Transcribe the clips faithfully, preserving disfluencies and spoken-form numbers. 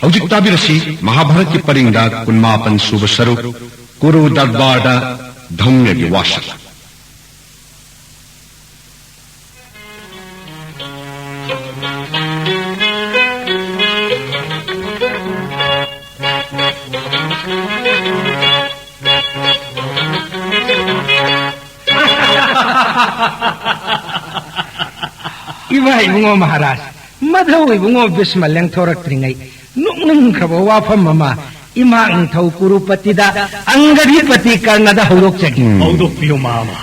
ꯍꯧꯖꯤꯛ ꯇꯥꯕꯤꯔꯁꯤ ꯃꯍꯥꯚꯥꯔꯠꯀꯤ ꯄꯔꯤꯡꯗ ꯀꯨꯟꯃꯥꯄꯟ ꯁꯨꯕ ꯁꯔꯨꯛ, ꯀꯨꯔꯨ ꯗꯔꯕꯥꯔꯗ ꯙꯧꯃ꯭ꯌꯒꯤ ꯋꯥꯁꯛ꯫ ꯏꯃꯥ ꯏꯕꯨꯡꯉꯣ ꯃꯍꯥꯔꯥꯖ, ꯃꯙꯧ ꯏꯕꯨꯡꯉꯣ ꯚꯤꯁꯃ ꯂꯦꯡꯊꯣꯔꯛꯇ꯭ꯔꯤꯉꯩ ꯅꯣꯛꯅꯤꯡꯈ꯭ꯔꯕ ꯋꯥꯐꯝ ꯑꯃ ꯏꯃꯥ ꯅꯤꯡꯊꯧ ꯀꯨꯔꯨꯄꯇꯤꯗ ꯑꯪꯒꯗꯤꯄꯇꯤ ꯀꯔꯅꯗ ꯍꯧꯗꯣꯛꯆꯒꯦ꯫ ꯎꯝ꯫ ꯍꯧꯗꯣꯛꯄꯤꯌꯨ ꯃꯥꯃ꯫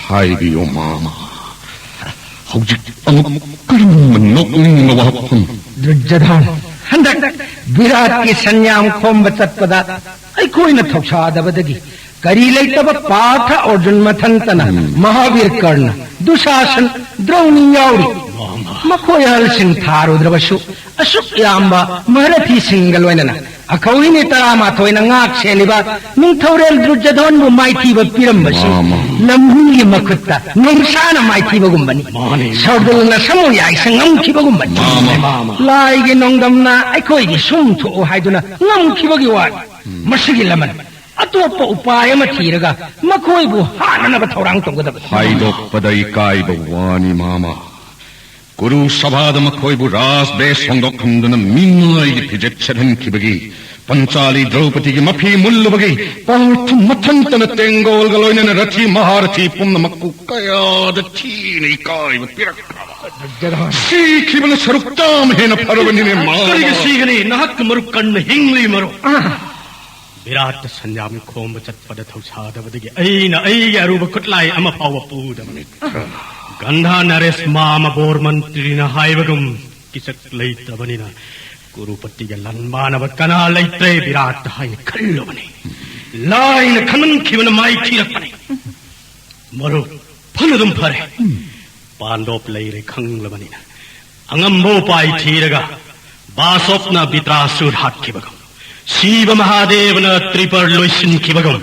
ꯍꯥꯏꯕꯤꯌꯨ ꯃꯥꯃ꯫ ꯍꯧꯖꯤꯛ ꯑꯃꯨꯛ ꯀꯔꯝꯕ ꯅꯣꯛꯅꯤꯡꯕ ꯋꯥꯐꯝ? ꯗꯨꯔꯖꯣꯙꯟ, ꯍꯟꯗꯛ ꯕꯤꯔꯥꯠꯀꯤ ꯁꯟꯌꯥꯝ ꯈꯣꯝꯕ ꯆꯠꯄꯗ ꯑꯩꯈꯣꯏꯅ ꯊꯧꯁꯥꯗꯕꯗꯒꯤ ꯀꯔꯤ ꯂꯩꯇꯕ ꯄꯥꯔꯊ ꯑꯔꯖꯨꯟ ꯃꯊꯟꯇꯅ ꯎꯝ꯫ ꯃꯍꯥꯕꯤꯔ ꯀꯔꯅ, ꯗꯨꯁꯥꯁꯟ, ꯗ꯭ꯔꯧꯅꯤ ꯌꯥꯎꯔꯤ꯫ ꯃꯈꯣꯏ ꯑꯍꯜꯁꯤꯡ ꯊꯥꯔꯨꯗ꯭ꯔꯕꯁꯨ ꯑꯁꯨꯛ ꯌꯥꯝꯕ ꯃꯍꯥꯔꯊꯤꯁꯤꯡꯒ ꯂꯣꯏꯅꯅ ꯑꯈꯧꯔꯤꯅꯤ ꯇꯔꯥꯃꯥꯊꯣꯏꯅ ꯉꯥꯛ ꯁꯦꯜꯂꯤꯕ ꯅꯤꯡꯊꯧꯔꯦꯜ ꯗꯨꯔꯖꯣꯙꯟꯕꯨ ꯃꯥꯏꯊꯤꯕ ꯄꯤꯔꯝꯕꯁꯤ ꯃꯥꯃ꯫ ꯂꯝꯍꯨꯏꯒꯤ ꯃꯈꯨꯠꯇ ꯅꯣꯡꯁꯥꯅ ꯃꯥꯏꯊꯤꯕꯒꯨꯝꯕꯅꯤ꯫ ꯃꯥꯅꯤ꯫ ꯁꯔꯗꯨꯜꯅ ꯁꯃꯨ ꯌꯥꯏꯁ ꯉꯝꯈꯤꯕꯒꯨꯝꯕꯅꯤ꯫ ꯃꯥꯃ꯫ ꯂꯥꯏꯒꯤ ꯅꯣꯡꯗꯝꯅ ꯑꯩꯈꯣꯏꯒꯤ ꯁꯨꯝ ꯊꯣꯛꯎ ꯍꯥꯏꯗꯨꯅ ꯉꯝꯈꯤꯕꯒꯤ ꯋꯥꯅꯤ꯫ ꯎꯝ꯫ ꯃꯁꯤꯒꯤ ꯂꯃꯟ ꯑꯇꯣꯞꯄ ꯎꯄꯥꯏ ꯑꯃ ꯊꯤꯔꯒ ꯃꯈꯣꯏꯕꯨ ꯍꯥꯠꯅꯅꯕ ꯊꯧꯔꯥꯡ ꯇꯧꯒꯗꯕꯅꯤ꯫ ꯍꯥꯏꯗꯣꯛꯄꯗ ꯏꯀꯥꯏꯕ ꯋꯥꯅꯤ ꯃꯥꯃ꯫ ꯀꯨꯔꯨ ꯁꯚꯥꯗ ꯃꯈꯣꯏꯕꯨ ꯔꯥꯖ ꯚꯦꯁ ꯍꯣꯡꯗꯣꯛꯍꯟꯗꯨꯅ ꯃꯤꯅꯥꯏꯒꯤ ꯐꯤꯖꯦꯠ ꯁꯦꯠꯍꯟꯈꯤꯕꯒꯤ, ꯄꯟꯆꯥꯂꯤ ꯗ꯭ꯔꯧꯄꯗꯤꯒꯤ ꯃꯐꯤ ꯃꯨꯜꯂꯨꯕꯒꯤ, ꯄꯥꯔꯊ ꯃꯊꯟꯇꯅ ꯇꯦꯡꯒꯣꯜꯒ ꯂꯣꯏꯅꯅ ꯔꯊꯤ ꯃꯍꯥꯔꯊꯤ ꯄꯨꯝꯅꯃꯛꯄꯨ ꯀꯌꯥꯗ ꯊꯤꯅ ꯏꯀꯥꯏꯕ ꯄꯤꯔꯛꯈ꯭ꯔꯕ꯫ ꯁꯤꯈꯤꯕꯅ ꯁꯔꯨꯛ ꯆꯥꯝꯃ ꯍꯦꯟꯅ ꯐꯔꯕꯅꯤꯅꯦ, ꯃꯥ꯫ ꯀꯔꯤꯒꯤ ꯁꯤꯒꯅꯤ? ꯅꯍꯥꯛꯀꯤ ꯃꯔꯨꯞ ꯀꯔꯅ ꯍꯤꯡꯂꯤ, ꯃꯔꯨꯞ꯫ ꯕꯤꯔꯥꯠꯇ ꯁꯟꯌꯥꯝ ꯈꯣꯝꯕ ꯆꯠꯄꯗ ꯊꯧꯁꯥꯗꯕꯗꯒꯤ ꯑꯩꯅ ꯑꯩꯒꯤ ꯑꯔꯨꯕ ꯈꯨꯠꯂꯥꯏ ꯑꯃ ꯐꯥꯎꯕ ꯄꯨꯗꯕꯅꯤ꯫ ꯒꯟꯙꯥ ꯅꯔꯦꯁ ꯃꯥꯃ ꯕꯣꯔ ꯃꯟꯇ꯭ꯔꯤꯅ ꯍꯥꯏꯕꯒꯨꯝ ꯀꯤꯆꯛ ꯂꯩꯇ꯭ꯔꯕꯅꯤꯅ ꯀꯨꯔꯨꯄꯇꯤꯒ ꯂꯥꯟꯕꯥꯅꯕ ꯀꯅꯥ ꯂꯩꯇ꯭ꯔꯦ ꯕꯤꯔꯥꯠꯇ ꯍꯥꯏꯅ ꯈꯜꯂꯨꯕꯅꯤ꯫ ꯂꯥꯏꯅ ꯈꯟꯃꯟꯈꯤꯕꯅ ꯃꯥꯏꯊꯤꯔꯛꯄꯅꯤ꯫ ꯃꯔꯨꯞ, ꯐꯅꯗꯨꯝ ꯐꯔꯦ꯫ ꯄꯥꯟꯗꯣꯞ ꯂꯩꯔꯦ ꯈꯪꯂꯕꯅꯤꯅ ꯑꯉꯝꯕ ꯎꯄꯥꯏ ꯊꯤꯔꯒ ꯕꯥꯁꯣꯞꯅ ꯕꯤꯇ꯭ꯔꯥꯁꯨꯔ ꯍꯥꯠꯈꯤꯕꯒꯨꯝ, ꯁꯤꯕ ꯃꯍꯥꯗꯦꯕꯅ ꯇ꯭ꯔꯤꯄꯔ ꯂꯣꯏꯁꯤꯟꯈꯤꯕꯒꯨꯝ,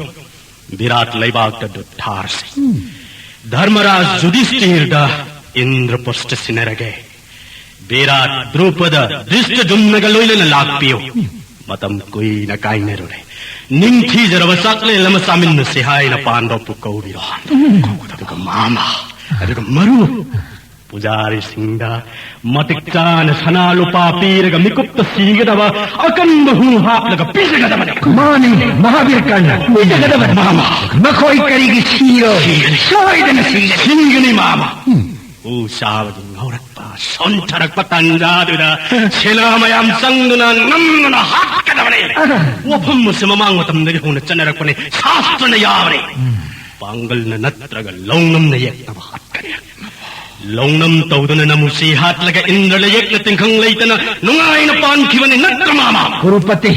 ꯕꯤꯔꯥꯠ ꯂꯩꯕꯥꯛꯇ ꯗꯨꯠ ꯊꯥꯔꯁꯤ꯫ ꯙꯔꯃꯔꯥꯖ ꯖꯨꯗꯤꯁꯇꯤꯔꯗ ꯏꯟꯗ꯭ꯔꯄ꯭ꯔꯁꯇ ꯁꯤꯟꯅꯔꯒꯦ꯫ ꯕꯤꯔꯥꯠ, ꯗ꯭ꯔꯨꯄꯗ, ꯙ꯭ꯔꯤꯁꯇꯗ꯭ꯌꯨꯝꯅꯒ ꯂꯣꯏꯅꯅ ꯂꯥꯛꯄꯤꯌꯨ꯫ ꯃꯇꯝ ꯀꯨꯏꯅ ꯀꯥꯏꯅꯔꯨꯔꯦ꯫ ꯅꯤꯡꯊꯤꯖꯔꯕ ꯆꯥꯛꯂꯦꯟ ꯑꯃ ꯆꯥꯃꯤꯟꯅꯁꯤ ꯍꯥꯏꯅ ꯄꯥꯟꯗꯕꯄꯨ ꯀꯧꯔꯤꯔꯣ? ꯑꯗꯨꯒ ꯃꯥꯃ, ꯑꯗꯨꯒ ꯃꯔꯨ ꯄꯨꯖꯥꯔꯤꯁꯤꯡꯗ ꯃꯇꯤꯛ ꯆꯥꯅ ꯁꯅꯥ ꯂꯨꯄꯥ ꯄꯤꯔꯒ ꯃꯤꯀꯨꯞꯇ ꯁꯤꯒꯗꯕ ꯑꯀꯟꯕ ꯍꯨ ꯍꯥꯞꯂꯒ ꯄꯤꯖꯒꯗꯕꯅꯤ꯫ ꯃꯥꯅꯤ, ꯃꯍꯥꯕꯤꯔ ꯀꯔꯅ꯫ ꯄꯤꯖꯒꯗꯕꯅꯤ꯫ ꯃꯥꯃ꯫ ꯃꯈꯣꯏ ꯀꯔꯤꯒꯤ ꯁꯤꯔꯣꯏ? ꯁꯤꯒꯅꯤ꯫ ꯁꯣꯏꯗꯅ ꯁꯤꯒꯅꯤ꯫ ꯁꯤꯒꯅꯤ, ꯃꯥꯃ꯫ ꯎꯝ꯫ ꯎ ꯆꯥꯕꯗꯨ ꯉꯧꯔꯛꯄ, ꯁꯣꯟꯊꯔꯛꯄ ꯇꯥꯟꯖꯥꯗꯨꯗ ꯁꯦꯅꯥ ꯃꯌꯥꯝ ꯆꯪꯗꯨꯅ ꯅꯝꯗꯨꯅ ꯍꯥꯠꯀꯗꯕꯅꯤ꯫ ꯑꯍ꯫ ꯋꯥꯐꯝ ꯑꯁꯤ ꯃꯃꯥꯡ ꯃꯇꯝꯗꯒꯤ ꯍꯧꯅ ꯆꯠꯅꯔꯛꯄꯅꯤ, ꯁꯥꯁꯇ꯭ꯔꯅ ꯌꯥꯕꯅꯤ꯫ ꯎꯝ꯫ ꯄꯥꯡꯒꯜꯅ ꯅꯠꯇ꯭ꯔꯒ ꯂꯧꯅꯝꯅ ꯌꯦꯛꯅꯕ ꯍꯥꯠꯀꯅꯤ꯫ ꯂꯧꯅꯝ ꯇꯧꯗꯨꯅ ꯅꯃꯨꯁꯤ ꯍꯥꯠꯂꯒ ꯏꯟꯗ꯭ꯔꯅ ꯌꯦꯛꯅ ꯇꯤꯡꯈꯪ ꯂꯩꯇꯅ ꯅꯨꯡꯉꯥꯏꯅ ꯄꯥꯟꯈꯤꯕꯅꯤ ꯅꯠꯇ꯭ꯔ, ꯃꯥꯃ? ꯀꯨꯔꯨꯄꯇꯤ,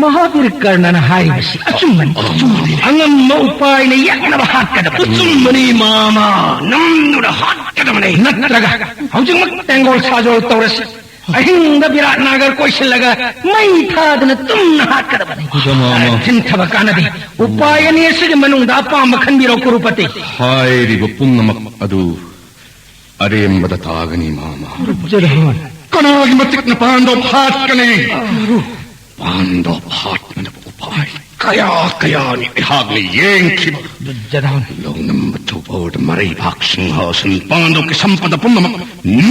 ꯃꯍꯥꯕꯤꯔ ꯀꯔꯅꯅ ꯍꯥꯏꯔꯤꯕꯁꯤ ꯑꯆꯨꯝꯕꯅꯤ꯫ ꯑꯆꯨꯝꯕꯅꯤ꯫ ꯑꯉꯝꯕ ꯎꯄꯥꯏꯅ ꯌꯦꯛꯅꯕ ꯍꯥꯠꯀꯗꯕꯅꯤ꯫ ꯑꯆꯨꯝꯕꯅꯤ, ꯃꯥꯃ꯫ ꯅꯝꯗꯨꯅ ꯍꯥꯠꯀꯗꯕꯅꯤ꯫ ꯅꯠꯇ꯭ꯔꯒ ꯍꯧꯖꯤꯛꯃꯛ ꯇꯦꯡꯒꯣꯜ ꯁꯥꯖꯣꯜ ꯇꯧꯔꯁꯤ꯫ ꯑꯍꯤꯡꯗ ꯕꯤꯔꯥꯠ ꯅꯥꯒꯔ ꯀꯣꯏꯁꯤꯜꯂꯒ ꯃꯩ ꯊꯥꯗꯨꯅ ꯇꯨꯝꯅ ꯍꯥꯠꯀꯗꯕꯅꯤ꯫ ꯏꯗ, ꯃꯥꯃ꯫ ꯊꯤꯟꯊꯕ ꯀꯥꯟꯅꯗꯦ꯫ ꯎꯄꯥꯏ ꯑꯅꯤ ꯑꯁꯤꯒꯤ ꯃꯅꯨꯡꯗ ꯑꯄꯥꯝꯕ ꯈꯟꯕꯤꯔꯣ, ꯀꯨꯔꯨꯄꯇꯤ꯫ ꯍꯥꯏꯔꯤꯕ ꯄꯨꯝꯅꯃꯛ ꯑꯗꯨ ꯑꯔꯦꯝꯕꯗ ꯇꯥꯒꯅꯤ, ꯃꯥꯃ꯫ ꯖꯗꯍꯣꯟ꯫ ꯀꯅꯥꯒꯤ ꯃꯇꯤꯛꯅ ꯄꯥꯟꯗꯣꯞ ꯍꯥꯠꯀꯅꯤ? ꯄꯥꯟꯗꯣꯞ ꯍꯥꯠꯅꯅꯕ ꯎꯄꯥꯏ ꯀꯌꯥ ꯀꯌꯥꯅꯤ ꯑꯩꯍꯥꯛꯅ ꯌꯦꯡꯈꯤꯕ꯫ ꯖꯗꯍꯣꯟ꯫ ꯂꯧꯅꯝꯕ ꯊꯧꯕꯣꯔꯗ ꯃꯔꯩꯕꯥꯛ ꯁꯤꯡꯍꯥꯁꯟ ꯄꯥꯟꯗꯣꯞꯀꯤ ꯁꯝꯄꯗ ꯄꯨꯝꯅꯃꯛ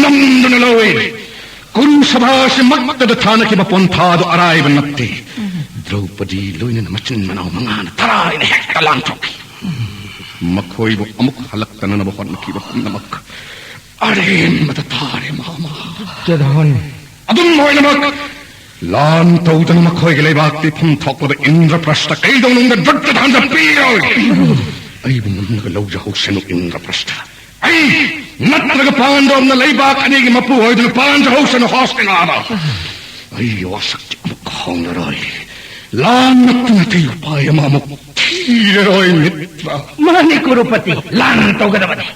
ꯅꯝꯗꯨꯅ ꯂꯧꯏ꯫ ꯀꯨꯔꯨ ꯁꯚꯥꯁꯤꯃꯛꯇꯗ ꯊꯥꯅꯈꯤꯕ ꯄꯣꯟꯊꯥꯗꯨ ꯑꯔꯥꯏꯕ ꯅꯠꯇꯦ꯫ ꯗ꯭ꯔꯧꯄꯗꯤ ꯂꯣꯏꯅꯅ ꯃꯆꯤꯟ ꯃꯅꯥꯎ ꯃꯉꯥꯅ ꯇꯔꯥꯏꯅ ꯍꯦꯛꯇ ꯂꯥꯟꯊꯣꯛꯈꯤ꯫ ꯃꯈꯣꯏꯕꯨ ꯑꯃꯨꯛ ꯍꯜꯂꯛꯇꯅꯅꯕ ꯍꯣꯠꯅꯈꯤꯕ ꯄꯨꯝꯅꯃꯛ ꯑꯔꯦꯝꯕꯗ ꯇꯥꯔꯦ, ꯃꯥꯃ꯫ ꯖꯗꯍꯣꯟ꯫ ꯑꯗꯨꯝ ꯑꯣꯏꯅꯃꯛ, ꯂꯥꯟ ꯇꯧꯗꯅ ꯃꯈꯣꯏꯒꯤ ꯂꯩꯕꯥꯛꯇ ꯏꯐꯝ ꯊꯣꯛꯂꯕ ꯏꯟꯗ꯭ꯔꯄ꯭ꯔꯁꯇ ꯀꯩꯗꯧꯅꯨꯡꯗ ꯗ꯭ꯔꯨꯠꯇ ꯊꯥꯟꯖ ꯄꯤꯔꯣꯏ꯫ ꯑꯩꯕꯨ ꯉꯝꯂꯒ ꯂꯧꯖꯍꯧꯁꯅꯨ, ꯏꯟꯗ꯭ꯔꯄ꯭ꯔꯁꯇ꯫ ꯑꯩ ꯅꯠꯇ꯭ꯔꯒ ꯄꯥꯟꯗꯣꯞꯅ ꯂꯩꯕꯥꯛ ꯑꯅꯤꯒꯤ ꯃꯄꯨ ꯑꯣꯏꯗꯨꯅ ꯄꯥꯟꯖꯍꯧꯁꯅꯨ, ꯍꯣꯁꯇꯤꯅꯥꯗ꯫ ꯑꯩꯒꯤ ꯋꯥꯁꯛꯇꯤ ꯑꯃꯨꯛ ꯍꯣꯡꯂꯔꯣꯏ꯫ ꯂꯥꯟ ꯅꯠꯇꯅ ꯑꯇꯩ ꯎꯄꯥꯏ ꯑꯃ ꯑꯃꯨꯛ ꯊꯤꯔꯔꯣꯏ, ꯃꯤꯇ꯭ꯔ꯫ ꯃꯥꯅꯤ, ꯀꯨꯔꯨꯄꯇꯤ, ꯂꯥꯟ ꯇꯧꯒꯗꯕꯅꯤ꯫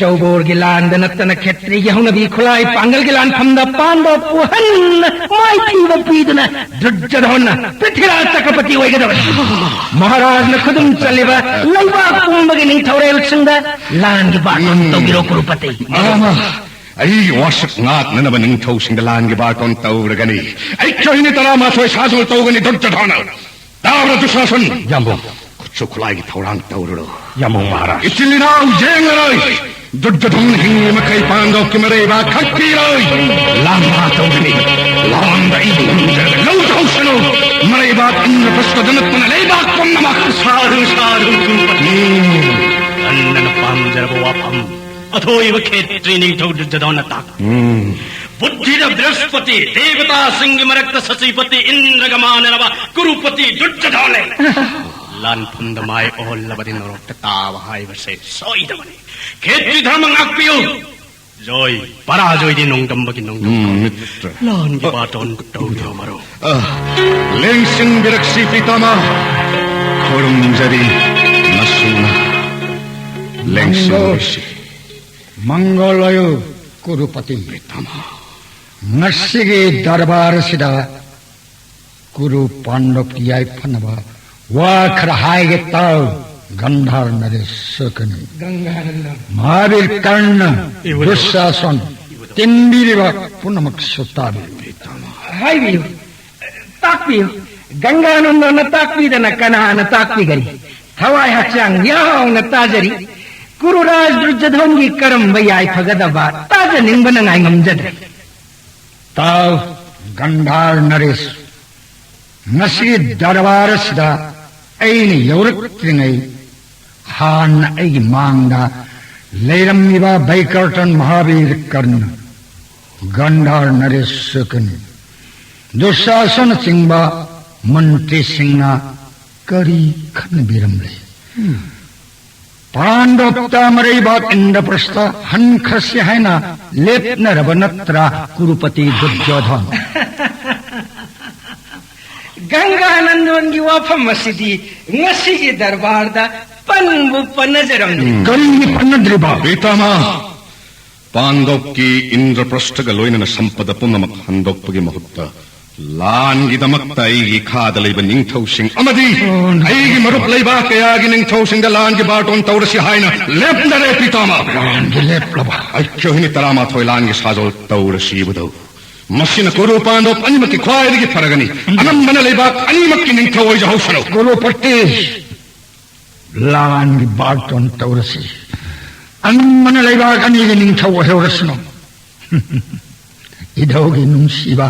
ꯆꯧꯕꯣꯔꯒꯤ ꯂꯥꯟꯗ ꯅꯠꯇꯅ ꯈꯦꯇ꯭ꯔꯤꯒꯤ ꯍꯧꯅꯕꯤ ꯈꯨꯠꯂꯥꯏ ꯄꯥꯡꯒꯜꯒꯤ ꯂꯥꯟꯐꯝꯗ ꯄꯥꯟꯗꯣꯞꯄꯨ ꯍꯟꯅ ꯃꯥꯏꯊꯤꯕ ꯄꯤꯗꯨꯅ ꯗꯨꯔꯖꯣꯙꯟꯅ ꯄ꯭ꯔꯤꯊꯤꯔꯥꯖ ꯆꯀ꯭ꯔꯄꯇꯤ ꯑꯣꯏꯒꯗꯕꯅꯤ꯫ ꯃꯍꯥꯔꯥꯖꯅ ꯈꯨꯗꯨꯝ ꯆꯜꯂꯤꯕ ꯂꯩꯕꯥꯛ ꯄꯨꯝꯕꯒꯤ ꯅꯤꯡꯊꯧꯔꯦꯜꯁꯤꯡꯗ ꯂꯥꯟꯒꯤ ꯕꯥꯇꯣꯟ ꯇꯧꯕꯤꯔꯣ, ꯀꯨꯔꯨꯄꯇꯤ꯫ ꯑꯃ ꯑꯩꯒꯤ ꯋꯥꯁꯛ ꯉꯥꯛꯅꯅꯕ ꯅꯤꯡꯊꯧꯁꯤꯡꯗ ꯂꯥꯟꯒꯤ ꯕꯥꯇꯣꯟ ꯇꯧꯔꯒꯅꯤ꯫ ꯑꯩ ꯆꯍꯤꯅꯤ ꯇꯔꯥꯃꯥꯊꯣꯏ ꯁꯥꯖꯣꯜ ꯇꯧꯒꯅꯤ, ꯗꯨꯔꯖꯣꯙꯅ꯫ ꯇꯥꯕ꯭ꯔꯥ, ꯗꯨꯁꯥꯁꯟ? ꯌꯥꯝꯕꯨꯡ꯫ ꯈꯨꯠꯁꯨ ꯈꯨꯠꯂꯥꯏꯒꯤ ꯊꯧꯔꯥꯡ ꯇꯧꯔꯨꯔꯣ꯫ ꯌꯥꯝꯕꯨꯡ ꯃꯍꯥꯔꯥꯖ꯫ ꯏꯆꯤꯜ ꯏꯅꯥꯎ ꯌꯦꯡꯂꯔꯣꯏ꯫ ꯗꯨꯔꯖꯣꯙꯟ ꯍꯤꯡꯂꯤ ꯃꯈꯩ ꯄꯥꯟꯗꯧꯀꯤ ꯃꯔꯩꯕꯥꯛ ꯈꯛꯄꯤꯔꯣꯏ꯫ ꯂꯥꯟꯕ ꯇꯧꯒꯅꯤ꯫ ꯂꯥꯟꯗ ꯑꯩꯕꯨ ꯉꯝꯖꯔꯒ ꯂꯧ ꯇꯧꯁꯅꯨ꯫ ꯃꯔꯩꯕꯥꯛ ꯏꯟꯗ꯭ꯔꯄ꯭ꯔꯁꯇꯗ ꯅꯠꯇꯅ ꯂꯩꯕꯥꯛ ꯄꯨꯝꯅꯃꯛ꯫ ꯁꯥꯔꯨ, ꯁꯥꯔꯨ, ꯀꯨꯔꯨꯄꯇꯤ꯫ ꯎꯝ꯫ ꯅꯟꯅꯅ ꯄꯥꯝꯖꯔꯕ ꯋꯥꯐꯝ꯫ ꯑꯊꯣꯏꯕ ꯈꯦꯇ꯭ꯔꯤ ꯅꯤꯡꯊꯧ ꯗꯨꯔꯖꯣꯙꯅ ꯇꯥꯛ꯫ ꯎꯝ꯫ ꯕꯨꯗ꯭ꯙꯤꯗ ꯕ꯭ꯔꯍꯁꯄꯇꯤ, ꯗꯦꯕꯇꯥꯁꯤꯡꯒꯤ ꯃꯔꯛꯇ ꯁꯆꯤꯄꯇꯤ ꯏꯟꯗ꯭ꯔꯒ ꯃꯥꯟꯅꯔꯕ ꯀꯨꯔꯨꯄꯇꯤ ꯗꯨꯔꯖꯣꯙꯅ꯫ ꯂꯥꯟꯐꯝꯗ ꯃꯥꯏ ꯑꯣꯍꯜꯂꯕꯗꯤ ꯅꯣꯔꯣꯛꯇ ꯇꯥꯕ ꯍꯥꯏꯕꯁꯦ ꯁꯣꯏꯗꯕꯅꯤ꯫ ꯈꯦꯇ꯭ꯔꯤ ꯙꯔꯃ ꯉꯥꯛꯄꯤꯌꯨ꯫ ꯖꯣꯏ, ꯄꯔꯥꯖꯣꯏꯗꯤ ꯅꯣꯡꯗꯝꯕꯒꯤ ꯅꯣꯡꯗꯝ꯫ ꯎꯝ, ꯃꯤꯇ꯭ꯔ꯫ ꯂꯥꯟꯒꯤ ꯑ, ꯕꯥꯇꯣꯟ ꯇꯧꯕꯤꯔꯣ ꯃꯔꯨꯞ꯫ ꯑ, ꯂꯦꯡꯁꯤꯟꯕꯤꯔꯛꯁꯤ ꯄꯤꯇꯥꯃꯥ꯫ ꯈꯨꯔꯨꯝꯖꯔꯤ ꯅꯁꯨꯅ꯫ ꯂꯦꯡꯁꯤꯟꯕꯤꯔꯛꯁꯤ꯫ ꯃꯪꯒꯣꯜ ꯑꯣꯏꯌꯨ ꯀꯨꯔꯨꯄꯇꯤ꯫ ꯄꯤꯇꯥꯃꯥ꯫ ꯉꯁꯤꯒꯤ ꯗꯔꯕꯥꯔ ꯑꯁꯤꯗ ꯀꯨꯔꯨ ꯄꯥꯟꯗꯕꯀꯤ ꯌꯥꯏꯐꯅꯕ ꯋꯥ ꯈꯔ ꯍꯥꯏꯒꯦ ꯇꯥꯎ, ꯒꯟꯙꯥꯔ ꯅꯔꯦꯁ ꯁꯣꯀꯅꯤ꯫ ꯒꯪꯒꯥꯅꯟꯗ꯫ ꯃꯍꯥꯕꯤꯔ ꯀꯔꯅ, ꯏꯕꯨꯙꯧ꯫ ꯗꯨꯁꯥꯁꯟ, ꯏꯕꯨꯙꯧ꯫ ꯇꯤꯟꯕꯤꯔꯤꯕ ꯄꯨꯝꯅꯃꯛꯁꯨ ꯇꯥꯕꯤꯌꯨ꯫ ꯍꯥꯏꯕꯤꯌꯨ꯫ ꯇꯥꯛꯄꯤꯌꯨ꯫ ꯒꯪꯒꯥꯅꯟꯗꯅ ꯇꯥꯛꯄꯤꯗꯅ ꯀꯅꯥꯅ ꯇꯥꯛꯄꯤꯒꯅꯤ? ꯊꯋꯥꯏ ꯍꯛꯆꯥꯡ ꯌꯥꯎꯅ ꯇꯥꯖꯔꯤ꯫ ꯀꯨꯔꯨꯔꯥꯖ ꯗꯨꯔꯖꯣꯙꯟꯒꯤ ꯀꯔꯝꯕ ꯌꯥꯏꯐꯒꯗꯕ ꯇꯥꯖꯅꯤꯡꯕꯅ ꯉꯥꯏꯉꯝꯖꯗ꯭ꯔꯦ꯫ ꯇꯥꯎ, ꯒꯟꯙꯥꯔ ꯅꯔꯦꯁ, ꯉꯁꯤ ꯗꯔꯕꯥꯔ ꯑꯁꯤꯗ ꯑꯩꯅ ꯌꯧꯔꯛꯇ꯭ꯔꯤꯉꯩ ꯍꯥꯟꯅ ꯑꯩꯒꯤ ꯃꯥꯡꯗ ꯂꯩꯔꯝꯃꯤꯕ ꯕꯩꯀꯔꯇꯟ ꯃꯍꯥꯕꯤꯔ ꯀꯔꯅ, ꯒꯟꯙꯥꯔ ꯅꯔꯦꯁ ꯁꯣꯀꯅꯤ, ꯗꯨꯁꯥꯁꯅꯆꯤꯡꯕ ꯃꯟꯇ꯭ꯔꯤꯁꯤꯡꯅ ꯀꯔꯤ ꯈꯟꯅꯕꯤꯔꯝꯂꯦ? ꯄꯥꯟꯗꯣꯞꯇ ꯃꯔꯩꯕꯥꯛ ꯏꯟꯗ꯭ꯔꯄ꯭ꯔꯁꯇ ꯍꯟꯈ꯭ꯔꯁꯤ ꯍꯥꯏꯅ ꯂꯦꯞꯅꯔꯕ ꯅꯠꯇ꯭ꯔꯥ, ꯀꯨꯔꯨꯄꯇꯤ ꯗꯨꯔꯖꯣꯙꯟ? ꯒꯪꯒꯥꯅꯟꯗꯣꯟꯒꯤ ꯋꯥꯐꯝ ꯑꯁꯤꯗꯤ ꯉꯁꯤꯒꯤ ꯗꯔꯕꯥꯔꯗ ꯄꯟꯕꯨ ꯄꯟꯅꯖꯔꯝꯗꯦ꯫ ꯎꯝ꯫ ꯀꯔꯤꯒꯤ ꯄꯟꯅꯗ꯭ꯔꯤꯕ? ꯄꯤꯇꯥꯃꯥ, ꯄꯥꯟꯗꯣꯞꯀꯤ ꯏꯟꯗ꯭ꯔꯄ꯭ꯔꯁꯇꯒ ꯂꯣꯏꯅꯅ ꯁꯝꯄꯗ ꯄꯨꯝꯅꯃꯛ ꯍꯟꯗꯣꯛꯄꯒꯤ ꯃꯍꯨꯠꯇ ꯂꯥꯟꯒꯤꯗꯃꯛꯇ ꯑꯩꯒꯤ ꯈꯥꯗ ꯂꯩꯕ ꯅꯤꯡꯊꯧꯁꯤꯡ ꯑꯃꯗꯤ ꯑꯩꯒꯤ ꯃꯔꯨꯞ ꯂꯩꯕꯥꯛ ꯀꯌꯥꯒꯤ ꯅꯤꯡꯊꯧꯁꯤꯡꯗ ꯂꯥꯟꯒꯤ ꯕꯥꯔꯇꯣꯟ ꯇꯧꯔꯁꯤ ꯍꯥꯏꯅ ꯂꯦꯞꯅꯔꯦ, ꯄꯤꯇꯥꯃ꯫ ꯂꯥꯟꯒꯤ ꯂꯦꯞꯂꯕ? ꯑꯩꯈꯣꯏꯅꯤ ꯇꯔꯥꯃꯥꯊꯣꯏ ꯂꯥꯟꯒꯤ ꯁꯥꯖꯣꯜ ꯇꯧꯔꯁꯤ, ꯏꯕꯨꯙꯧ꯫ ꯃꯁꯤꯅ ꯀꯨꯔꯨ ꯄꯥꯟꯗꯣꯞ ꯑꯅꯤꯃꯛꯀꯤ ꯈ꯭ꯋꯥꯏꯗꯒꯤ ꯐꯔꯒꯅꯤ꯫ ꯑꯅꯝꯕꯅ ꯂꯩꯕꯥꯛ ꯑꯅꯤꯃꯛꯀꯤ ꯅꯤꯡꯊꯧ ꯑꯣꯏꯖꯍꯧꯁꯅꯨ꯫ ꯀꯨꯔꯨꯄꯇꯤ, ꯂꯥꯟꯒꯤ ꯕꯥꯔꯇꯣꯟ ꯇꯧꯔꯁꯤ꯫ ꯑꯅꯝꯕꯅ ꯂꯩꯕꯥꯛ ꯑꯅꯤꯒꯤ ꯅꯤꯡꯊꯧ ꯑꯣꯏꯍꯧꯔꯁꯅꯨ꯫ ꯏꯙꯧꯒꯤ ꯅꯨꯡꯁꯤꯕ,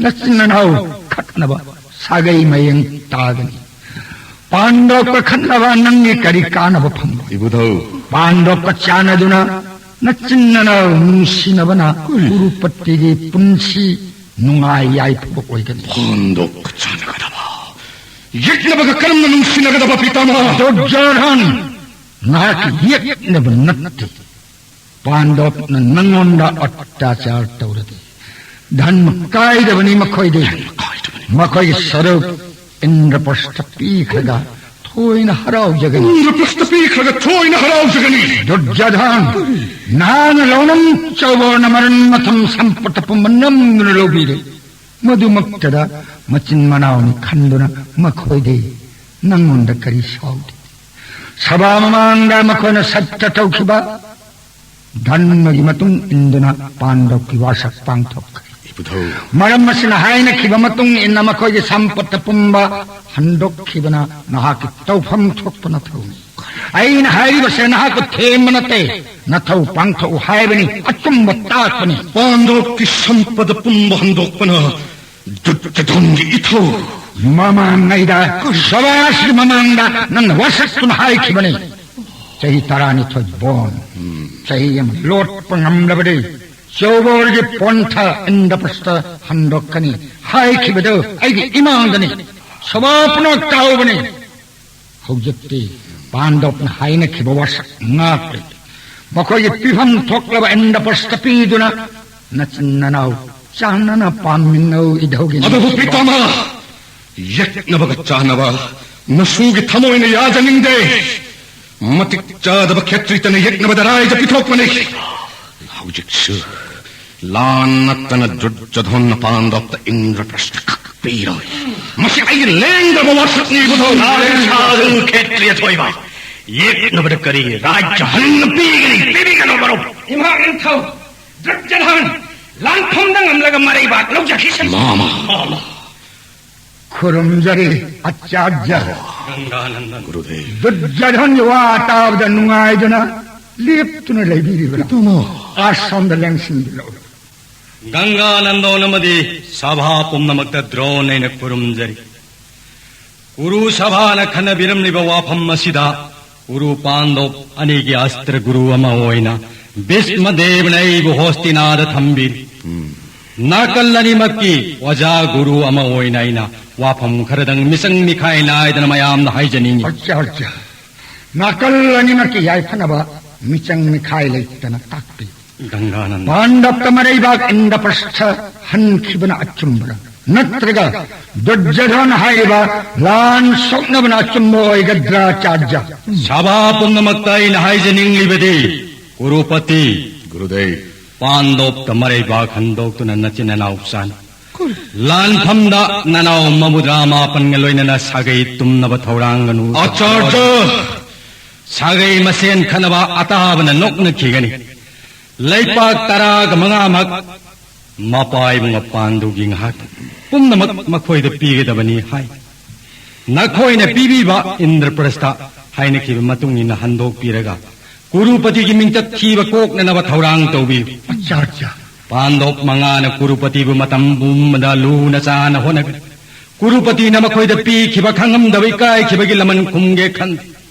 ꯅꯆꯤꯟ ꯅꯅꯥꯎ ꯈꯠꯅꯕ ꯁꯥꯒꯩ ꯃꯌꯦꯡ ꯇꯥꯒꯅꯤ꯫ ꯄꯥꯟꯗꯣꯞꯀ ꯈꯠꯅꯕ ꯅꯪꯒꯤ ꯀꯔꯤ ꯀꯥꯟꯅꯕ ꯐꯪꯕ? ꯏꯕꯨꯙꯧ꯫ ꯄꯥꯟꯗꯣꯞꯀ ꯆꯥꯟꯅꯗꯨꯅ ꯅꯆꯤꯟ ꯅꯅꯥꯎ ꯅꯨꯡꯁꯤꯅꯕꯅ ꯀꯨꯔꯨꯄꯇꯤꯒꯤ ꯄꯨꯟꯁꯤ ꯅꯨꯡꯉꯥꯏ ꯌꯥꯏꯐꯕ ꯑꯣꯏꯒꯅꯤ꯫ ꯄꯥꯟꯗꯣꯞꯀ ꯆꯥꯟꯅꯒꯗꯕ, ꯌꯦꯛꯅꯕꯒ ꯀꯔꯝꯅ ꯅꯨꯡꯁꯤꯅꯒꯗꯕ, ꯄꯤꯇꯥꯃꯍ? ꯗꯨꯔꯖꯣꯙꯟ, ꯅꯍꯥꯛꯀꯤ ꯌꯦꯛꯅꯕ ꯅꯠꯇꯦ꯫ ꯄꯥꯟꯗꯣꯞꯅ ꯅꯪꯉꯣꯟꯗ ꯑꯠꯇꯥꯆꯥꯔ ꯇꯧꯔꯗꯤ ꯙꯔꯃ ꯀꯥꯏꯗꯕꯅꯤ ꯃꯈꯣꯏꯗꯤ꯫ ꯃꯈꯣꯏꯒꯤ ꯁꯔꯨꯛ ꯏꯟꯗ꯭ꯔꯄ꯭ꯔꯁꯇ ꯄꯤꯈ꯭ꯔꯒ ꯊꯣꯏꯅ ꯍꯔꯥꯎꯖꯒꯅꯤ꯫ ꯏꯟꯗ꯭ꯔꯄ꯭ꯔꯁꯇ ꯄꯤꯈ꯭ꯔꯒ ꯊꯣꯏꯅ ꯍꯔꯥꯎꯖꯒꯅꯤ꯫ ꯗꯨꯔꯖꯣꯙꯟ, ꯅꯍꯥꯛꯅ ꯂꯧꯅꯝ ꯆꯧꯕꯣꯔꯅ ꯃꯔꯟ ꯃꯊꯨꯝ ꯁꯝꯄꯠꯇ ꯄꯨꯝꯕ ꯅꯝꯗꯨꯅ ꯂꯧꯕꯤꯔꯦ꯫ ꯃꯗꯨꯃꯛꯇꯗ ꯃꯆꯤꯟ ꯃꯅꯥꯎꯅꯤ ꯈꯟꯗꯨꯅ ꯃꯈꯣꯏꯗꯤ ꯅꯪꯉꯣꯟꯗ ꯀꯔꯤ ꯁꯥꯎꯗꯦ? ꯁꯚꯥ ꯃꯃꯥꯡꯗ ꯃꯈꯣꯏꯅ ꯁꯠꯇ ꯇꯧꯈꯤꯕ ꯙꯔꯃꯒꯤ ꯃꯇꯨꯡ ꯏꯟꯗꯨꯅ ꯄꯥꯟꯗꯣꯞꯀꯤ ꯋꯥꯁꯛ ꯄꯥꯡꯊꯣꯛꯈ꯭ꯔꯦ꯫ ꯏꯕꯨꯙꯧ꯫ ꯃꯔꯝ ꯑꯁꯤꯅ ꯍꯥꯏꯅꯈꯤꯕ ꯃꯇꯨꯡ ꯏꯟꯅ ꯃꯈꯣꯏꯒꯤ ꯁꯝꯄꯠꯇ ꯄꯨꯝꯕ ꯍꯟꯗꯣꯛꯈꯤꯕꯅ ꯅꯍꯥꯛꯀꯤ ꯇꯧꯐꯝ ꯊꯣꯛꯄ ꯅꯊꯧꯅꯤ꯫ ꯑꯩꯅ ꯍꯥꯏꯔꯤꯕꯁꯦ ꯅꯍꯥꯛꯄꯨ ꯊꯦꯝꯕ ꯅꯠꯇꯦ, ꯅꯊꯧ ꯄꯥꯡꯊꯣꯛꯎ ꯍꯥꯏꯕꯅꯤ, ꯑꯆꯨꯝꯕ ꯇꯥꯛꯄꯅꯤ꯫ ꯄꯥꯟꯗꯣꯞꯀꯤ ꯁꯝꯄꯠꯇ ꯄꯨꯝꯕ ꯍꯟꯗꯣꯛꯄꯅ ꯗꯨꯠꯇ ꯙꯟꯒꯤ ꯏꯊꯧ꯫ ꯃꯃꯥꯡꯉꯩꯗ, ꯁꯚꯥꯁꯤꯒꯤ ꯃꯃꯥꯡꯗ ꯅꯪꯅ ꯋꯥꯁꯛꯇꯨꯅ ꯍꯥꯏꯈꯤꯕꯅꯤ꯫ ꯆꯍꯤ ꯇꯔꯥꯅꯤꯊꯣꯏ ꯕꯣꯟ, ꯆꯍꯤ ꯑꯃ ꯂꯣꯠꯄ ꯉꯝꯂꯕꯗꯤ ꯆꯧꯕꯣꯔꯒꯤ ꯄꯣꯟꯊ ꯏꯟꯗ꯭ꯔꯄ꯭ꯔꯁꯇ ꯍꯟꯗꯣꯛꯀꯅꯤ ꯍꯥꯏꯈꯤꯕꯗꯨ ꯑꯩꯒꯤ ꯏꯃꯥꯡꯗꯅꯤ꯫ ꯁꯚꯥ ꯄꯨꯝꯅꯃꯛ ꯇꯥꯍꯧꯕꯅꯤ꯫ ꯍꯧꯖꯤꯛꯇꯤ ꯄꯥꯟꯗꯣꯞꯅ ꯍꯥꯏꯅꯈꯤꯕ ꯋꯥꯁꯛ ꯉꯥꯛꯂꯤ꯫ ꯃꯈꯣꯏꯒꯤ ꯄꯤꯐꯝ ꯊꯣꯛꯂꯕ ꯏꯟꯗ꯭ꯔꯄ꯭ꯔꯁꯇ ꯄꯤꯗꯨꯅ ꯅꯆꯤꯟ ꯅꯅꯥꯎ ꯆꯥꯟꯅꯅ ꯄꯥꯟꯃꯤꯟꯅꯧ, ꯏꯙꯧꯒꯤ ꯑꯗꯨꯕꯨ ꯅꯨꯡꯁꯤꯕ꯫ ꯄꯤꯇꯥꯃꯍ, ꯌꯦꯛꯅꯕꯒ ꯆꯥꯟꯅꯕ ꯅꯁꯨꯒꯤ ꯊꯃꯣꯏꯅ ꯌꯥꯖꯅꯤꯡꯗꯦ꯫ ꯃꯇꯤꯛ ꯆꯥꯗꯕ ꯈꯦꯇ꯭ꯔꯤꯇꯅ ꯌꯦꯛꯅꯕꯗ ꯔꯥꯏꯖ ꯄꯤꯊꯣꯛꯄꯅꯤ꯫ ꯍꯧꯖꯤꯛꯁꯨ ꯂꯥꯟ ꯅꯠꯇꯅ ꯗꯨꯔꯖꯣꯙꯟꯅ ꯄꯥꯟꯗꯕꯇ ꯏꯟꯗ꯭ꯔꯄ꯭ꯔꯁꯊ ꯀꯛꯄꯤꯔꯣꯏ꯫ ꯃꯁꯤ ꯑꯩꯒꯤ ꯂꯦꯡꯗꯕ ꯋꯥꯁꯛꯅꯤ ꯏꯕꯨꯙꯧ꯫ ꯂꯥꯟ ꯁꯥꯗꯨ ꯈꯦꯇ꯭ꯔꯤꯌ ꯊꯣꯏꯕ, ꯌꯦꯛꯅꯕꯗ ꯀꯔꯤ ꯔꯥꯖ꯭ꯌ ꯍꯟꯅ ꯄꯤꯒꯅꯤ? ꯄꯤꯕꯤꯒꯅꯨ ꯃꯔꯨꯞ꯫ ꯏꯃꯥ ꯅꯤꯡꯊꯧ, ꯗꯨꯔꯖꯣꯙꯟ ꯂꯥꯟꯐꯝꯗ ꯉꯝꯂꯒ ꯃꯔꯩꯕꯥꯛ ꯂꯧꯖꯈꯤꯁꯅꯨ꯫ ꯃꯥꯃ꯫ ꯃꯥꯃ꯫ ꯈꯨꯔꯨꯝꯖꯔꯤ ꯑꯆꯥꯔꯌ꯫ ꯒꯪꯒꯥꯅꯟꯗꯟ꯫ ꯒꯨꯔꯨꯗꯦꯕ꯫ ꯗꯨꯔꯖꯣꯙꯟꯒꯤ ꯋꯥ ꯇꯥꯕꯗ ꯅꯨꯡꯉꯥꯏꯗꯨꯅ ꯂꯦꯞꯇꯨꯅ ꯂꯩꯕꯤꯔꯤꯕ꯭ꯔꯥ? ꯄꯤꯇꯥꯃꯍ꯫ ꯑꯁꯣꯝꯗ ꯂꯦꯡꯁꯤꯟꯕꯤꯔꯛꯎ꯫ ꯒꯪꯒꯥꯅꯟꯗꯣꯟ ꯑꯃꯗꯤ ꯁꯚꯥ ꯄꯨꯝꯅꯃꯛꯇ ꯗ꯭ꯔꯣꯟ ꯑꯩꯅ ꯈꯨꯔꯨꯝꯖꯔꯤ꯫ ꯀꯨꯔꯨ ꯁꯚꯥꯅ ꯈꯟꯅꯕꯤꯔꯝꯂꯤꯕ ꯋꯥꯐꯝ ꯑꯁꯤꯗ ꯀꯨꯔꯨ ꯄꯥꯟꯗꯣꯞ ꯑꯅꯤꯒꯤ ꯑꯁꯇ꯭ꯔ ꯒꯨꯔꯨ ꯑꯃ ꯑꯣꯏꯅ ꯚꯤꯁꯃ ꯗꯦꯕꯅ ꯑꯩꯕꯨ ꯍꯣꯁꯇꯤꯅꯥꯗ ꯊꯝꯕꯤꯔꯤ꯫ ꯅꯥꯀꯜ ꯑꯅꯤꯃꯛꯀꯤ ꯑꯣꯖꯥ ꯒꯨꯔꯨ ꯑꯃ ꯑꯣꯏꯅ ꯑꯩꯅ ꯋꯥꯐꯝ ꯈꯔꯗꯪ ꯃꯤꯆꯪ ꯃꯤꯈꯥꯏ ꯅꯥꯏꯗꯅ ꯃꯌꯥꯝꯗ ꯍꯥꯏꯖꯅꯤꯡꯏ꯫ ꯑꯠꯆꯥ, ꯑꯠꯆꯥ꯫ ꯅꯥꯀꯜ ꯑꯅꯤꯃꯛꯀꯤ ꯌꯥꯏꯐꯅꯕ ꯃꯤꯆꯪ ꯃꯤꯈꯥꯏ ꯂꯩꯇꯅ ꯇꯥꯛꯄꯤꯌꯨ꯫ ꯒꯪꯒꯥꯅꯟꯗ꯫ ꯄꯥꯟꯗꯞꯇ ꯃꯔꯩꯕꯥꯛ ꯏꯟꯗ꯭ꯔꯄ꯭ꯔꯁꯊ ꯍꯟꯈꯤꯕꯅ ꯑꯆꯨꯝꯕꯔ? ꯅꯠꯇ꯭ꯔꯒ ꯗꯨꯔꯖꯣꯙꯟ ꯍꯥꯏꯔꯤꯕ ꯂꯥꯟ ꯁꯣꯛꯅꯕꯅ ꯑꯆꯨꯝꯕ ꯑꯣꯏꯒꯗ꯭ꯔꯥ, ꯑꯆꯥꯔꯌ? ꯁꯚꯥ ꯄꯨꯝꯅꯃꯛꯇ ꯑꯩꯅ ꯍꯥꯏꯖꯅꯤꯡꯂꯤꯕꯗꯤ, ꯀꯨꯔꯨꯄꯇꯤ, ꯒꯨꯔꯨꯗꯦꯕ꯫ ꯄꯥꯟꯗꯣꯞꯇ ꯃꯔꯩꯕꯥꯛ ꯍꯟꯗꯣꯛꯇꯨꯅ ꯅꯆꯤꯟ ꯅꯅꯥꯎ ꯆꯥꯅꯤ꯫ ꯂꯥꯟꯐꯝꯗ ꯅꯅꯥꯎ ꯃꯃꯨꯗ꯭ꯔꯥ ꯃꯥꯄꯟꯒ ꯂꯣꯏꯅꯅ ꯁꯥꯒꯩ ꯇꯨꯝꯅꯕ ꯊꯧꯔꯥꯡꯒꯅꯨ꯫ ꯑꯆꯥꯔꯌ! ꯁꯥꯒꯩ ꯃꯁꯦꯟ ꯈꯠꯅꯕ ꯑꯇꯥꯕꯅ ꯅꯣꯛꯅꯈꯤꯒꯅꯤ꯫ ꯂꯩꯄꯥꯛ ꯇꯔꯥꯒ ꯃꯉꯥꯃꯛ ꯃꯄꯥ ꯏꯕꯨꯡ ꯃꯄꯥꯟꯗꯨꯒꯤ ꯉꯥꯏꯍꯥꯛ ꯄꯨꯝꯅꯃꯛ ꯃꯈꯣꯏꯗ ꯄꯤꯒꯗꯕꯅꯤ ꯍꯥꯏ꯫ ꯅꯈꯣꯏꯅ ꯄꯤꯕꯤꯕ ꯏꯟꯗ꯭ꯔꯄ꯭ꯔꯁꯊ ꯍꯥꯏꯅꯈꯤꯕ ꯃꯇꯨꯡ ꯏꯟꯅ ꯍꯟꯗꯣꯛꯄꯤꯔꯒ ꯀꯨꯔꯨꯄꯇꯤꯒꯤ ꯃꯤꯡꯆꯠ ꯊꯤꯕ ꯀꯣꯛꯅꯅꯕ ꯊꯧꯔꯥꯡ ꯇꯧꯕꯤꯌꯨ꯫ ꯑꯆꯥꯔꯌ! ꯄꯥꯟꯗꯣꯞ ꯃꯉꯥꯅ ꯀꯨꯔꯨꯄꯇꯤꯕꯨ ꯃꯇꯝ ꯄꯨꯝꯕꯗ ꯂꯨꯅ ꯆꯥꯅ ꯍꯣꯠꯅꯕꯤ꯫ ꯀꯨꯔꯨꯄꯇꯤꯅ ꯃꯈꯣꯏꯗ ꯄꯤꯈꯤꯕ ꯈꯪꯉꯝꯗꯕ ꯏꯀꯥꯏꯈꯤꯕꯒꯤ ꯂꯃꯟ ꯈꯨꯝꯒꯦ ꯈꯟ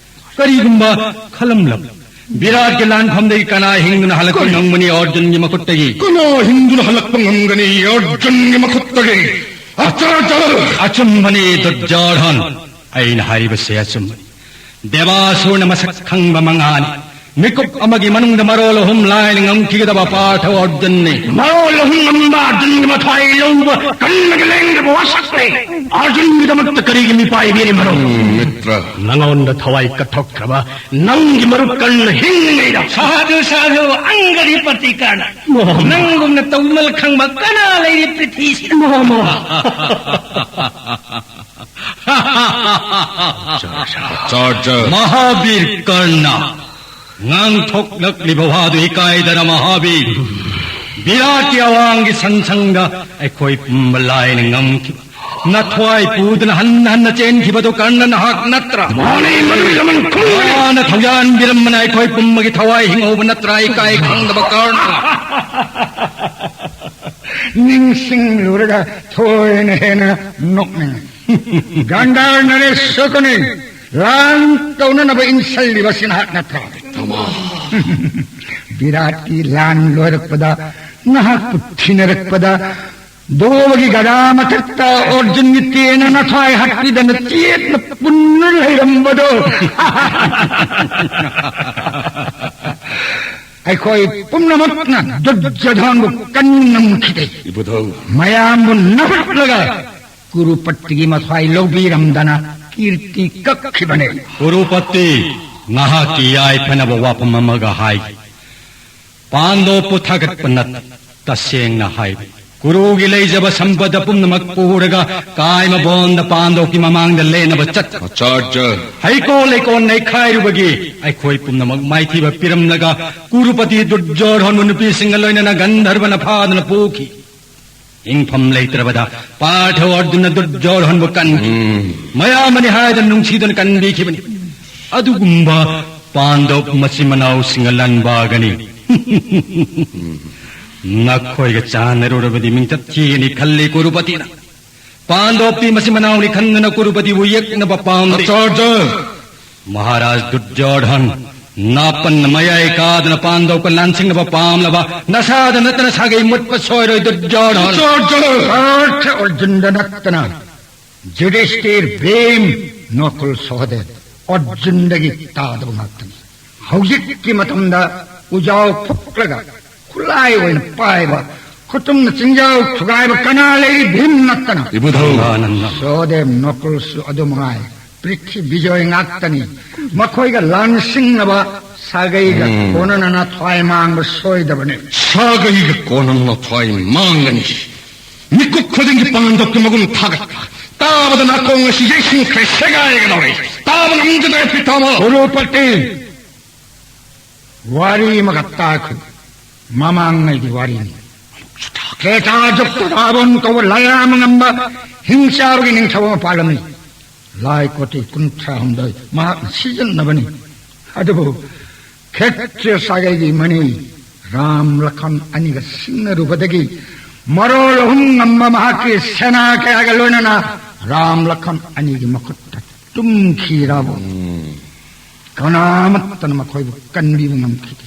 ꯀꯔꯤꯒꯨꯝꯕ ꯈꯜꯂꯝꯂꯕ ꯕꯤꯔꯥꯠꯀꯤ ꯂꯥꯟꯐꯝꯗꯒꯤ ꯀꯅꯥ ꯍꯤꯡꯗꯨꯅ ꯍꯜꯂꯛꯄ ꯀꯔꯤ? ꯉꯝꯒꯅꯤ ꯑꯔꯖꯨꯟꯒꯤ ꯃꯈꯨꯠꯇꯒꯤ? ꯀꯅꯥ ꯍꯤꯡꯗꯨꯅ ꯍꯜꯂꯛꯄ ꯉꯝꯒꯅꯤ ꯑꯔꯖꯨꯟꯒꯤ ꯃꯈꯨꯠꯇꯒꯤ? ꯑꯆꯥꯔꯌ! ꯑꯆꯨꯝꯕꯅꯤ ꯗꯨꯔꯖꯣꯙꯟ, ꯑꯩꯅ ꯍꯥꯏꯔꯤꯕꯁꯦ ꯑꯆꯨꯝꯕꯅꯤ꯫ ꯗꯦꯕꯥꯁꯨꯔꯅ ꯃꯁꯛ ꯈꯪꯕ ꯃꯉꯥꯅꯤ꯫ ꯃꯤꯀꯨꯞ ꯑꯃꯒꯤ ꯃꯅꯨꯡꯗ ꯃꯔꯣꯜ ꯑꯍꯨꯝ ꯂꯥꯏꯅ ꯉꯝꯈꯤꯒꯗꯕ ꯄꯥꯔꯊ ꯑꯔꯖꯨꯟꯅꯤ꯫ ꯃꯔꯣꯜ ꯑꯍꯨꯝ ꯉꯝꯕ ꯑꯔꯖꯨꯟꯒꯤ ꯃꯊ꯭ꯋꯥꯏ ꯂꯧꯕ ꯀꯟꯅꯒꯤ ꯂꯦꯡꯗꯕ ꯋꯥꯁꯛꯅꯤ꯫ ꯑꯔꯖꯨꯟꯒꯤꯗꯃꯛꯇ ꯀꯔꯤꯒꯤ ꯃꯤꯄꯥꯏꯕꯤꯔꯤ ꯃꯔꯨꯞ? ꯎꯝ, ꯃꯤꯇ꯭ꯔ꯫ ꯅꯉꯣꯟꯗ ꯊꯋꯥꯏ ꯀꯠꯊꯣꯛꯈ꯭ꯔꯕ ꯅꯪꯒꯤ ꯃꯔꯨꯞ ꯀꯔꯅ ꯍꯤꯡꯂꯤꯉꯩꯗ꯫ ꯁꯥꯗꯨ, ꯁꯥꯗꯨ, ꯑꯪꯒꯗꯤ ꯄꯇꯤ ꯀꯔꯅ꯫ ꯃꯣꯍꯝ꯫ ꯅꯪꯒꯨꯝꯅ ꯇꯧꯃꯜ ꯈꯪꯕ ꯀꯅꯥ ꯂꯩꯔꯤ ꯄ꯭ꯔꯤꯊꯤꯁꯤꯗ? ꯃꯣꯍꯝ꯫ ꯑꯆꯥꯔꯖ꯫ ꯃꯍꯥꯕꯤꯔ ꯀꯔꯅ꯫ ꯉꯥꯡꯊꯣꯛꯂꯛꯂꯤꯕ ꯋꯥꯗꯨ ꯏꯀꯥꯏꯗꯅ ꯃꯍꯥꯕꯤꯔ꯫ ꯕꯤꯔꯥꯠꯀꯤ ꯑꯋꯥꯡꯒꯤ ꯁꯪꯁꯪꯗ ꯑꯩꯈꯣꯏ ꯄꯨꯝꯕ ꯂꯥꯏꯅ ꯉꯝꯈꯤꯕ꯫ ꯅꯊ꯭ꯋꯥꯏ ꯄꯨꯗꯨꯅ ꯍꯟꯅ ꯍꯟꯅ ꯆꯦꯟꯈꯤꯕꯗꯨ ꯀꯔꯅ ꯅꯍꯥꯛ ꯅꯠꯇ꯭ꯔꯥ? ꯃꯥꯅꯦ, ꯃꯗꯨꯒꯤꯗꯃꯛ ꯈꯨꯝꯃꯨ꯫ ꯃꯥꯅ ꯊꯧꯖꯥꯟꯕꯤꯔꯝꯕꯅ ꯑꯩꯈꯣꯏ ꯄꯨꯝꯕꯒꯤ ꯊꯋꯥꯏ ꯍꯤꯡꯍꯧꯕ ꯅꯠꯇ꯭ꯔꯥ, ꯏꯀꯥꯏ ꯈꯪꯗꯕ ꯀꯔꯅ? ꯅꯤꯡꯁꯤꯡꯂꯨꯔꯒ ꯊꯣꯏꯅ ꯍꯦꯟꯅ ꯅꯣꯛꯅꯤꯡꯉꯤ꯫ ꯒꯟꯙꯥꯔ ꯅꯔꯦꯁ ꯁꯣꯀꯅꯤ ꯂꯥꯟ ꯇꯧꯅꯅꯕ ꯏꯟꯁꯜꯂꯤꯕꯁꯤ ꯅꯍꯥꯛ ꯅꯠꯇ꯭ꯔꯣ? ꯕꯤꯔꯥꯠꯀꯤ ꯂꯥꯟ ꯂꯣꯏꯔꯛꯄꯗ ꯅꯍꯥꯛꯄꯨ ꯊꯤꯅꯔꯛꯄꯗ ꯗꯣꯕꯒꯤ ꯒꯗꯥ ꯃꯊꯛꯇ ꯑꯔꯖꯨꯟꯒꯤ ꯇꯦꯟꯅ ꯅꯊ꯭ꯋꯥꯏ ꯍꯥꯠꯄꯤꯗꯅ ꯆꯦꯠꯅ ꯄꯨꯟꯅ ꯂꯩꯔꯝꯕꯗꯣ꯫ ꯑꯩꯈꯣꯏ ꯄꯨꯝꯅꯃꯛꯅ ꯗꯨꯔꯖꯣꯙꯟꯕꯨ ꯀꯟꯕ ꯉꯝꯈꯤꯗꯦ꯫ ꯏꯕꯨꯙꯧ꯫ ꯃꯌꯥꯝꯕꯨ ꯅꯝꯈꯠꯂꯒ ꯀꯨꯔꯨꯄꯇꯤꯒꯤ ꯃꯊ꯭ꯋꯥꯏ ꯂꯧꯕꯤꯔꯝꯗꯅ ꯀꯤꯔꯇꯤ ꯀꯛꯈꯤꯕꯅꯦ꯫ ꯀꯨꯔꯨꯄꯇꯤ, ꯅꯍꯥꯛꯀꯤ ꯌꯥꯏꯐꯅꯕ ꯋꯥꯐꯝ ꯑꯃꯒ ꯍꯥꯏꯒꯦ꯫ ꯄꯥꯟꯗꯣꯞꯄꯨ ꯊꯥꯒꯠꯄ ꯅꯠꯇꯦ, ꯇꯁꯦꯡꯅ ꯍꯥꯏꯕ꯫ ꯀꯨꯔꯨꯒꯤ ꯂꯩꯖꯕ ꯁꯝꯄꯗ ꯄꯨꯝꯅꯃꯛ ꯄꯨꯔꯒ ꯀꯥꯏꯃꯕꯣꯟꯗ ꯄꯥꯟꯗꯣꯞꯀꯤ ꯃꯃꯥꯡꯗ ꯂꯦꯟꯅꯕ ꯆꯠ꯫ ꯑꯆꯥꯔꯖ꯫ ꯍꯩꯀꯣꯜ ꯂꯩꯀꯣꯜ ꯅꯩꯈꯥꯏꯔꯨꯕꯒꯤ ꯑꯩꯈꯣꯏ ꯄꯨꯝꯅꯃꯛ ꯃꯥꯏꯊꯤꯕ ꯄꯤꯔꯝꯂꯒ ꯀꯨꯔꯨꯄꯇꯤ ꯗꯨꯔꯖꯣꯙꯟꯕꯨ ꯅꯨꯄꯤꯁꯤꯡꯒ ꯂꯣꯏꯅꯅ ꯒꯟꯙꯔꯕꯅ ꯐꯥꯗꯨꯅ ꯄꯨꯈꯤ꯫ ꯍꯤꯡꯐꯝ ꯂꯩꯇ꯭ꯔꯕꯗ ꯄꯥꯔꯊ ꯑꯔꯖꯨꯟꯅ ꯗꯨꯔꯖꯣꯙꯟꯕꯨ ꯀꯟꯈꯤ꯫ ꯎꯝ꯫ ꯃꯌꯥꯝꯕꯅꯤ ꯍꯥꯏꯗꯨꯅ ꯅꯨꯡꯁꯤꯗꯨꯅ ꯀꯟꯕꯤꯈꯤꯕꯅꯤ꯫ ꯑꯗꯨꯒꯨꯝꯕ ꯄꯥꯟꯗꯣꯞ ꯃꯆꯤꯟ ꯃꯅꯥꯎꯁꯤꯡꯒ ꯂꯥꯟꯕꯥꯒꯅꯤ꯫ ꯅꯈꯣꯏꯒ ꯆꯥꯟꯅꯔꯨꯔꯕꯗꯤ ꯃꯤꯡꯆꯠ ꯊꯤꯒꯅꯤ ꯈꯜꯂꯤ ꯀꯨꯔꯨꯄꯇꯤꯅ꯫ ꯄꯥꯟꯗꯣꯞꯇꯤ ꯃꯆꯤꯟ ꯃꯅꯥꯎꯅꯤ ꯈꯟꯗꯨꯅ ꯀꯨꯔꯨꯄꯇꯤꯕꯨ ꯌꯦꯛꯅꯕ ꯄꯥꯝꯗꯦ꯫ ꯑꯆꯥꯔꯖ! ꯃꯍꯥꯔꯥꯖ ꯗꯨꯔꯖꯣꯙꯟ, ꯅꯥꯄꯟꯅ ꯃꯌꯥꯏ ꯀꯥꯗꯨꯅ ꯄꯥꯟꯗꯣꯞꯀ ꯂꯥꯟꯁꯤꯡꯅꯕ ꯄꯥꯝꯂꯕ ꯅꯁꯥꯗ ꯅꯠꯇꯅ ꯁꯥꯒꯩ ꯃꯨꯠꯄ ꯁꯣꯏꯔꯣꯏ ꯗꯨꯔꯖꯣꯙꯟ꯫ ꯑꯆꯥꯔꯖ! ꯄꯥꯔꯊ ꯑꯔꯖꯨꯟꯗ ꯅꯠꯇꯅ ꯌꯨꯙꯤꯁꯇꯤꯔ, ꯚꯤꯝ, ꯅꯀꯨꯜ, ꯁꯍꯗꯦꯕ, ꯑꯔꯖꯨꯟꯗꯒꯤ ꯇꯥꯗꯕ ꯉꯥꯛꯇꯅꯤ꯫ ꯍꯧꯖꯤꯛꯀꯤ ꯃꯇꯝꯗ ꯎꯖꯥꯎ ꯐꯨꯛꯂꯒ ꯈꯨꯠꯂꯥꯏ ꯑꯣꯏꯅ ꯄꯥꯏꯕ, ꯈꯨꯇꯨꯝꯅ ꯆꯤꯡꯖꯥꯎ ꯊꯨꯒꯥꯏꯕ ꯀꯅꯥ ꯂꯩꯔꯤ? ꯚꯤꯝ ꯅꯠꯇꯅ꯫ ꯏꯕꯨꯙꯧ꯫ ꯁꯍꯗꯦꯕ ꯅꯀꯨꯜꯁꯨ ꯑꯗꯨ ꯃꯉꯥꯏ꯫ ꯄ꯭ꯔꯤꯊꯤ ꯕꯤꯖꯣꯏ ꯉꯥꯛꯇꯅꯤ꯫ ꯃꯈꯣꯏꯒ ꯂꯥꯟꯁꯤꯡꯅꯕ ꯁꯥꯒꯩꯒ ꯎꯝ꯫ ꯀꯣꯟꯅꯅ ꯊ꯭ꯋꯥꯏ ꯃꯥꯡꯕ ꯁꯣꯏꯗꯕꯅꯤ꯫ ꯁꯥꯒꯩꯒ ꯀꯣꯟꯅꯅ ꯊ꯭ꯋꯥꯏ ꯃꯥꯡꯒꯅꯤ꯫ ꯃꯤꯀꯨꯞ ꯈꯨꯗꯤꯡꯒꯤ ꯄꯥꯟꯗꯣꯞꯀꯤ ꯃꯒꯨꯟ ꯊꯥꯒꯠꯄ꯫ ꯇꯥꯕꯗ ꯅꯥꯀꯣꯡ ꯑꯁꯤ ꯌꯩꯁꯤꯟꯈ꯭ꯔꯦ, ꯁꯦꯒꯥꯏꯒꯗꯧꯔꯦ꯫ ꯇꯥꯕ ꯉꯝꯒꯗ꯭ꯔꯦ, ꯄꯤꯇꯥꯃ? ꯀꯨꯔꯨꯄꯇꯤ, ꯋꯥꯔꯤ ꯑꯃꯈꯛ ꯇꯥꯈꯣ꯫ ꯃꯃꯥꯡꯉꯩꯒꯤ ꯋꯥꯔꯤꯅꯤ꯫ ꯇ꯭ꯔꯦꯇꯥ ꯖꯨꯛꯇ ꯔꯥꯕꯣꯟ ꯀꯧꯕ ꯂꯥꯏꯔꯥꯝ ꯉꯝꯕ ꯍꯤꯡꯆꯥꯕꯒꯤ ꯅꯤꯡꯊꯧ ꯑꯃ ꯄꯥꯜꯂꯝꯃꯤ꯫ ꯂꯥꯏ ꯀꯣꯇꯤ ꯀꯨꯟꯊ꯭ꯔꯥ ꯍꯨꯝꯗꯣꯏ ꯃꯍꯥꯛꯅ ꯁꯤꯖꯤꯟꯅꯕꯅꯤ꯫ ꯑꯗꯨꯕꯨ ꯈꯦꯇ꯭ꯔꯤꯌ ꯁꯥꯒꯩꯒꯤ ꯃꯅꯤ ꯔꯥꯝ ꯂꯈꯟ ꯑꯅꯤꯒ ꯁꯤꯡꯅꯔꯨꯕꯗꯒꯤ ꯃꯔꯣꯜ ꯑꯍꯨꯝ ꯉꯝꯕ ꯃꯍꯥꯛꯀꯤ ꯁꯦꯅꯥ ꯀꯌꯥꯒ ꯂꯣꯏꯅꯅ ꯔꯥꯝ ꯂꯈꯟ ꯑꯅꯤꯒꯤ ꯃꯈꯨꯠꯇ ꯇꯨꯝꯈꯤ꯫ ꯔꯥꯕꯣꯟ ꯎꯝ꯫ ꯀꯅꯥꯃꯠꯇꯅ ꯃꯈꯣꯏꯕꯨ ꯀꯟꯕꯤꯕ ꯉꯝꯈꯤꯗꯦ꯫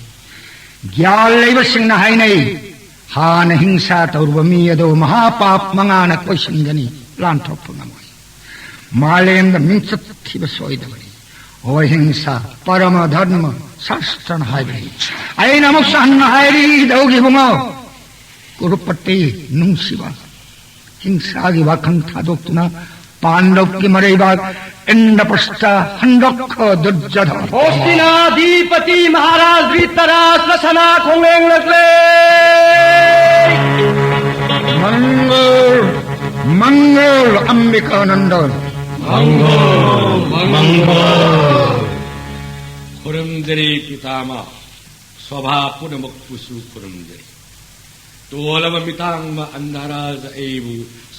ꯒ꯭ꯌꯥꯟ ꯂꯩꯕꯁꯤꯡꯅ ꯍꯥꯏꯅꯩ, ꯍꯥꯟꯅ ꯍꯤꯡꯁꯥ ꯇꯧꯔꯨꯕ ꯃꯤ ꯑꯗꯨ ꯃꯍꯥꯄꯥꯞ ꯃꯉꯥꯅ ꯀꯣꯏꯁꯤꯟꯒꯅꯤ, ꯂꯥꯟꯊꯣꯛꯄ ꯉꯝꯃꯣꯏ꯫ ꯃꯥꯂꯦꯝꯗ ꯃꯤꯡꯆꯠ ꯊꯤꯕ ꯁꯣꯏꯗꯕꯅꯤ꯫ ꯑꯍꯤꯡꯁꯥ ꯄꯔꯃ ꯙꯔꯃ ꯁꯥꯁꯇ꯭ꯔꯅ ꯍꯥꯏꯕꯅꯤ꯫ ꯑꯩꯅ ꯑꯃꯨꯛꯁꯨ ꯍꯟꯅ ꯍꯥꯏꯔꯤ, ꯏꯙꯧꯒꯤ ꯏꯕꯨꯡꯉꯣ, ꯀꯨꯔꯨꯄꯇꯤ ꯅꯨꯡꯁꯤꯕ, ꯍꯤꯡꯁꯥꯒꯤ ꯋꯥꯈꯜ ꯊꯥꯗꯣꯛꯇꯨꯅ ꯄꯥꯟꯗꯧꯀꯤ ꯃꯔꯩꯕꯥꯛ ꯏꯟꯗ꯭ꯔꯄ꯭ꯔꯁꯇ ꯍꯟꯗꯣꯛꯈꯣ, ꯗꯨꯔꯖꯣꯙꯟ꯫ ꯍꯣꯁꯇꯤꯅꯥꯙꯤꯄꯇꯤ ꯃꯍꯥꯔꯥꯖ ꯙ꯭ꯔꯤꯇꯔꯥꯁ꯭ꯇ꯭ꯔ ꯁꯅꯥ ꯈꯣꯡꯂꯦꯡꯂꯛꯂꯦ꯫ ꯃꯪꯒꯣꯜ, ꯃꯪꯒꯣꯜ, ꯑꯝꯕꯤꯀꯥꯅꯟꯗ꯫ ꯃꯪꯒꯣꯜ, ꯃꯪꯒꯣꯜ꯫ ꯈꯨꯔꯨꯝꯖꯔꯤ ꯄꯤꯇꯥꯃ, ꯁꯚꯥ ꯄꯨꯝꯅꯃꯛꯄꯨꯁꯨ ꯈꯨꯔꯨꯝꯖꯔꯤ꯫ ꯇꯣꯜꯂꯕ ꯃꯤꯇꯥꯡꯕ ꯑꯟꯙꯔꯥꯖ ꯑꯩꯕꯨ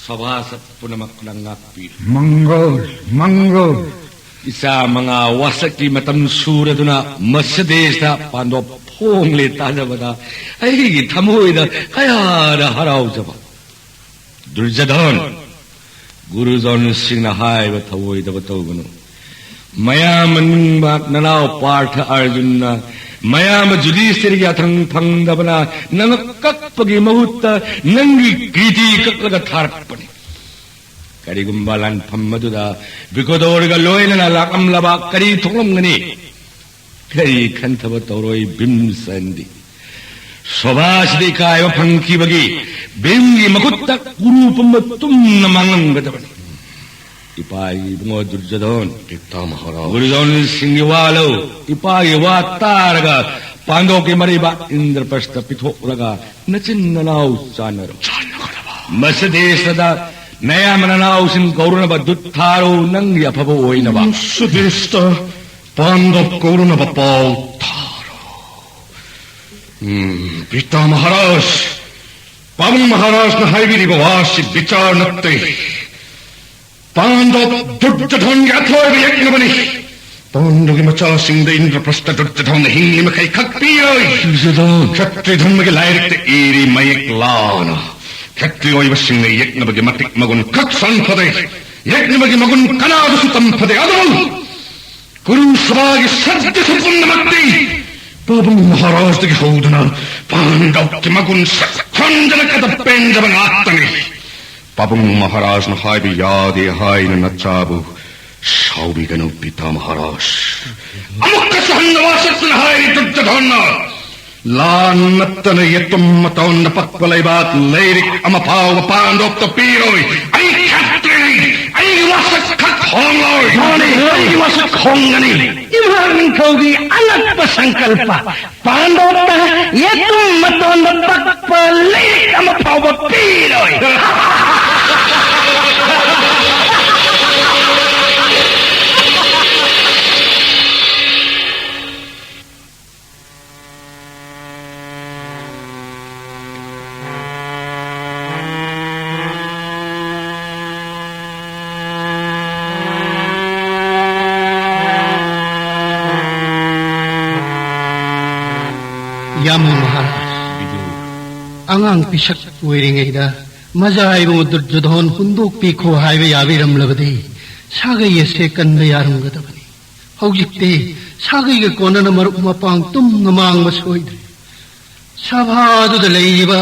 ꯁꯚꯥꯁꯠ ꯄꯨꯝꯅꯃꯛꯅ ꯉꯥꯛꯄꯤꯔꯦ꯫ ꯃꯪꯒꯣꯜ, ꯃꯪꯒꯣꯜ꯫ ꯏꯆꯥ ꯃꯉꯥ ꯋꯥꯁꯛꯀꯤ ꯃꯇꯝ ꯁꯨꯔꯗꯨꯅ ꯃꯁꯤꯗꯩꯁꯤꯗ ꯄꯥꯟꯗꯣꯞ ꯐꯣꯡꯂꯦ ꯇꯥꯖꯕꯗ ꯑꯩꯒꯤ ꯊꯃꯣꯏꯗ ꯀꯌꯥꯗ ꯍꯔꯥꯎꯖꯕ꯫ ꯗꯨꯔꯖꯣꯙꯟ, ꯒꯨꯔꯨꯖꯣꯟꯁꯤꯡꯅ ꯍꯥꯏꯕ ꯊꯧꯑꯣꯏꯗꯕ ꯇꯧꯒꯅꯨ꯫ ꯃꯌꯥꯝ ꯅꯤꯡꯕ ꯅꯅꯥꯎ ꯄꯥꯔꯊ ꯑꯔꯖꯨꯟꯅ ꯃꯌꯥꯝ ꯖꯨꯗꯤꯁꯇꯤꯔꯒꯤ ꯑꯊꯪ ꯐꯪꯗꯕꯅ ꯅꯪ ꯀꯛꯄꯒꯤ ꯃꯍꯨꯠꯇ ꯅꯪꯒꯤ ꯀꯤꯔꯇꯤ ꯀꯛꯂꯒ ꯊꯥꯔꯛꯄꯅꯤ꯫ ꯀꯔꯤꯒꯨꯝꯕ ꯂꯥꯟꯐꯝ ꯑꯗꯨꯗ ꯕꯤꯀꯣꯗꯣꯔꯒ ꯂꯣꯏꯅꯅ ꯂꯥꯛꯂꯝꯂꯕ ꯀꯔꯤ ꯊꯣꯛꯂꯝꯒꯅꯤ? ꯀꯔꯤ ꯈꯟꯊꯕ ꯇꯧꯔꯣꯏ ꯚꯤꯝꯁꯟꯗꯤ꯫ ꯁꯣꯚꯥꯁꯤꯗ ꯏꯀꯥꯏꯕ ꯐꯪꯈꯤꯕꯒꯤ ꯚꯤꯝꯒꯤ ꯃꯈꯨꯠꯇ ꯀꯨꯔꯨ ꯄꯨꯝꯕ ꯇꯨꯝꯅ ꯃꯥꯡꯂꯝꯒꯗꯕꯅꯤ꯫ ꯏꯄꯥꯒꯤ ꯏꯕꯨꯡꯉꯣ ꯗꯨꯔꯖꯣꯙꯣꯟ, ꯄꯤꯇꯥ ꯃꯍꯥꯔꯥꯖ꯫ ꯒꯨꯔꯨꯖꯣꯟꯁꯤꯡꯒꯤ ꯋꯥ ꯂꯧ꯫ ꯏꯄꯥꯒꯤ ꯋꯥ ꯇꯥꯔꯒ ꯄꯥꯟꯗꯣꯞꯀꯤ ꯃꯔꯩꯕꯥꯛ ꯏꯟꯗ꯭ꯔꯄ꯭ꯔꯁꯇ ꯄꯤꯊꯣꯛꯂꯒ ꯅꯆꯤꯟ ꯅꯅꯥꯎ ꯆꯥꯟꯅꯔꯣ꯫ ꯆꯥꯟꯅꯒꯗꯕ꯫ ꯃꯁꯤꯗꯩꯁꯤꯗ ꯅꯌꯥꯝꯕ ꯅꯅꯥꯎꯁꯤꯡ ꯀꯧꯔꯨꯅꯕ ꯗꯨꯠ ꯊꯥꯔꯣ, ꯅꯪꯒꯤ ꯑꯐꯕ ꯑꯣꯏꯅꯕ꯫ ꯁꯨꯗꯤꯁꯇ ꯄꯥꯟꯗꯣꯞ ꯀꯧꯔꯨꯅꯕ ꯄꯥꯎ ꯊꯥꯔꯣ꯫ ꯎꯝ, ꯄꯤꯇꯥ ꯃꯍꯥꯔꯥꯖ, ꯄꯥꯕꯨꯡ ꯃꯍꯥꯔꯥꯖꯅ ꯍꯥꯏꯕꯤꯔꯤꯕ ꯋꯥꯁꯤ ꯕꯤꯆꯥꯔ ꯅꯠꯇꯦ꯫ ꯄꯥꯟꯗꯣꯞ ꯗꯨꯔꯖꯣꯙꯟꯒꯤ ꯑꯊꯣꯏꯕ ꯌꯦꯛꯅꯕꯅꯤ꯫ ꯄꯥꯟꯗꯨꯒꯤ ꯃꯆꯥꯁꯤꯡꯗ ꯏꯟꯗ꯭ꯔꯄ꯭ꯔꯁꯇ ꯗꯨꯔꯖꯣꯙꯟꯅ ꯍꯤꯡꯂꯤ ꯃꯈꯩ ꯈꯛ ꯄꯤꯔꯣꯏ꯫ ꯗꯨꯔꯖꯣꯙꯟ꯫ ꯈꯇ꯭ꯔꯤ ꯙꯔꯃꯒꯤ ꯂꯥꯏꯔꯤꯛꯇ ꯏꯔꯤ ꯃꯌꯦꯛ ꯂꯥꯅ, ꯈꯇ꯭ꯔꯤ ꯑꯣꯏꯕꯁꯤꯡꯅ ꯌꯦꯛꯅꯕꯒꯤ ꯃꯇꯤꯛ ꯃꯒꯨꯟ ꯈꯛ ꯁꯟꯐꯗꯦ, ꯌꯦꯛꯅꯕꯒꯤ ꯃꯒꯨꯟ ꯀꯅꯥꯗꯁꯨ ꯇꯝꯐꯗꯦ꯫ ꯑꯗꯨꯕꯨ ꯀꯨꯔꯨ ꯁꯚꯥꯒꯤ ꯁꯗ꯭ꯌꯁꯨ ꯄꯨꯝꯅꯃꯛꯇꯤ ꯄꯥꯕꯨꯡ ꯃꯍꯥꯔꯥꯖꯗꯒꯤ ꯍꯧꯗꯨꯅ ꯄꯥꯟꯗꯧꯒꯤ ꯃꯒꯨꯟ ꯁꯛꯈꯣꯟꯖꯅ ꯀꯗ ꯄꯦꯟꯖꯕ ꯉꯥꯛꯇꯅꯤ꯫ ꯄꯥꯕꯨꯡ ꯃꯍꯥꯔꯥꯖꯅ ꯍꯥꯏꯕ ꯌꯥꯗꯦ ꯍꯥꯏꯅ ꯅꯆꯥꯕꯨ ꯁꯥꯎꯕꯤꯒꯅꯨ, ꯄꯤꯇꯥ ꯃꯍꯥꯔꯥꯖ꯫ ꯑꯃꯨꯛꯀꯁꯨ ꯍꯟꯅ ꯋꯥꯁꯛꯇꯨꯅ ꯍꯥꯏꯔꯤ ꯗꯨꯔꯖꯣꯙꯟꯅ, ꯂꯥꯟ ꯅꯠꯇꯅ ꯌꯦꯇꯨꯝ ꯃꯇꯣꯟꯗ ꯄꯛꯄ ꯂꯩꯕꯥꯛ ꯂꯩꯔꯤꯛ ꯑꯃ ꯐꯥꯎꯕ ꯄꯥꯟꯗꯣꯞꯇ ꯄꯤꯔꯣꯏ꯫ ꯑꯩ ꯈꯛꯇꯅꯤ, ꯑꯩꯒꯤ ꯋꯥꯁꯛ ꯈꯛ ꯍꯣꯡꯂꯣꯏ꯫ ꯃꯥꯅꯤ, ꯑꯩꯒꯤ ꯋꯥꯁꯛ ꯍꯣꯡꯒꯅꯤ꯫ ꯏꯝꯐꯥꯜ ꯅꯤꯡꯊꯧꯒꯤ ꯑꯉꯛꯄ ꯁꯪꯀꯜꯄ, ꯄꯥꯟꯗꯣꯞꯇ ꯌꯦꯇꯨꯝ ꯃꯇꯣꯟꯗ ꯄꯛꯄ ꯂꯩꯔꯤꯛ ꯑꯃ ꯐꯥꯎꯕ ꯄꯤꯔꯣꯏ꯫ ꯌꯥꯝꯕ ꯃꯍꯥꯔꯥꯖ, ꯑꯉꯥꯡ ꯄꯤꯁꯛ ꯑꯣꯏꯔꯤꯉꯩꯗ ꯃꯖꯥ ꯏꯕꯨꯡ ꯗꯨꯔꯖꯣꯙꯟ ꯍꯨꯟꯗꯣꯛꯄꯤꯈꯣ ꯍꯥꯏꯕ ꯌꯥꯕꯤꯔꯝꯂꯕꯗꯤ ꯁꯥꯒꯩ ꯑꯁꯦ ꯀꯟꯕ ꯌꯥꯔꯝꯒꯗꯕꯅꯤ꯫ ꯍꯧꯖꯤꯛꯇꯤ ꯁꯥꯒꯩꯒ ꯀꯣꯟꯅꯅ ꯃꯔꯨꯞ ꯃꯄꯥꯡ ꯇꯨꯝꯅ ꯃꯥꯡꯕ ꯁꯣꯏꯗ꯭ꯔꯦ꯫ ꯁꯚꯥꯗꯨꯗ ꯂꯩꯔꯤꯕ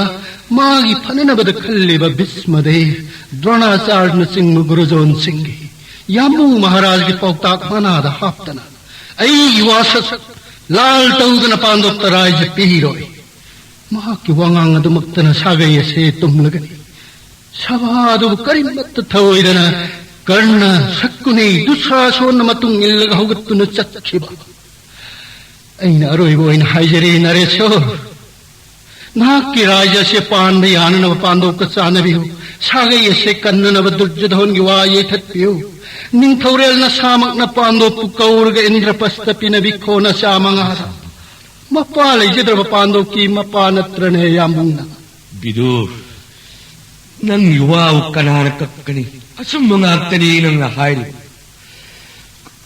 ꯃꯥꯒꯤ ꯐꯅꯅꯕꯗ ꯈꯜꯂꯤꯕ ꯚꯤꯁꯃꯗꯦꯕ, ꯗ꯭ꯔꯣꯅꯥꯆꯥꯔꯅꯆꯤꯡꯕ ꯒꯨꯔꯨꯖꯣꯟꯁꯤꯡꯒꯤ ꯌꯥꯝꯕꯨꯡ ꯃꯍꯥꯔꯥꯖꯒꯤ ꯄꯥꯎꯇꯥꯛ ꯃꯅꯥꯗ ꯍꯥꯞꯇꯅ ꯑꯩꯒꯤ ꯋꯥꯁꯛ ꯂꯥꯜ ꯇꯧꯗꯅ ꯄꯥꯟꯗꯣꯞꯇ ꯔꯥꯏꯖ ꯄꯤꯔꯣꯏ꯫ ꯃꯍꯥꯛꯀꯤ ꯋꯥꯉꯥꯡ ꯑꯗꯨꯃꯛꯇꯅ ꯁꯥꯒꯩ ꯑꯁꯦ ꯇꯨꯝꯂꯒꯅꯤ꯫ ꯁꯚꯥ ꯑꯗꯨꯕꯨ ꯀꯔꯤꯃꯠꯇ ꯊꯧꯑꯣꯏꯗꯅ ꯀꯔꯅ, ꯁꯀꯨꯅꯤ, ꯗꯨꯁꯥꯁꯣꯟꯅ ꯃꯇꯨꯡ ꯏꯜꯂꯒ ꯍꯧꯒꯠꯇꯨꯅ ꯆꯠꯈꯤꯕ꯫ ꯑꯩꯅ ꯑꯔꯣꯏꯕ ꯑꯣꯏꯅ ꯍꯥꯏꯖꯔꯤ, ꯅꯔꯦꯁꯣꯔ, ꯅꯍꯥꯛꯀꯤ ꯔꯥꯏꯖ ꯑꯁꯦ ꯄꯥꯟꯕ ꯌꯥꯅꯅꯕ ꯄꯥꯟꯗꯣꯞꯀ ꯆꯥꯟꯅꯕꯤꯌꯨ꯫ ꯁꯥꯒꯩ ꯑꯁꯦ ꯀꯟꯅꯅꯕ ꯗꯨꯔꯖꯣꯙꯣꯟꯒꯤ ꯋꯥ ꯌꯩꯊꯠꯄꯤꯌꯨ꯫ ꯅꯤꯡꯊꯧꯔꯦꯜ ꯅꯁꯥꯃꯛꯅ ꯄꯥꯟꯗꯣꯞꯄꯨ ꯀꯧꯔꯒ ꯏꯟꯗ꯭ꯔꯄꯁꯇ ꯄꯤꯅꯕꯤꯈꯣ ꯅꯆꯥ ꯃꯉꯥꯗ꯫ ꯃꯄꯥ ꯂꯩꯖꯗ꯭ꯔꯕ ꯄꯥꯟꯗꯣꯞꯀꯤ ꯃꯄꯥ ꯅꯠꯇ꯭ꯔꯅꯦ, ꯌꯥꯝꯕꯨꯡꯅ? ꯕꯤꯗꯨ, ꯅꯪꯒꯤ ꯋꯥꯕꯨ ꯀꯅꯥꯅ ꯀꯛꯀꯅꯤ? ꯑꯆꯨꯝꯕ ꯉꯥꯛꯇꯅꯤ ꯅꯪꯅ ꯍꯥꯏꯔꯤꯕ꯫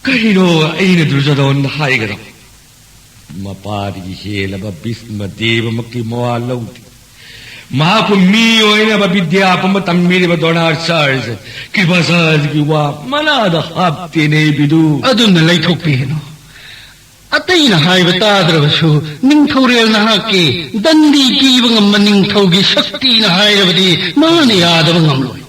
ꯀꯔꯤꯅꯣ ꯑꯩꯅ ꯗꯨꯔꯖꯣꯙꯣꯟꯗ ꯍꯥꯏꯒꯗꯕ? ꯃꯄꯥꯗꯒꯤ ꯍꯦꯜꯂꯕ ꯚꯤꯁꯃ ꯗꯦꯕꯃꯛꯀꯤ ꯃꯋꯥ ꯂꯧꯗꯦ꯫ ꯃꯍꯥꯛꯄꯨ ꯃꯤ ꯑꯣꯏꯅꯕ ꯕꯤꯗ꯭ꯌꯥ ꯄꯨꯝꯕ ꯇꯝꯕꯤꯔꯤꯕ ꯗ꯭ꯔꯣꯅꯥꯆꯥꯔꯌ ꯀ꯭ꯔꯤꯄꯥꯆꯥꯔꯌꯒꯤ ꯋꯥ ꯃꯅꯥꯗ ꯍꯥꯞꯇꯦꯅꯦ, ꯕꯤꯗꯨ꯫ ꯑꯗꯨꯝꯅ ꯂꯩꯊꯣꯛꯄꯤꯒꯅꯨ꯫ ꯑꯇꯩꯅ ꯍꯥꯏꯕ ꯇꯥꯗ꯭ꯔꯕꯁꯨ, ꯅꯤꯡꯊꯧꯔꯦꯜ ꯅꯍꯥꯛꯀꯤ ꯗꯟꯗꯤ ꯄꯤꯕ ꯉꯝꯕ ꯅꯤꯡꯊꯧꯒꯤ ꯁꯛꯇꯤꯅ ꯍꯥꯏꯔꯕꯗꯤ ꯃꯥꯅ ꯌꯥꯗꯕ ꯉꯝꯂꯣꯏ꯫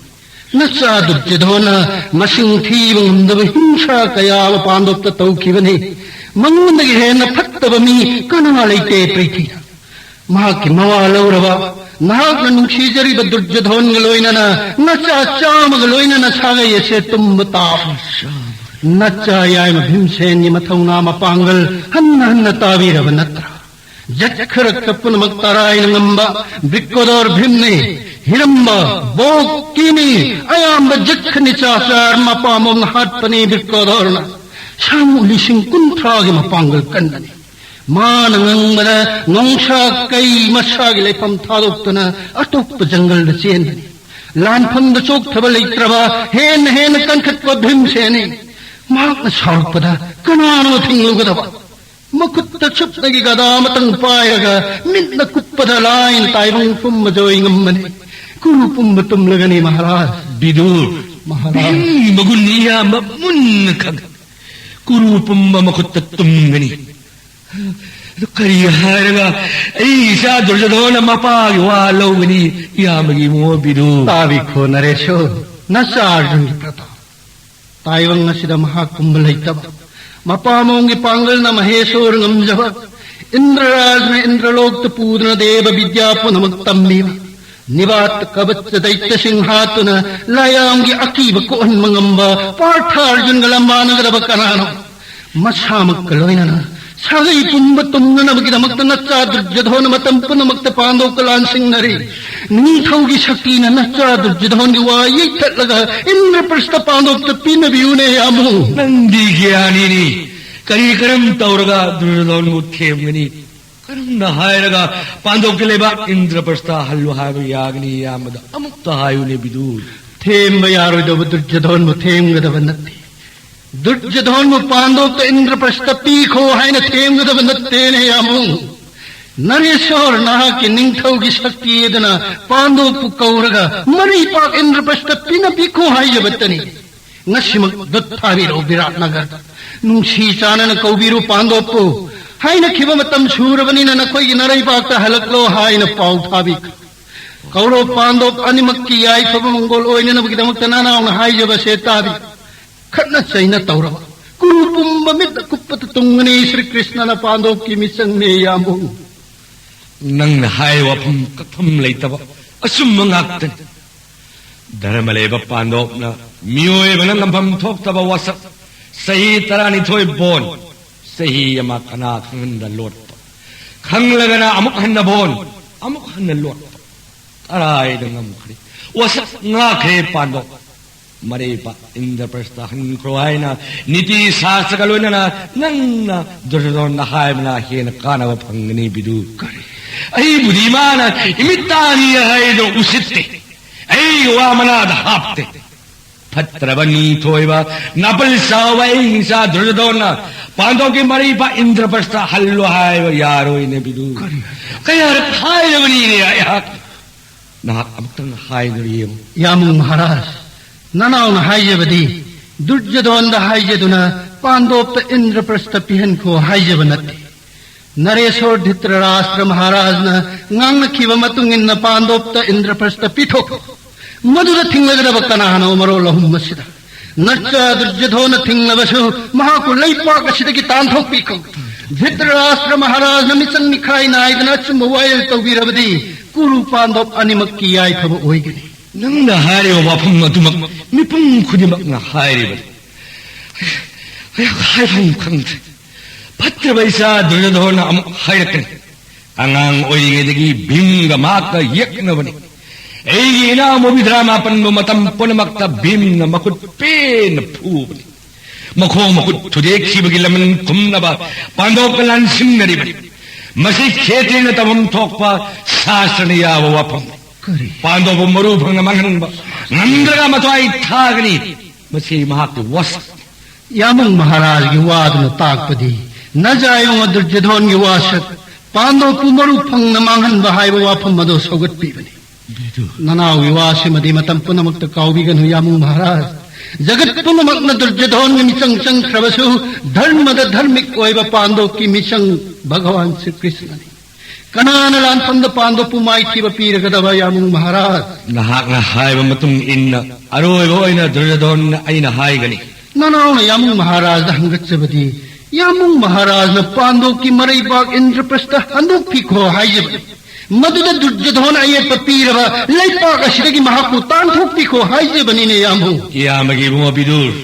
ꯅꯆꯥ ꯗꯨꯔꯖꯣꯙꯣꯟꯅ ꯃꯁꯤꯡ ꯊꯤꯕ ꯉꯝꯗꯕ ꯍꯤꯡꯁꯥ ꯀꯌꯥ ꯑꯃ ꯄꯥꯟꯗꯣꯞꯇ ꯇꯧꯈꯤꯕꯅꯤ꯫ ꯃꯉꯣꯟꯗꯒꯤ ꯍꯦꯟꯅ ꯐꯠꯇꯕ ꯃꯤ ꯀꯅꯥ ꯂꯩꯇꯦ ꯄ꯭ꯔꯤꯊꯤꯗ꯫ ꯃꯍꯥꯛꯀꯤ ꯃꯋꯥ ꯂꯧꯔꯕ, ꯅꯍꯥꯛꯅ ꯅꯨꯡꯁꯤꯖꯔꯤꯕ ꯗꯨꯔꯖꯣꯙꯣꯟꯒ ꯂꯣꯏꯅꯅ ꯅꯆꯥ ꯆꯥꯝꯃꯒ ꯂꯣꯏꯅꯅ ꯁꯥꯒꯩ ꯑꯁꯦ ꯇꯨꯝꯕ ꯇꯥꯕ꯫ ꯅꯆꯥ ꯌꯥꯏꯃ ꯚꯤꯝꯁꯦꯟꯒꯤ ꯃꯊꯧꯅꯥ ꯃꯄꯥꯡꯒꯜ ꯍꯟꯅ ꯍꯟꯅ ꯇꯥꯕꯤꯔꯕ ꯅꯠꯇ꯭ꯔꯥ? ꯖꯠꯈꯔꯛꯇ ꯄꯨꯝꯅꯃꯛ ꯇꯔꯥꯏꯅ ꯉꯝꯕ ꯕ꯭ꯔꯤꯀꯣꯗꯣꯔ ꯚꯤꯝꯅꯤ꯫ ꯍꯤꯔꯝꯕ, ꯕꯣꯛ, ꯀꯤꯃꯤ, ꯑꯌꯥꯝꯕ ꯖꯠꯈ ꯅꯤꯆꯥꯆꯥꯔ ꯃꯄꯥꯝꯕꯣꯝꯅ ꯍꯥꯠꯄꯅꯤ ꯕ꯭ꯔꯤꯀꯣꯗꯣꯔꯅ꯫ ꯁꯥꯃꯨ ꯂꯤꯁꯤꯡ ꯀꯨꯟꯊ꯭ꯔꯥꯒꯤ ꯃꯄꯥꯡꯒꯜ ꯀꯟꯕꯅꯤ꯫ ꯃꯥꯅ ꯉꯪꯕꯗ ꯅꯣꯡꯁꯥ ꯀꯩ ꯃꯁꯥꯒꯤ ꯂꯩꯐꯝ ꯊꯥꯗꯣꯛꯇꯨꯅ ꯑꯇꯣꯞꯄ ꯖꯪꯒꯜꯗ ꯆꯦꯟꯕꯅꯤ꯫ ꯂꯥꯟꯐꯝꯗ ꯆꯣꯛꯊꯕ ꯂꯩꯇ꯭ꯔꯕ ꯍꯦꯟꯅ ꯍꯦꯟꯅ ꯀꯟꯈꯠꯄ ꯚꯤꯝꯁꯦꯅꯤ꯫ ꯃꯍꯥꯛꯅ ꯁꯥꯎꯔꯛꯄꯗ ꯀꯅꯥꯅꯣ ꯊꯤꯡꯂꯨꯒꯗꯕ? ꯃꯈꯨꯠꯇ ꯁꯨꯞꯅꯒꯤ ꯒꯗꯥ ꯑꯃꯇꯪ ꯄꯥꯏꯔꯒ ꯃꯤꯠꯅ ꯀꯨꯞꯄꯗ ꯂꯥꯏꯅ ꯇꯥꯏꯕꯪ ꯄꯨꯝꯕ ꯖꯣꯏ ꯉꯝꯕꯅꯤ꯫ ꯀꯨꯔꯨ ꯄꯨꯝꯕ ꯇꯨꯝꯂꯒꯅꯤ ꯃꯍꯥꯔꯥꯖ꯫ ꯕꯤꯗꯨ, ꯃꯍꯥꯔꯥꯖ꯫ ꯚꯤꯝ ꯃꯒꯨꯟ ꯏꯌꯥꯝꯕ ꯃꯨꯟꯅ ꯈꯪ꯫ ꯀꯨꯔꯨ ꯄꯨꯝꯕ ꯃꯈꯨꯠꯇ ꯇꯨꯝꯒꯅꯤ꯫ ꯑꯗꯨ ꯀꯔꯤ ꯍꯥꯏꯔꯒ ꯑꯩ ꯏꯆꯥ ꯗꯨꯔꯖꯣꯙꯣꯟꯅ ꯃꯄꯥꯒꯤ ꯋꯥ ꯂꯧꯒꯅꯤ? ꯏꯌꯥꯝꯕꯒꯤ ꯏꯕꯨꯡꯉꯣ ꯕꯤꯗꯨ꯫ ꯇꯥꯕꯤꯈꯣ ꯅꯔꯦꯁꯣ, ꯅꯆꯥ ꯑꯔꯖꯨꯟꯒꯤ ꯄ꯭ꯔꯇꯥꯞ꯫ ꯇꯥꯏꯕꯪ ꯑꯁꯤꯗ ꯃꯍꯥꯛꯀꯨꯝꯕ ꯂꯩꯇꯕ, ꯃꯄꯥꯃꯣꯡꯒꯤ ꯄꯥꯡꯒꯜꯅ ꯃꯍꯦꯁꯣꯔ ꯉꯝꯖꯕ, ꯏꯟꯗ꯭ꯔꯔꯥꯖꯅ ꯏꯟꯗ꯭ꯔꯂꯣꯛꯇ ꯄꯨꯗꯨꯅ ꯗꯦꯕ ꯕꯤꯗ꯭ꯌꯥ ꯄꯨꯝꯅꯃꯛ ꯇꯝꯕꯤꯕ, ꯅꯤꯕꯥꯠ ꯀꯕꯠꯆ ꯗꯩꯇ꯭ꯌꯁꯤꯡ ꯍꯥꯠꯇꯨꯅ ꯂꯥꯌꯥꯝꯒꯤ ꯑꯀꯤꯕ ꯀꯣꯛꯍꯟꯕ ꯉꯝꯕ ꯄꯥꯔꯊꯥꯔꯖꯨꯟꯒ ꯂꯝꯕꯥꯅꯒꯗꯕ ꯀꯅꯥꯅꯣ? ꯃꯁꯥꯃꯛꯀ ꯂꯣꯏꯅꯅ ꯁꯥꯒꯩ ꯄꯨꯝꯕ ꯇꯨꯝꯅꯅꯕꯒꯤꯗꯃꯛꯇ ꯅꯆꯥ ꯗꯨꯔꯖꯣꯙꯣꯟꯅ ꯃꯇꯝ ꯄꯨꯝꯅꯃꯛꯇ ꯄꯥꯟꯗꯣꯞꯀ ꯂꯥꯟꯁꯤꯡꯅꯔꯤ꯫ ꯅꯤꯡꯊꯧꯒꯤ ꯁꯛꯇꯤꯅ ꯅꯆꯥ ꯗꯨꯔꯖꯣꯙꯣꯟꯒꯤ ꯋꯥ ꯌꯩꯊꯠꯂꯒ ꯏꯟꯗ꯭ꯔꯄ꯭ꯔꯁꯇ ꯄꯥꯟꯗꯣꯞꯇ ꯄꯤꯅꯕꯤꯌꯨꯅꯦ ꯌꯥꯝꯕꯨꯡ꯫ ꯅꯪꯗꯤ ꯒ꯭ꯌꯥꯅꯤꯅꯤ꯫ ꯀꯔꯤ ꯀꯔꯝ ꯇꯧꯔꯒ ꯗꯨꯔꯖꯣꯙꯣꯟꯕꯨ ꯊꯦꯝꯒꯅꯤ? ꯀꯔꯝꯅ ꯍꯥꯏꯔꯒ ꯄꯥꯟꯗꯣꯞꯀꯤ ꯂꯩꯕꯥꯛ ꯏꯟꯗ꯭ꯔꯄ꯭ꯔꯁꯇ ꯍꯜꯂꯨ ꯍꯥꯏꯕ ꯌꯥꯒꯅꯤ? ꯌꯥꯝꯕꯗ ꯑꯃꯨꯛꯇ ꯍꯥꯏꯌꯨꯅꯦ ꯕꯤꯗꯨ꯫ ꯊꯦꯝꯕ ꯌꯥꯔꯣꯏꯗꯧꯕ ꯗꯨꯔꯖꯣꯙꯣꯟꯕꯨ ꯊꯦꯝꯒꯗꯕ ꯅꯠꯇꯦ꯫ ꯗꯨꯔꯖꯣꯙꯣꯟꯕꯨ ꯄꯥꯟꯗꯣꯞꯇ ꯏꯟꯗ꯭ꯔꯄ꯭ꯔꯁꯇ ꯄꯤꯈꯣ ꯍꯥꯏꯅ ꯊꯦꯝꯒꯗꯕ ꯅꯠꯇꯦꯅꯦ ꯌꯥꯝꯕꯨꯡ꯫ ꯅꯔꯦꯁꯣꯔ ꯅꯍꯥꯛꯀꯤ ꯅꯤꯡꯊꯧꯒꯤ ꯁꯛꯇꯤ ꯑꯗꯨꯅ ꯄꯥꯟꯗꯣꯞꯄꯨ ꯀꯧꯔꯒ ꯃꯔꯩꯄꯥꯛ ꯏꯟꯗ꯭ꯔꯄ꯭ꯔꯁꯇ ꯄꯤꯅꯕꯤꯈꯣ ꯍꯥꯏꯖꯕꯇꯅꯤ꯫ ꯉꯁꯤꯃꯛ ꯗꯨꯠ ꯊꯥꯕꯤꯔꯛꯎ ꯕꯤꯔꯥꯠ ꯅꯒꯔꯗ꯫ ꯅꯨꯡꯁꯤ ꯆꯥꯟꯅꯅ ꯀꯧꯕꯤꯔꯨ ꯄꯥꯟꯗꯣꯞꯄꯨ꯫ ꯍꯥꯏꯅꯈꯤꯕ ꯃꯇꯝ ꯁꯨꯔꯕꯅꯤꯅ ꯅꯈꯣꯏꯒꯤ ꯅꯔꯩꯕꯥꯛꯇ ꯍꯜꯂꯛꯂꯣ ꯍꯥꯏꯅ ꯄꯥꯎ ꯊꯥꯕꯤꯈ꯭ꯔꯣ꯫ ꯀꯧꯔꯣ ꯄꯥꯟꯗꯣꯞ ꯑꯅꯤꯃꯛꯀꯤ ꯌꯥꯏꯐꯕ ꯃꯪꯒꯣꯜ ꯑꯣꯏꯅꯅꯕꯒꯤꯗꯃꯛꯇ ꯅꯅꯥꯎꯅ ꯍꯥꯏꯖꯕꯁꯦ ꯇꯥꯕꯤ꯫ ꯈꯠꯅ ꯆꯩꯅ ꯇꯧꯔꯕ ꯀꯨꯔꯨ ꯄꯨꯝꯕ ꯃꯤꯠ ꯑꯀꯨꯞꯄꯗ ꯇꯨꯡꯒꯅꯤ ꯁ꯭ꯔꯤ ꯀ꯭ꯔꯤꯁꯅꯅ ꯄꯥꯟꯗꯣꯞꯀꯤ ꯃꯤꯆꯪꯅꯦ ꯌꯥꯝꯕꯨꯡ꯫ ꯅꯪꯅ ꯍꯥꯏ ꯋꯥꯐꯝ ꯀꯛꯐꯝ ꯂꯩꯇꯕ ꯑꯆꯨꯝꯕ ꯉꯥꯛꯇꯅꯤ꯫ ꯙꯔꯃ ꯂꯩꯕ ꯄꯥꯟꯗꯣꯞꯅ ꯃꯤꯑꯣꯏꯕꯅ ꯉꯝꯐꯝ ꯊꯣꯛꯇꯕ ꯋꯥꯁꯛ ꯆꯍꯤ ꯇꯔꯥꯅꯤꯊꯣꯏ ꯕꯣꯟ, ꯆꯍꯤ ꯑꯃ ꯀꯅꯥ ꯈꯪꯍꯟꯗ ꯂꯣꯠꯄ, ꯈꯪꯂꯒꯅ ꯑꯃꯨꯛ ꯍꯟꯅ ꯕꯣꯟ, ꯑꯃꯨꯛ ꯍꯟꯅ ꯂꯣꯠꯄ꯫ ꯀꯔꯥꯏꯗ ꯉꯝꯈ꯭ꯔꯦ? ꯋꯥꯁꯛ ꯉꯥꯛꯈ꯭ꯔꯦ ꯄꯥꯟꯗꯣꯞ꯫ ꯃꯔꯩꯕ ꯏꯟꯗ꯭ꯔꯄ꯭ꯔꯁꯇ ꯍꯟꯈ꯭ꯔꯣ ꯍꯥꯏꯅ ꯅꯤꯇꯤ ꯁꯥꯁ꯭ꯇꯔꯒ ꯂꯣꯏꯅꯅ ꯅꯪꯅ ꯗꯨꯔꯖꯣꯙꯣꯟꯗ ꯍꯥꯏꯕꯅ ꯍꯦꯟꯅ ꯀꯥꯟꯅꯕ ꯐꯪꯒꯅꯤ ꯕꯤꯗꯨ꯫ ꯀꯔꯤ? ꯑꯩꯕꯨꯗꯤ ꯃꯥꯅ ꯏꯃꯤꯠ ꯇꯥꯅꯤ ꯍꯥꯏꯗꯣ ꯎꯁꯤꯠꯇꯦ꯫ ꯑꯩꯒꯤ ꯋꯥ ꯃꯅꯥꯗ ꯍꯥꯞꯇꯦ꯫ ꯐꯠꯇ꯭ꯔꯕ ꯅꯤꯡꯊꯣꯏꯕ ꯅꯥꯄꯜ ꯆꯥꯎꯕ ꯑꯩꯒꯤ ꯏꯆꯥ ꯗꯨꯔꯖꯣꯙꯣꯟꯅ ꯄꯥꯟꯗꯣꯞꯀꯤ ꯃꯔꯩꯕ ꯏꯟꯗ꯭ꯔꯄ꯭ꯔꯁꯇ ꯍꯜꯂꯣ ꯍꯥꯏꯕ ꯌꯥꯔꯣꯏꯅꯦ ꯕꯤꯗꯨ꯫ ꯀꯔꯤ? ꯀꯌꯥꯔꯛ ꯍꯥꯏꯔꯕꯅꯤꯅꯦ ꯑꯩꯍꯥꯛ꯫ ꯅꯍꯥꯛ ꯑꯃꯨꯛꯇꯪ ꯍꯥꯏꯗꯨꯅ ꯌꯦꯡꯉꯨ꯫ ꯌꯥꯝꯕꯨꯡ ꯃꯍꯥꯔꯥꯖ, ꯅꯅꯥꯎꯅ ꯍꯥꯏꯖꯕꯗꯤ ꯗꯨꯔꯖꯣꯙꯣꯟꯗ ꯍꯥꯏꯖꯗꯨꯅ ꯄꯥꯟꯗꯣꯞꯇ ꯏꯟꯗ꯭ꯔꯄ꯭ꯔꯁꯇ ꯄꯤꯍꯟꯈꯣ ꯍꯥꯏꯖꯕ ꯅꯠꯇꯦ꯫ ꯅꯔꯦꯁꯣꯔ ꯙꯤꯇ꯭ꯔꯔꯥꯁꯇ꯭ꯔ ꯃꯍꯥꯔꯥꯖꯅ ꯉꯥꯡꯅꯈꯤꯕ ꯃꯇꯨꯡ ꯏꯟꯅ ꯄꯥꯟꯗꯣꯞꯇ ꯏꯟꯗ꯭ꯔꯄ꯭ꯔꯁꯇ ꯄꯤꯊꯣꯛꯈꯣ꯫ ꯃꯗꯨꯗ ꯊꯤꯡꯂꯒꯗꯕ ꯀꯅꯥꯅꯣ ꯃꯔꯣꯜ ꯑꯍꯨꯝ ꯑꯁꯤꯗ? ꯅꯆꯥ ꯗꯨꯔꯖꯣꯙꯣꯅ ꯊꯤꯡꯂꯕꯁꯨ ꯃꯍꯥꯛꯄꯨ ꯂꯩꯄꯥꯛ ꯑꯁꯤꯗꯒꯤ ꯇꯥꯟꯊꯣꯛꯄꯤꯈꯣ꯫ ꯙ꯭ꯔꯤꯇꯔꯥꯁ꯭ꯇ꯭ꯔ ꯃꯍꯥꯔꯥꯖꯅ ꯃꯤꯆꯪ ꯃꯤꯈꯥꯏ ꯅꯥꯏꯗꯅ ꯑꯆꯨꯝꯕ ꯋꯥꯌꯦꯜ ꯇꯧꯕꯤꯔꯕꯗꯤ ꯀꯨꯔꯨ ꯄꯥꯟꯗꯣꯞ ꯑꯅꯤꯃꯛꯀꯤ ꯌꯥꯏꯐꯕ ꯑꯣꯏꯒꯅꯤ꯫ ꯅꯪꯅ ꯍꯥꯏꯔꯤꯕ ꯋꯥꯐꯝ ꯑꯗꯨꯃꯛ ꯃꯤꯄꯨꯝ ꯈꯨꯗꯤꯡꯃꯛꯅ ꯍꯥꯏꯔꯤꯕꯅꯤ꯫ ꯑꯩꯍꯥꯛ ꯍꯥꯏꯐꯝ ꯈꯪꯗ꯭ꯔꯦ꯫ ꯐꯠꯇ꯭ꯔꯕ ꯏꯆꯥ ꯗꯨꯔꯖꯣꯙꯣꯅ ꯑꯃꯨꯛ ꯍꯥꯏꯔꯛꯀꯅꯤ꯫ ꯑꯉꯥꯡ ꯑꯣꯏꯔꯤꯉꯩꯗꯒꯤ ꯚꯤꯝꯒ ꯃꯍꯥꯛꯀ ꯌꯦꯛꯅꯕꯅꯤ꯫ ꯑꯩꯒꯤ ꯏꯅꯥꯎ ꯃꯣꯕꯤꯗ꯭ꯔꯥ ꯃꯥꯄꯟꯕꯨ ꯃꯇꯝ ꯄꯨꯝꯅꯃꯛꯇ ꯚꯤꯝꯅ ꯃꯈꯨꯠ ꯄꯦꯟꯅ ꯐꯨꯕꯅꯤ꯫ ꯃꯈꯣꯡ ꯃꯈꯨꯠ ꯊꯨꯗꯦꯛꯈꯤꯕꯒꯤ ꯂꯃꯟ ꯈꯨꯝꯅꯕ ꯄꯥꯟꯗꯣꯞꯀ ꯂꯥꯟꯁꯤꯡꯅꯔꯤꯕꯅꯤ꯫ ꯃꯁꯤ ꯈꯦꯇ꯭ꯔꯤꯅ ꯇꯧꯐꯝ ꯊꯣꯛꯄ ꯁꯥꯁ꯭ꯇ꯭ꯔꯅ ꯌꯥꯕ ꯋꯥꯐꯝꯅꯤ꯫ ꯀꯔꯤ? ꯄꯥꯟꯗꯣꯞꯄꯨ ꯃꯔꯨ ꯐꯪꯅ ꯃꯥꯡꯍꯟꯕ ꯉꯝꯗ꯭ꯔꯒ ꯃꯊ꯭ꯋꯥꯏ ꯊꯥꯒꯅꯤ꯫ ꯃꯁꯤ ꯃꯍꯥꯛꯀꯤ ꯋꯥꯁꯛꯅꯤ꯫ ꯌꯥꯃꯨꯡ ꯃꯍꯥꯔꯥꯖꯒꯤ ꯋꯥꯗꯨꯅ ꯇꯥꯛꯄꯗꯤ ꯅꯖꯥ ꯏꯕꯨꯡꯉꯣ ꯗꯨꯔꯖꯣꯙꯣꯟꯒꯤ ꯋꯥꯁꯛ ꯄꯥꯟꯗꯣꯞꯄꯨ ꯃꯔꯨ ꯐꯪꯅ ꯃꯥꯡꯍꯟꯕ ꯍꯥꯏꯕ ꯋꯥꯐꯝ ꯑꯗꯨ ꯁꯧꯒꯠꯄꯤꯕꯅꯤ꯫ ꯕꯤꯗꯨ꯫ ꯅꯅꯥꯎꯒꯤ ꯋꯥꯁꯤꯃꯗꯤ ꯃꯇꯝ ꯄꯨꯝꯅꯃꯛꯇ ꯀꯥꯎꯕꯤꯒꯅꯨ ꯌꯥꯃꯨꯡ ꯃꯍꯥꯔꯥꯖ꯫ ꯖꯒꯠ ꯄꯨꯝꯅꯃꯛꯅ ꯗꯨꯔꯖꯣꯙꯣꯟꯒꯤ ꯃꯤꯆꯪ ꯆꯪꯈ꯭ꯔꯕꯁꯨ ꯙꯔꯃꯗ ꯙꯔꯃꯤꯛ ꯑꯣꯏꯕ ꯄꯥꯟꯗꯣꯞꯀꯤ ꯃꯤꯆꯪ ꯚꯒꯋꯥꯟ ꯁ꯭ꯔꯤ ꯀ꯭ꯔꯤꯁꯅꯅꯤ꯫ ꯀꯅꯥꯅ ꯂꯥꯟꯐꯝꯗ ꯄꯥꯟꯗꯣꯞꯄꯨ ꯃꯥꯏꯊꯤꯕ ꯄꯤꯔꯒꯗꯕ ꯌꯥꯃꯨꯡ ꯃꯍꯥꯔꯥꯖ? ꯅꯍꯥꯛꯅ ꯍꯥꯏꯕ ꯃꯇꯨꯡ ꯏꯟꯅ ꯑꯔꯣꯏꯕ ꯑꯣꯏꯅ ꯗꯨꯔꯖꯣꯙꯣꯟꯅ ꯑꯩꯅ ꯍꯥꯏꯒꯅꯤ꯫ ꯅꯅꯥꯎꯅ ꯌꯥꯃꯨꯡ ꯃꯍꯥꯔꯥꯖꯗ ꯍꯪꯒꯠꯆꯕꯗꯤ ꯌꯥꯃꯨꯡ ꯃꯍꯥꯔꯥꯖꯅ ꯄꯥꯟꯗꯣꯞꯀꯤ ꯃꯔꯩꯕꯥꯛ ꯏꯟꯗ꯭ꯔꯄ꯭ꯔꯁꯇ ꯍꯟꯗꯣꯛꯄꯤꯈꯣ ꯍꯥꯏꯖꯕꯅꯤ꯫ ꯃꯗꯨꯗ ꯗꯨꯔꯖꯣꯙꯣꯟ ꯑꯌꯦꯠꯄ ꯄꯤꯔꯕ ꯂꯩꯄꯥꯛ ꯑꯁꯤꯗꯒꯤ ꯃꯍꯥꯛꯄꯨ ꯇꯥꯟꯊꯣꯛꯄꯤꯈꯣ ꯍꯥꯏꯖꯕꯅꯤꯅꯦ ꯌꯥꯃꯨꯡ꯫ ꯏꯌꯥꯝꯕꯒꯤ ꯏꯕꯨꯡꯉꯣ ꯕꯤꯗꯨꯔ,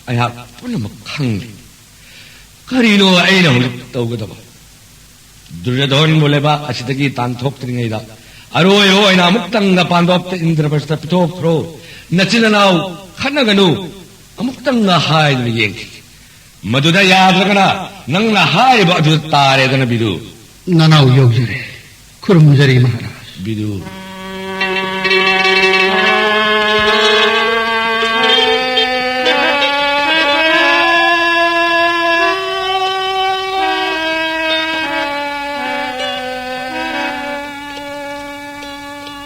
ꯑꯩꯍꯥꯛ ꯄꯨꯝꯅꯃꯛ ꯈꯪꯂꯦ꯫ ꯀꯔꯤꯅꯣ ꯑꯩꯅ ꯍꯧꯖꯤꯛ ꯇꯧꯒꯗꯕ? ꯗꯨꯔꯖꯣꯙꯣꯟꯕꯨ ꯂꯩꯕꯥꯛ ꯑꯁꯤꯗꯒꯤ ꯇꯥꯟꯊꯣꯛꯇ꯭ꯔꯤꯉꯩꯗ ꯑꯔꯣꯏꯕ ꯑꯣꯏꯅ ꯑꯃꯨꯛꯇꯪꯒ ꯄꯥꯟꯗꯣꯞꯇ ꯏꯟꯗ꯭ꯔꯄ꯭ꯔꯁꯇ ꯄꯤꯊꯣꯛꯈ꯭ꯔꯣ꯫ ꯅꯆꯤꯟ ꯅꯅꯥꯎ ꯈꯠꯅꯒꯅꯨ, ꯑꯃꯨꯛꯇꯪꯒ ꯍꯥꯏꯗꯨꯅ ꯌꯦꯡꯈꯤ꯫ ꯃꯗꯨꯗ ꯌꯥꯗ꯭ꯔꯒꯅ ꯅꯪꯅ ꯍꯥꯏꯔꯤꯕ ꯑꯗꯨꯗ ꯇꯥꯔꯦꯗꯅ ꯕꯤꯗꯨ꯫ ꯅꯅꯥꯎ ꯌꯧꯖꯔꯦ꯫ ꯈꯨꯔꯨꯝꯖꯔꯤ ꯃꯍꯥꯔꯥꯖ꯫ ꯕꯤꯗꯨ꯫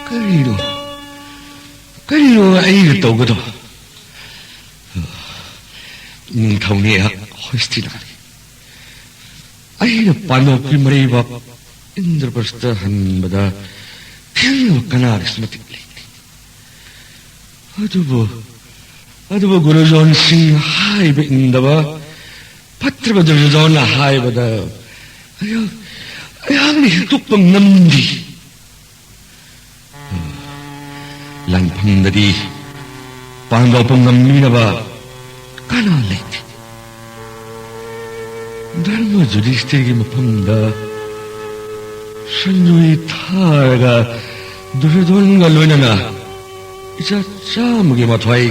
ꯀꯔꯤꯅꯣ? ꯀꯔꯤꯅꯣ ꯑꯩꯅ ꯇꯧꯒꯗꯕ? ꯅꯤꯡꯊꯧꯅꯦ ꯑꯩꯍꯥꯛ ꯍꯣꯁꯇꯤꯅꯥꯅꯤ꯫ ꯑꯩꯅ ꯄꯥꯟꯗꯣꯞꯀꯤ ꯃꯔꯩꯕꯥꯛ ꯏꯟꯗ꯭ꯔꯄ꯭ꯔꯁꯇ ꯍꯟꯕꯗ ꯊꯤꯡꯅꯕ ꯀꯅꯥꯒꯤꯁꯨ ꯃꯇꯤꯛ ꯂꯩꯇꯦ꯫ ꯑꯗꯨꯕꯨ ꯑꯗꯨꯕꯨ ꯒꯨꯔꯨꯖꯣꯟ ꯁꯤꯡ ꯍꯥꯏꯕ ꯏꯟꯗꯕ ꯐꯠꯇ꯭ꯔꯕ ꯗꯨꯔꯖꯣꯙꯟꯅ ꯍꯥꯏꯕꯗ ꯑꯩꯍꯥꯛ, ꯑꯩꯍꯥꯛꯅ ꯍꯤꯛꯇꯣꯛꯄ ꯉꯝꯗꯦ꯫ ꯂꯥꯟꯐꯝꯗꯗꯤ ꯄꯥꯟꯗꯣꯞꯄꯨ ꯉꯝꯃꯤꯅꯕ ꯀꯅꯥ ꯂꯩꯇꯦ꯫ ꯙꯔꯃ ꯌꯨꯙꯤꯁꯇꯤꯔꯒꯤ ꯃꯐꯝꯗ ꯁꯟꯖꯣꯏ ꯊꯥꯔꯒ ꯗꯨꯔꯖꯣꯙꯟꯒ ꯂꯣꯏꯅꯅ ꯏꯆꯥ ꯆꯥꯝꯃꯒꯤ ꯃꯊ꯭ꯋꯥꯏ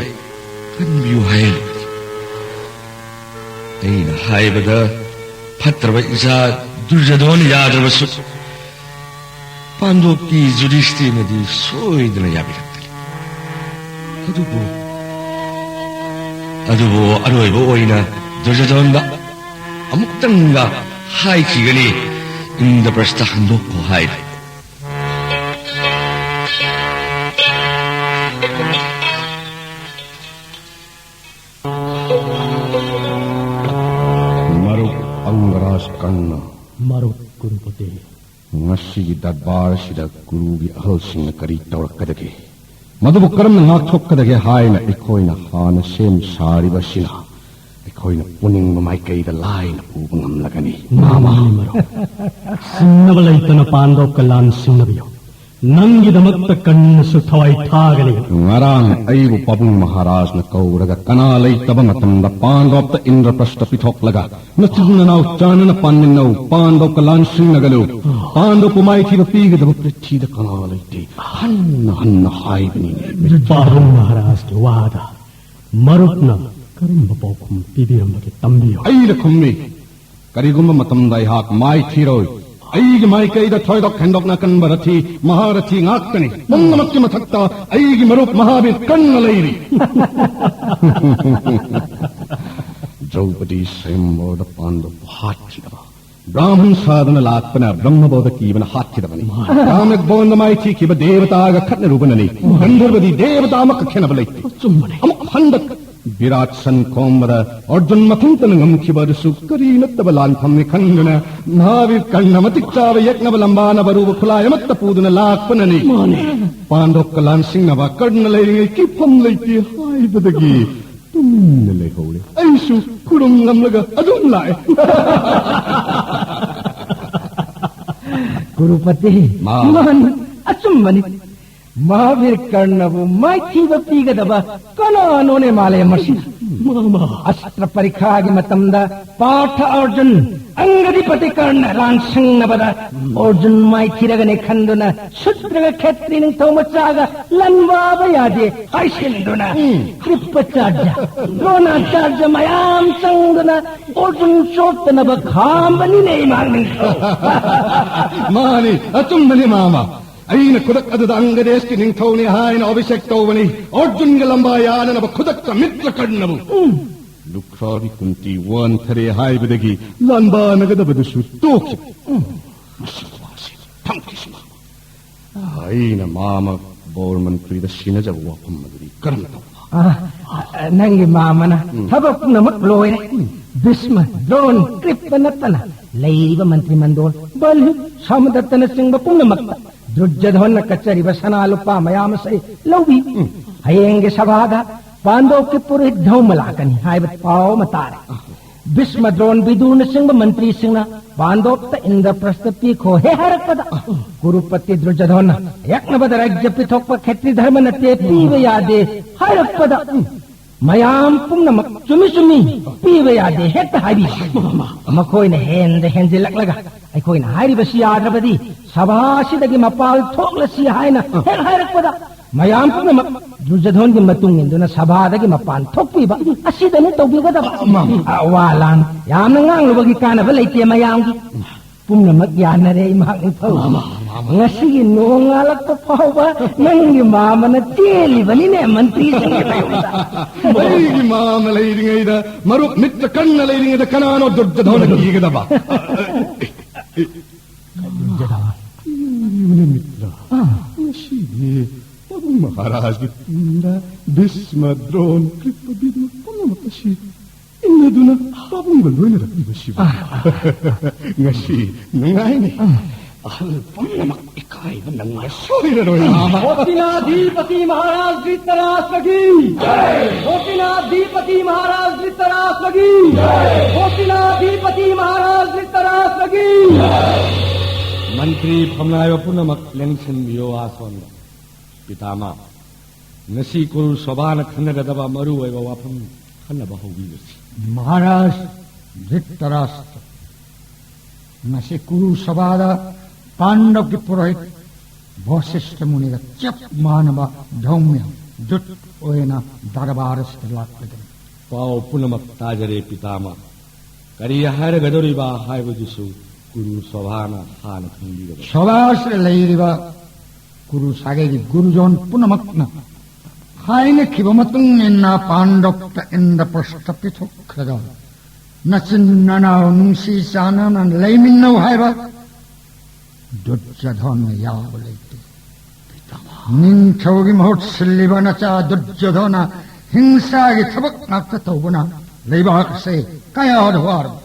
ꯀꯟꯕꯤꯌꯨ ꯍꯥꯏ꯫ ꯑꯩꯅ ꯍꯥꯏꯕꯗ ꯐꯠꯇ꯭ꯔꯕ ꯏꯆꯥ ꯗꯨꯔꯖꯣꯙꯟ ꯌꯥꯗ꯭ꯔꯕꯁꯨ ꯄꯥꯟꯗꯣꯞꯀꯤ ꯌꯨꯙꯤꯁꯇꯤꯔꯅꯗꯤ ꯁꯣꯏꯗꯅ ꯌꯥꯕꯤꯔꯛꯀꯅꯤ꯫ ꯑꯗꯨꯕꯨ, ꯑꯗꯨꯕꯨ ꯑꯔꯣꯏꯕ ꯑꯣꯏꯅ ꯗꯨꯔꯖꯣꯙꯟꯗ ꯑꯃꯨꯛꯇꯪꯒ ꯍꯥꯏꯈꯤꯒꯅꯤ, ꯏꯟꯗ꯭ꯔꯄ꯭ꯔꯁꯇ ꯍꯟꯗꯣꯛꯈꯣ ꯍꯥꯏꯅ꯫ ꯃꯔꯨꯞ ꯑꯪꯒꯔꯥꯖ ꯀꯔꯅ꯫ ꯃꯔꯨꯞ ꯀꯨꯔꯨꯄꯇꯤ꯫ ꯉꯁꯤꯒꯤ ꯗꯔꯕꯥꯔ ꯑꯁꯤꯗ ꯒꯨꯔꯨꯒꯤ ꯑꯍꯜꯁꯤꯡꯅ ꯀꯔꯤ ꯇꯧꯔꯛꯀꯗꯒꯦ, ꯃꯗꯨꯕꯨ ꯀꯔꯝꯅ ꯉꯥꯛꯊꯣꯛꯀꯗꯒꯦ ꯍꯥꯏꯅ ꯑꯩꯈꯣꯏꯅ ꯍꯥꯟꯅ ꯁꯦꯝ ꯁꯥꯔꯤꯕ ꯑꯁꯤꯅ ꯑꯩꯈꯣꯏꯅ ꯄꯨꯅꯤꯡꯕ ꯃꯥꯏꯀꯩꯗ ꯂꯥꯏꯅ ꯄꯨꯕ ꯉꯝꯂꯒꯅꯤ꯫ ꯃꯥꯅꯤ, ꯃꯔꯨꯞ꯫ ꯁꯤꯡꯅꯕ ꯂꯩꯇꯅ ꯄꯥꯟꯗꯣꯞꯀ ꯂꯥꯟ ꯁꯤꯡꯅꯕꯤꯌꯨ꯫ ꯅꯪꯒꯤꯗꯃꯛꯇ ꯀꯟꯅꯁꯨ ꯊꯋꯥꯏ ꯊꯥꯒꯅꯤ꯫ ꯉꯔꯥꯡ ꯑꯩꯕꯨ ꯄꯥꯕꯨꯡ ꯃꯍꯥꯔꯥꯖꯅ ꯀꯧꯔꯒ ꯀꯅꯥ ꯂꯩꯇꯕ ꯃꯇꯝꯗ ꯄꯥꯟꯗꯣꯞꯇ ꯏꯟꯗ꯭ꯔꯄ꯭ꯔꯁꯇ ꯄꯤꯊꯣꯛꯂꯒ ꯅꯆꯤꯟ ꯅꯅꯥꯎ ꯆꯥꯟꯅꯅ ꯄꯥꯟꯃꯤꯟꯅꯧ, ꯄꯥꯟꯗꯣꯞꯀ ꯂꯥꯟ ꯁꯤꯡꯅꯒꯅꯨ, ꯄꯥꯟꯗꯣꯞꯄꯨ ꯃꯥꯏꯊꯤꯕ ꯄꯤꯒꯗꯕ ꯄ꯭ꯔꯤꯊꯤꯗ ꯀꯅꯥ ꯂꯩꯇꯦ ꯍꯟꯅ ꯍꯟꯅ ꯍꯥꯏꯕꯅꯤꯅꯦ꯫ ꯄꯥꯕꯨꯡ ꯃꯍꯥꯔꯥꯖꯀꯤ ꯋꯥꯗ ꯃꯔꯨꯞꯅ ꯀꯔꯝꯕ ꯄꯥꯎꯈꯨꯝ ꯄꯤꯕꯤꯔꯝꯕꯒꯦ ꯇꯝꯕꯤꯌꯨ꯫ ꯑꯩꯅ ꯈꯨꯝꯃꯤ, ꯀꯔꯤꯒꯨꯝꯕ ꯃꯇꯝꯗ ꯑꯩꯍꯥꯛ ꯃꯥꯏꯊꯤꯔꯣꯏ꯫ ꯑꯩꯒꯤ ꯃꯥꯏꯀꯩꯗ ꯊꯣꯏꯗꯣꯛ ꯍꯦꯟꯗꯣꯛꯅ ꯀꯟꯕ ꯔꯊꯤ, ꯃꯍꯥꯔꯊꯤ ꯉꯥꯛꯇꯅꯤ꯫ ꯄꯨꯝꯅꯃꯛꯀꯤ ꯃꯊꯛꯇ ꯑꯩꯒꯤ ꯃꯔꯨꯞ ꯃꯍꯥꯕꯤꯔ ꯀꯟꯅ ꯂꯩꯔꯤ꯫ ꯗ꯭ꯔꯧꯄꯗꯤ ꯁ꯭ꯋꯌꯝꯕꯔꯗ ꯄꯥꯟꯗꯕ ꯍꯥꯠꯈꯤꯗꯕ꯫ ꯕ꯭ꯔꯥꯍꯃꯟ ꯁꯥꯗꯅ ꯂꯥꯛꯄꯅ ꯕ꯭ꯔꯍ꯭ꯃꯕꯣꯙ ꯀꯤꯕꯅ ꯍꯥꯠꯈꯤꯗꯕꯅꯤ꯫ ꯀꯥꯃꯦꯛ ꯕꯣꯟꯗ ꯃꯥꯏꯊꯤꯈꯤꯕ ꯗꯦꯕꯇꯥꯒ ꯈꯠꯅꯔꯨꯕꯅꯅꯤ꯫ ꯒꯟꯙꯔꯕꯗꯤ ꯗꯦꯕꯇꯥ ꯑꯃꯈꯛ ꯈꯦꯠꯅꯕ ꯂꯩꯇꯦ꯫ ꯑꯆꯨꯝꯕꯅꯤ꯫ ꯑꯃꯨꯛ ꯍꯟꯗꯛ ꯕꯤꯔꯥꯠ ꯁꯟ ꯈꯣꯝꯕꯗ ꯑꯔꯖꯨꯟ ꯃꯊꯟꯇꯅ ꯉꯝꯈꯤꯕ ꯑꯗꯨꯁꯨ ꯀꯔꯤ ꯅꯠꯇꯕ ꯂꯥꯟꯐꯝꯅꯤ ꯈꯟꯗꯨꯅ ꯃꯍꯥꯕꯤꯔ ꯀꯔꯅ ꯃꯇꯤꯛ ꯆꯥꯕ ꯌꯦꯛꯅꯕ ꯂꯝꯕꯥꯅꯕ ꯑꯔꯨꯕ ꯈꯨꯠꯂꯥꯏ ꯑꯃꯠꯇ ꯄꯨꯗꯨꯅ ꯂꯥꯛꯄꯅꯅꯤ꯫ ꯃꯥꯅꯦ꯫ ꯄꯥꯟꯗꯣꯞꯀ ꯂꯥꯟꯁꯤꯡꯅꯕ ꯀꯔꯅ ꯂꯩꯔꯤꯉꯩ ꯀꯤꯐꯝ ꯂꯩꯇꯦ ꯍꯥꯏꯕꯗꯒꯤ ꯇꯨꯃꯤꯟꯅ ꯂꯩꯍꯧꯔꯦ꯫ ꯑꯩꯁꯨ ꯈꯨꯔꯨꯝ ꯉꯝꯂꯒ ꯑꯗꯨꯝ ꯂꯥꯛꯑꯦ꯫ ꯀꯨꯔꯨꯄꯇꯤ꯫ ꯃꯥ꯫ ꯃꯥꯅꯤ, ꯑꯆꯨꯝꯕꯅꯤ꯫ ꯃꯍꯥꯕꯤꯔ ꯀꯔꯅꯕꯨ ꯃꯥꯏꯊꯤꯕ ꯄꯤꯒꯗꯕ ꯀꯅꯥꯅꯣꯅꯦ ꯃꯥꯂꯦꯝ ꯑꯁꯤꯗ? ꯃꯥ, ꯃꯥ꯫ ꯑꯁꯇ꯭ꯔ ꯄꯔꯤꯈꯥꯒꯤ ꯃꯇꯝꯗ ꯄꯥꯔꯊ ꯑꯔꯖꯨꯟ, ꯑꯪꯒꯗꯤꯄꯇꯤ ꯀꯔꯅ ꯂꯥꯟꯁꯪꯅꯕꯗ ꯑꯔꯖꯨꯟ ꯃꯥꯏꯊꯤꯔꯒꯅꯤ ꯈꯟꯗꯨꯅ ꯁꯨꯗ꯭ꯔꯒ ꯈꯦꯇ꯭ꯔꯤ ꯅꯤꯡꯊꯧ ꯃꯆꯥꯒ ꯂꯥꯟꯕꯥꯕ ꯌꯥꯗꯦ ꯍꯥꯏꯁꯤꯟꯗꯨꯅ ꯎꯝ꯫ ꯀ꯭ꯔꯤꯄꯥꯆꯥꯔꯖ, ꯗ꯭ꯔꯣꯅꯥꯆꯥꯔꯖ ꯃꯌꯥꯝ ꯆꯪꯗꯨꯅ ꯑꯔꯖꯨꯟ ꯆꯣꯠꯇꯅꯕ ꯈꯥꯝꯕꯅꯤꯅꯦ ꯏꯃꯥ ꯅꯤꯡꯊꯧ꯫ ꯃꯥꯅꯤ, ꯑꯆꯨꯝꯕꯅꯤ ꯃꯥꯃ꯫ ꯑꯩꯅ ꯈꯨꯗꯛ ꯑꯗꯨꯗ ꯑꯪꯒꯗꯦꯁꯀꯤ ꯅꯤꯡꯊꯧꯅꯤ ꯍꯥꯏꯅ ꯑꯚꯤꯁꯦꯛ ꯇꯧꯕꯅꯤ꯫ ꯑꯔꯖꯨꯟꯒ ꯂꯝꯕꯥ ꯌꯥꯅꯅꯕ ꯈꯨꯗꯛꯇ ꯃꯤꯇ꯭ꯔ ꯀꯔꯅꯕꯨ꯫ ꯎꯝ꯫ ꯂꯨꯈ꯭ꯔꯥꯕꯤ ꯀꯨꯟꯇꯤ ꯋꯥꯟꯊꯔꯦ ꯍꯥꯏꯕꯗꯒꯤ ꯂꯥꯟꯕꯥꯅꯒꯗꯕꯗꯨꯁꯨ ꯇꯣꯛꯈꯤ꯫ ꯎꯝ꯫ ꯃꯁꯤ ꯅꯨꯄꯥꯁꯤ ꯊꯝꯈꯤꯁꯤꯃ꯫ ꯑꯩꯅ ꯃꯥꯃ ꯕꯣꯔ ꯃꯟꯇ꯭ꯔꯤꯗ ꯁꯤꯟꯅꯖꯕ ꯋꯥꯐꯝ ꯑꯗꯨꯗꯤ ꯀꯔꯝ ꯇꯧꯕ? ꯑ, ꯑ, ꯅꯪꯒꯤ ꯃꯥꯃꯅ ꯎꯝ꯫ ꯊꯕꯛ ꯄꯨꯝꯅꯃꯛ ꯂꯣꯏꯔꯦ꯫ ꯎꯝ꯫ ꯚꯤꯁꯃ, ꯗ꯭ꯔꯣꯟ, ꯀ꯭ꯔꯤꯞꯄ ꯅꯠꯇꯅ ꯂꯩꯔꯤꯕ ꯃꯟꯇ꯭ꯔꯤ ꯃꯟꯗꯣꯜ, ꯕꯜ, ꯁꯃꯨꯗ꯭ꯔꯇꯅꯆꯤꯡꯕ ꯄꯨꯝꯅꯃꯛꯇ ꯗꯨꯔꯖꯙꯣꯟꯅ ꯀꯠꯆꯔꯤꯕ ꯁꯅꯥ ꯂꯨꯄꯥ ꯃꯌꯥꯝ ꯑꯁꯤ ꯂꯧꯕꯤ꯫ ꯎꯝ꯫ ꯍꯌꯦꯡꯒꯤ ꯁꯚꯥꯗ ꯄꯥꯟꯗꯣꯞꯀꯤ ꯄꯨꯔꯣꯍꯤꯠ ꯙꯧꯃ ꯂꯥꯛꯀꯅꯤ ꯍꯥꯏꯕ ꯄꯥꯎ ꯑꯃ ꯇꯥꯔꯦ꯫ ꯚꯤꯁꯃ, ꯗ꯭ꯔꯣꯟ, ꯕꯤꯗꯨꯔꯅꯆꯤꯡꯕ ꯃꯟꯇ꯭ꯔꯤꯁꯤꯡꯅ ꯄꯥꯟꯗꯣꯞꯇ ꯏꯟꯗ꯭ꯔꯄ꯭ꯔꯁꯇ ꯄꯤꯈꯣ ꯍꯦꯛ ꯍꯥꯏꯔꯛꯄꯗ, ꯀꯨꯔꯨꯄꯇꯤ ꯗꯨꯔꯖꯙꯣꯟꯅ ꯌꯦꯛꯅꯕꯗ ꯔꯥꯖ꯭ꯌ ꯄꯤꯊꯣꯛꯄ ꯈꯦꯇ꯭ꯔꯤ ꯙꯔꯃ ꯅꯠꯇꯦ, ꯄꯤꯕ ꯌꯥꯗꯦ ꯍꯥꯏꯔꯛꯄꯗ, ꯃꯌꯥꯝ ꯄꯨꯝꯅꯃꯛ ꯆꯨꯝꯃꯤ ꯆꯨꯝꯃꯤ, ꯄꯤꯕ ꯌꯥꯗꯦ ꯍꯦꯛꯇ ꯍꯥꯏꯕꯤ꯫ ꯃꯈꯣꯏꯅ ꯍꯦꯟꯗ ꯍꯦꯟꯖꯤꯜꯂꯛꯂꯒ ꯑꯩꯈꯣꯏꯅ ꯍꯥꯏꯔꯤꯕꯁꯤ ꯌꯥꯗ꯭ꯔꯕꯗꯤ ꯁꯚꯥ ꯑꯁꯤꯗꯒꯤ ꯃꯄꯥꯜ ꯊꯣꯛꯂꯁꯤ ꯍꯥꯏꯅ ꯍꯦꯛ ꯍꯥꯏꯔꯛꯄꯗ, ꯃꯌꯥꯝ ꯄꯨꯝꯅꯃꯛ ꯗꯨꯔꯖꯙꯣꯟꯒꯤ ꯃꯇꯨꯡ ꯏꯟꯗꯨꯅ ꯁꯚꯥꯗꯒꯤ ꯃꯄꯥꯟ ꯊꯣꯛꯄꯤꯕ ꯑꯁꯤꯗꯅꯤ ꯇꯧꯕꯤꯒꯗꯕ꯫ ꯑ, ꯋꯥ ꯂꯥꯟ ꯌꯥꯝꯅ ꯉꯥꯡꯂꯨꯕꯒꯤ ꯀꯥꯟꯅꯕ ꯂꯩꯇꯦ꯫ ꯃꯌꯥꯝꯒꯤ ꯄꯨꯝꯅꯃꯛ ꯌꯥꯅꯔꯦ ꯏꯃꯥ ꯅꯤꯡꯊꯧ꯫ ꯉꯁꯤꯒꯤ ꯅꯣꯡꯉꯥꯜꯂꯛꯄ ꯐꯥꯎꯕ ꯅꯪꯒꯤ ꯃꯥꯃꯅ ꯆꯦꯜꯂꯤꯕꯅꯤꯅꯦ ꯃꯟꯇ꯭ꯔꯤꯁꯤꯡꯒꯤ ꯃꯌꯨꯝꯗ꯫ ꯑꯩꯒꯤ ꯃꯥꯃ ꯂꯩꯔꯤꯉꯩꯗ, ꯃꯔꯨꯞ ꯃꯤꯇ꯭ꯔ ꯀꯔꯅ ꯂꯩꯔꯤꯉꯩꯗ ꯀꯅꯥꯅꯣ ꯗꯨꯔꯖꯙꯣꯟꯅ ꯀꯤꯒꯗꯕ? ꯗꯨꯔꯖꯙꯣꯟ꯫ ꯃꯤꯇ꯭ꯔ꯫ ꯑꯥ꯫ ꯉꯁꯤꯗꯤ ꯃꯍꯥꯔꯥꯖꯒꯤ ꯇꯨꯡꯗ ꯚꯤꯁꯃ, ꯗ꯭ꯔꯣꯟ, ꯀ꯭ꯔꯤꯄ, ꯕꯤꯗꯨ ꯄꯨꯝꯅꯃꯛ ꯑꯁꯤ ꯏꯟꯅꯗꯨꯅ ꯄꯥꯕꯨꯡꯒ ꯂꯣꯏꯅꯔꯛꯂꯤꯕꯁꯤꯕꯨ꯫ ꯉꯁꯤ ꯅꯨꯡꯉꯥꯏꯅꯤ꯫ ꯑꯍꯜ ꯄꯨꯝꯅꯃꯛ ꯏꯀꯥꯏꯕ ꯅꯪꯕ ꯁꯣꯏꯔꯔꯣꯏ꯫ ꯍꯣꯁꯤꯅꯥꯙꯤꯄꯇꯤ ꯃꯍꯥꯔꯥꯖ ꯙ꯭ꯔꯤꯇꯔꯥꯁ꯭ꯇ꯭ꯔꯒꯤ꯫ ꯍꯣꯁꯤꯅꯥꯙꯤꯄꯇꯤ ꯃꯍꯥꯔꯥꯖ ꯙ꯭ꯔꯤꯇꯔꯥꯁ꯭ꯇ꯭ꯔꯒꯤ꯫ ꯍꯣꯁꯤꯅꯥꯙꯤꯄꯇꯤ ꯃꯍꯥꯔꯥꯖ ꯙ꯭ꯔꯤꯇꯔꯥꯁ꯭ꯇ꯭ꯔꯒꯤ꯫ ꯃꯟꯇ꯭ꯔꯤ ꯐꯝꯅꯥꯏꯕ ꯄꯨꯝꯅꯃꯛ ꯂꯦꯡꯁꯤꯟꯕꯤꯌꯨ ꯑꯥꯁꯣꯟꯗ꯫ ꯄꯤꯇꯥꯃꯥ, ꯉꯁꯤ ꯀꯨꯔꯨ ꯁꯣꯚꯥꯅ ꯈꯟꯅꯒꯗꯕ ꯃꯔꯨ ꯑꯣꯏꯕ ꯋꯥꯐꯝ ꯈꯟꯅꯕ ꯍꯧꯕꯤꯔꯁꯤ꯫ ꯃꯍꯥꯔꯥꯖ ꯙ꯭ꯔꯤꯇꯔꯥꯁ꯭ꯇ꯭ꯔ, ꯉꯁꯤ ꯀꯨꯔꯨ ꯁꯣꯚꯥꯗ ꯄꯥꯟꯗꯕꯀꯤ ꯄꯨꯔꯣꯍꯤꯠ ꯚꯣꯁꯤꯁ꯭ꯊ ꯃꯨꯅꯤꯒ ꯆꯞ ꯃꯥꯟꯅꯕ ꯙꯧꯃ꯭ꯌ ꯗꯨꯠ ꯑꯣꯏꯅ ꯗꯔꯕꯥꯔ ꯑꯁꯤꯗ ꯂꯥꯛꯂꯒꯅꯤ꯫ ꯄꯥꯎ ꯄꯨꯝꯅꯃꯛ ꯇꯥꯖꯔꯦ ꯄꯤꯇꯥꯃꯥ꯫ ꯀꯔꯤ ꯍꯥꯏꯔꯒꯗꯧꯔꯤꯕ ꯍꯥꯏꯕꯗꯨꯁꯨ ꯀꯨꯔꯨ ꯁꯣꯚꯥꯅ ꯍꯥꯟꯅ ꯈꯪꯕꯤꯔꯕ꯫ ꯁꯣꯚꯥꯁꯤꯗ ꯂꯩꯔꯤꯕ ꯀꯨꯔꯨ ꯁꯥꯒꯩꯒꯤ ꯒꯨꯔꯨꯖꯣꯟ ꯄꯨꯝꯅꯃꯛꯅ ꯍꯥꯏꯅꯈꯤꯕ ꯃꯇꯨꯡ ꯏꯟꯅ ꯄꯥꯟꯗꯕꯇ ꯏꯟꯗ꯭ꯔꯄ꯭ꯔꯁꯇ ꯄꯤꯊꯣꯛꯈ꯭ꯔꯒ, ꯅꯆꯤꯟ ꯅꯅꯥꯎ ꯅꯨꯡꯁꯤ ꯆꯥꯟꯅꯅ ꯂꯩꯃꯤꯟꯅꯧ ꯍꯥꯏꯕ ꯗꯨꯔꯖꯣꯙꯟꯅ ꯌꯥꯕ ꯂꯩꯇꯦ꯫ ꯅꯤꯡꯊꯧꯒꯤ ꯃꯍꯨꯠ ꯁꯤꯜꯂꯤꯕ ꯅꯆꯥ ꯗꯨꯔꯖꯣꯙꯅ ꯍꯤꯡꯁꯥꯒꯤ ꯊꯕꯛ ꯉꯥꯛꯇ ꯇꯧꯕꯅ ꯂꯩꯕꯥꯛ ꯑꯁꯦ ꯀꯌꯥꯗ ꯋꯥꯔꯕ꯫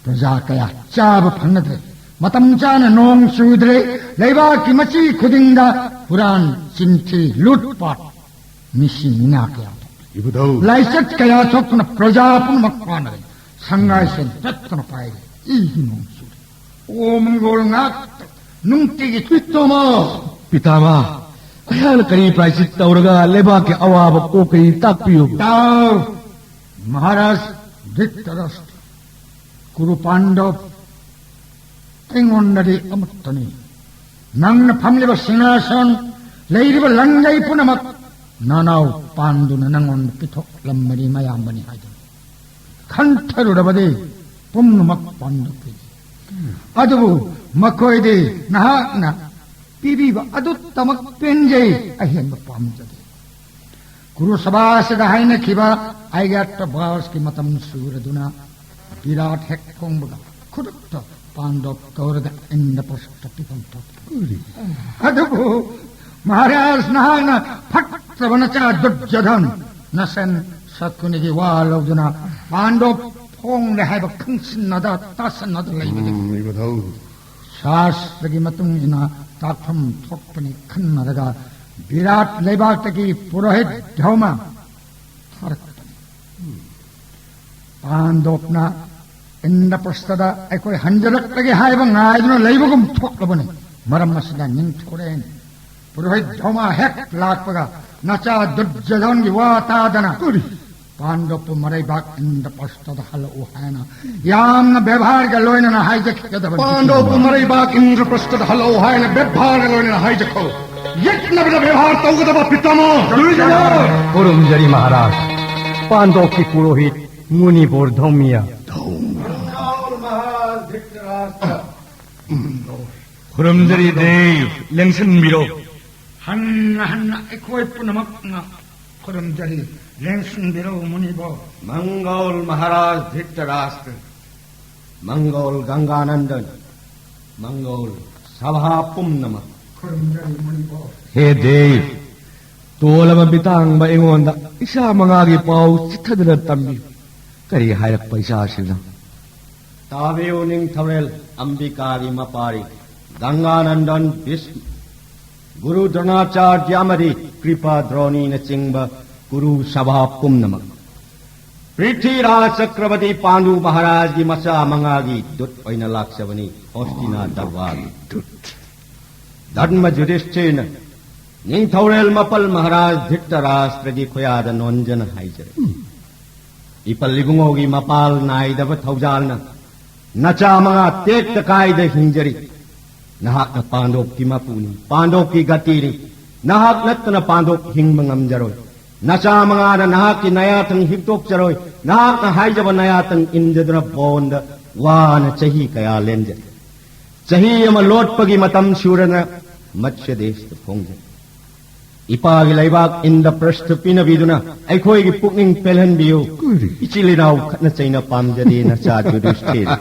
ꯄ꯭ꯔꯖꯥ ꯀꯌꯥ ꯆꯥꯕ ꯐꯪꯅꯗ꯭ꯔꯦ꯫ ꯃꯇꯝ ꯆꯥꯅ ꯅꯣꯡ ꯆꯨꯗ꯭ꯔꯦ꯫ ꯂꯩꯕꯥꯛꯀꯤ ꯃꯆꯤ ꯈꯨꯗꯤꯡꯗ ꯍꯨꯔꯥꯟ, ꯆꯤꯟꯊꯤ, ꯂꯨꯠꯄꯥꯠ, ꯃꯤꯁꯤ ꯃꯤꯅꯥ ꯀꯌꯥ ꯊꯣꯛꯂꯦ꯫ ꯏꯕꯨꯙꯧ꯫ ꯂꯥꯏꯆꯠ ꯀꯌꯥ ꯊꯣꯛꯇꯨꯅ ꯄ꯭ꯔꯖꯥ ꯄꯨꯝꯅꯃꯛ ꯋꯥꯅꯔꯦ꯫ ꯁꯪꯒꯥꯏ ꯁꯦꯟ ꯆꯠꯇꯨꯅ ꯄꯥꯏꯔꯦ꯫ ꯏꯒꯤ ꯅꯣꯡ ꯆꯨꯔꯦ꯫ ꯑꯣ ꯃꯪꯒꯣꯜ ꯉꯥꯛꯇ ꯅꯨꯡꯇꯤꯒꯤ ꯇꯨꯏꯠ ꯇꯧꯃꯣ꯫ ꯄꯤꯇꯥꯃꯥ, ꯑꯩꯍꯥꯛꯅ ꯀꯔꯤ ꯄ꯭ꯔꯥꯏꯆꯤꯠ ꯇꯧꯔꯒ ꯂꯩꯕꯥꯛꯀꯤ ꯑꯋꯥꯕ ꯀꯣꯛꯀꯅꯤ ꯇꯥꯛꯄꯤꯌꯨ꯫ ꯇꯥꯎ, ꯃꯍꯥꯔꯥꯖ ꯙ꯭ꯔꯤꯇꯔꯥꯁ꯭ꯇ꯭ꯔ, ꯀꯨꯔꯨ ꯄꯥꯟꯗꯕ ꯑꯩꯉꯣꯟꯗꯗꯤ ꯑꯃꯠꯇꯅꯤ꯫ ꯅꯪꯅ ꯐꯝꯂꯤꯕ ꯁꯤꯡꯍꯥꯁꯟ, ꯂꯩꯔꯤꯕ ꯂꯪꯖꯩ ꯄꯨꯝꯅꯃꯛ ꯅꯅꯥꯎ ꯄꯥꯟꯗꯨꯅ ꯅꯪꯉꯣꯟꯗ ꯄꯤꯊꯣꯛꯂꯝꯕꯅꯤ, ꯃꯌꯥꯝꯕꯅꯤ ꯍꯥꯏꯗꯨꯅ꯫ ꯈꯟꯊꯔꯨꯔꯕꯗꯤ ꯄꯨꯝꯅꯃꯛ ꯄꯥꯟꯗꯕꯅꯤ꯫ ꯑꯗꯨꯕꯨ ꯃꯈꯣꯏꯗꯤ ꯅꯍꯥꯛꯅ ꯄꯤꯕꯤꯕ ꯑꯗꯨꯇꯃꯛ ꯄꯦꯟꯖꯩ, ꯑꯍꯦꯟꯕ ꯄꯥꯝꯖꯗꯦ꯫ ꯀꯨꯔꯨ ꯁꯚꯥ ꯑꯁꯤꯗ ꯍꯥꯏꯅꯈꯤꯕ ꯑꯩꯒ꯭ꯌꯥꯇ ꯚꯥꯁꯀꯤ ꯃꯇꯝ ꯁꯨꯔꯗꯨꯅ ꯕꯤꯔꯥꯠ ꯍꯦꯛ ꯈꯣꯡꯕꯒ ꯈꯨꯗꯛꯇ ꯄꯥꯟꯗꯕ ꯀꯧꯔꯒ ꯏꯟꯗ꯭ꯔꯄ꯭ꯔꯁꯇ ꯄꯤꯐꯝ ꯊꯣꯛꯈꯤ꯫ ꯑꯗꯨꯕꯨ ꯃꯍꯥꯔꯥꯖ, ꯅꯍꯥꯛꯅ ꯐꯠꯇꯕ ꯅꯆꯥ ꯗꯨꯔꯖꯣꯙꯟ ꯅꯁꯦꯟ ꯁꯀꯨꯅꯤꯒꯤ ꯋꯥ ꯂꯧꯗꯨꯅ ꯄꯥꯟꯗꯣꯞ ꯐꯣꯡꯂꯦ ꯍꯥꯏꯕ ꯈꯪꯁꯤꯟꯅꯗ ꯇꯥꯁꯤꯟꯅꯗ ꯂꯩꯕꯗꯒꯤ ꯎꯝ, ꯏꯕꯨꯙꯧ꯫ ꯁꯥꯁꯇ꯭ꯔꯒꯤ ꯃꯇꯨꯡ ꯏꯟꯅ ꯇꯥꯛꯐꯝ ꯊꯣꯛꯄꯅꯤ ꯈꯟꯅꯔꯒ ꯕꯤꯔꯥꯠ ꯂꯩꯕꯥꯛꯇꯒꯤ ꯄꯨꯔꯣꯍꯤꯠ ꯙꯧꯃ ꯊꯥꯔꯛꯄꯅꯤ꯫ ꯄꯥꯟꯗꯣꯞꯅ ꯏꯟꯗ꯭ꯔꯄ꯭ꯔꯁꯊꯗ ꯑꯩꯈꯣꯏ ꯍꯟꯖꯔꯛꯂꯒꯦ ꯍꯥꯏꯕ ꯉꯥꯏꯗꯨꯅ ꯂꯩꯕꯒꯨꯝ ꯊꯣꯛꯂꯕꯅꯤ꯫ ꯃꯔꯝ ꯑꯁꯤꯅ ꯅꯤꯡꯊꯧꯔꯦꯜ ꯄꯨꯔꯣꯍꯤꯠ ꯙꯧꯃ ꯍꯦꯛ ꯂꯥꯛꯄꯒ ꯅꯆꯥ ꯗꯨꯔꯖꯣꯙꯟꯒꯤ ꯋꯥ ꯇꯥꯗꯅ ꯀꯔꯤ? ꯄꯥꯟꯗꯣꯞꯄꯨ ꯃꯔꯩꯕꯥꯛ ꯏꯟꯗ꯭ꯔꯄ꯭ꯔꯁꯊꯗ ꯍꯜꯂꯛꯎ ꯍꯥꯏꯅ ꯌꯥꯝꯅ ꯕꯦꯕꯥꯔꯒ ꯂꯣꯏꯅꯅ ꯍꯥꯏꯖꯈꯤꯒꯗꯕꯅꯤ꯫ ꯄꯥꯟꯗꯣꯞꯄꯨ ꯃꯔꯩꯕꯥꯛ ꯏꯟꯗ꯭ꯔꯄ꯭ꯔꯁꯊꯗ ꯍꯜꯂꯛꯎ ꯍꯥꯏꯅ ꯕꯦꯕꯥꯔꯒ ꯂꯣꯏꯅꯅ ꯍꯥꯏꯖꯈꯣ꯫ ꯌꯦꯠꯅꯕꯗ ꯕꯦꯕꯥꯔ ꯇꯧꯒꯗꯕ ꯄꯤꯇꯥꯃꯣ꯫ ꯈꯨꯔꯨꯝꯖꯔꯤ ꯃꯍꯥꯔꯥꯖ꯫ ꯄꯥꯟꯗꯣꯞꯀꯤ ꯄꯨꯔꯣꯍꯤꯠ ꯃꯨꯅꯤꯕꯣꯔ ꯙꯧꯃꯤꯌꯥ꯫ ꯈꯨꯔꯨꯝꯖꯔꯤ ꯗꯦꯕ, ꯂꯦꯡꯁꯤꯟꯕꯤꯔꯣ꯫ ꯍꯟꯅ ꯍꯟꯅ ꯑꯩꯈꯣꯏ ꯄꯨꯝꯅꯃꯛꯅ ꯈꯨꯔꯨꯝꯖꯔꯤ, ꯂꯦꯡꯁꯤꯟꯕꯤꯔꯣ ꯃꯨꯅꯤꯕꯣ꯫ ꯃꯪꯒꯣꯜ ꯃꯍꯥꯔꯥꯖ ꯙ꯭ꯔꯤꯇꯔꯥꯁꯇ꯭ꯔ, ꯃꯪꯒꯣꯜ ꯒꯪꯒꯥꯅꯟꯗꯟ, ꯃꯪꯒꯣꯜ ꯁꯚꯥ ꯄꯨꯝꯅꯃꯛ꯫ ꯈꯨꯔꯨꯝꯖꯔꯤ ꯃꯨꯅꯤꯕꯣ꯫ ꯍꯦ ꯗꯦꯕ, ꯇꯣꯜꯂꯕ ꯃꯤꯇꯥꯡꯕ ꯑꯩꯉꯣꯟꯗ ꯏꯁꯥ ꯃꯉꯥꯒꯤ ꯄꯥꯎ ꯆꯤꯊꯗꯨꯅ ꯇꯝꯕꯤꯌꯨ꯫ ꯀꯔꯤ ꯍꯥꯏꯔꯛꯄ ꯏꯆꯥꯁꯤꯡꯅ? ꯇꯥꯕꯤꯌꯨ ꯅꯤꯡꯊꯧꯔꯦꯜ ꯑꯝꯕꯤꯀꯥꯒꯤ ꯃꯄꯥꯔꯤ ꯒꯪꯒꯥꯅꯟꯗꯟ ꯚꯤꯁꯃ, ꯒꯨꯔꯨ ꯗ꯭ꯔꯣꯅꯥꯆꯥꯔ꯭ꯌ ꯑꯃꯗꯤ ꯀ꯭ꯔꯤꯄꯥ ꯗ꯭ꯔꯣꯅꯤꯅꯆꯤꯡꯕ ꯀꯨꯔꯨ ꯁꯚꯥ ꯄꯨꯝꯅꯃꯛ꯫ ꯄ꯭ꯔꯤꯊꯤꯔꯥꯖ ꯆꯀ꯭ꯔꯕꯔꯇꯤ ꯄꯥꯟꯗꯨ ꯃꯍꯥꯔꯥꯖꯒꯤ ꯃꯆꯥ ꯃꯉꯥꯒꯤ ꯗꯨꯠ ꯑꯣꯏꯅ ꯂꯥꯛꯆꯕꯅꯤ ꯍꯣꯁꯇꯤꯅꯥ ꯗꯔꯕꯥꯔꯒꯤ꯫ ꯙꯔꯃ ꯌꯨꯙꯤꯁꯊꯤꯔꯅ ꯅꯤꯡꯊꯧꯔꯦꯜ ꯃꯄꯜ ꯃꯍꯥꯔꯥꯖ ꯙ꯭ꯔꯤꯇꯔꯥꯁꯇ꯭ꯔꯒꯤ ꯈꯨꯌꯥꯗ ꯅꯣꯟꯖꯅ ꯍꯥꯏꯖꯔꯤ꯫ ꯏꯄꯜ ꯏꯕꯨꯡꯉꯣꯒꯤ ꯃꯄꯥꯜ ꯅꯥꯏꯗꯕ ꯊꯧꯖꯥꯜꯅ ꯅꯆꯥ ꯃꯉꯥ ꯇꯦꯛꯇ ꯀꯥꯏꯗ ꯍꯤꯡꯖꯔꯤ꯫ ꯅꯍꯥꯛꯅ ꯄꯥꯟꯗꯣꯞꯀꯤ ꯃꯄꯨꯅꯤ, ꯄꯥꯟꯗꯣꯞꯀꯤ ꯒꯇꯤꯅꯤ꯫ ꯅꯍꯥꯛ ꯅꯠꯇꯅ ꯄꯥꯟꯗꯣꯞ ꯍꯤꯡꯕ ꯉꯝꯖꯔꯣꯏ꯫ ꯅꯆꯥ ꯃꯉꯥꯅ ꯅꯍꯥꯛꯀꯤ ꯅꯌꯥꯊꯪ ꯍꯤꯛꯇꯣꯛꯆꯔꯣꯏ꯫ ꯅꯍꯥꯛꯅ ꯍꯥꯏꯖꯕ ꯅꯌꯥꯊꯪ ꯏꯟꯖꯗꯨꯅ ꯕꯣꯟꯗ ꯋꯥꯅ ꯆꯍꯤ ꯀꯌꯥ ꯂꯦꯟꯖꯩ꯫ ꯆꯍꯤ ꯑꯃ ꯂꯣꯠꯄꯒꯤ ꯃꯇꯝ ꯁꯨꯔꯅ ꯃꯠꯁ꯭ꯌ ꯗꯦꯁꯇ ꯐꯣꯡꯖꯩ꯫ ꯏꯄꯥꯒꯤ ꯂꯩꯕꯥꯛ ꯏꯟꯗ꯭ꯔꯄ꯭ꯔꯁꯊ ꯄꯤꯅꯕꯤꯗꯨꯅ ꯑꯩꯈꯣꯏꯒꯤ ꯄꯨꯛꯅꯤꯡ ꯄꯦꯜꯍꯟꯕꯤꯌꯨ꯫ ꯀꯔꯤ? ꯏꯆꯤꯜ ꯏꯅꯥꯎ ꯈꯠꯅ ꯆꯩꯅ ꯄꯥꯝꯖꯗꯦ ꯅꯆꯥ ꯌꯨꯙꯤꯁꯊꯤꯔ꯫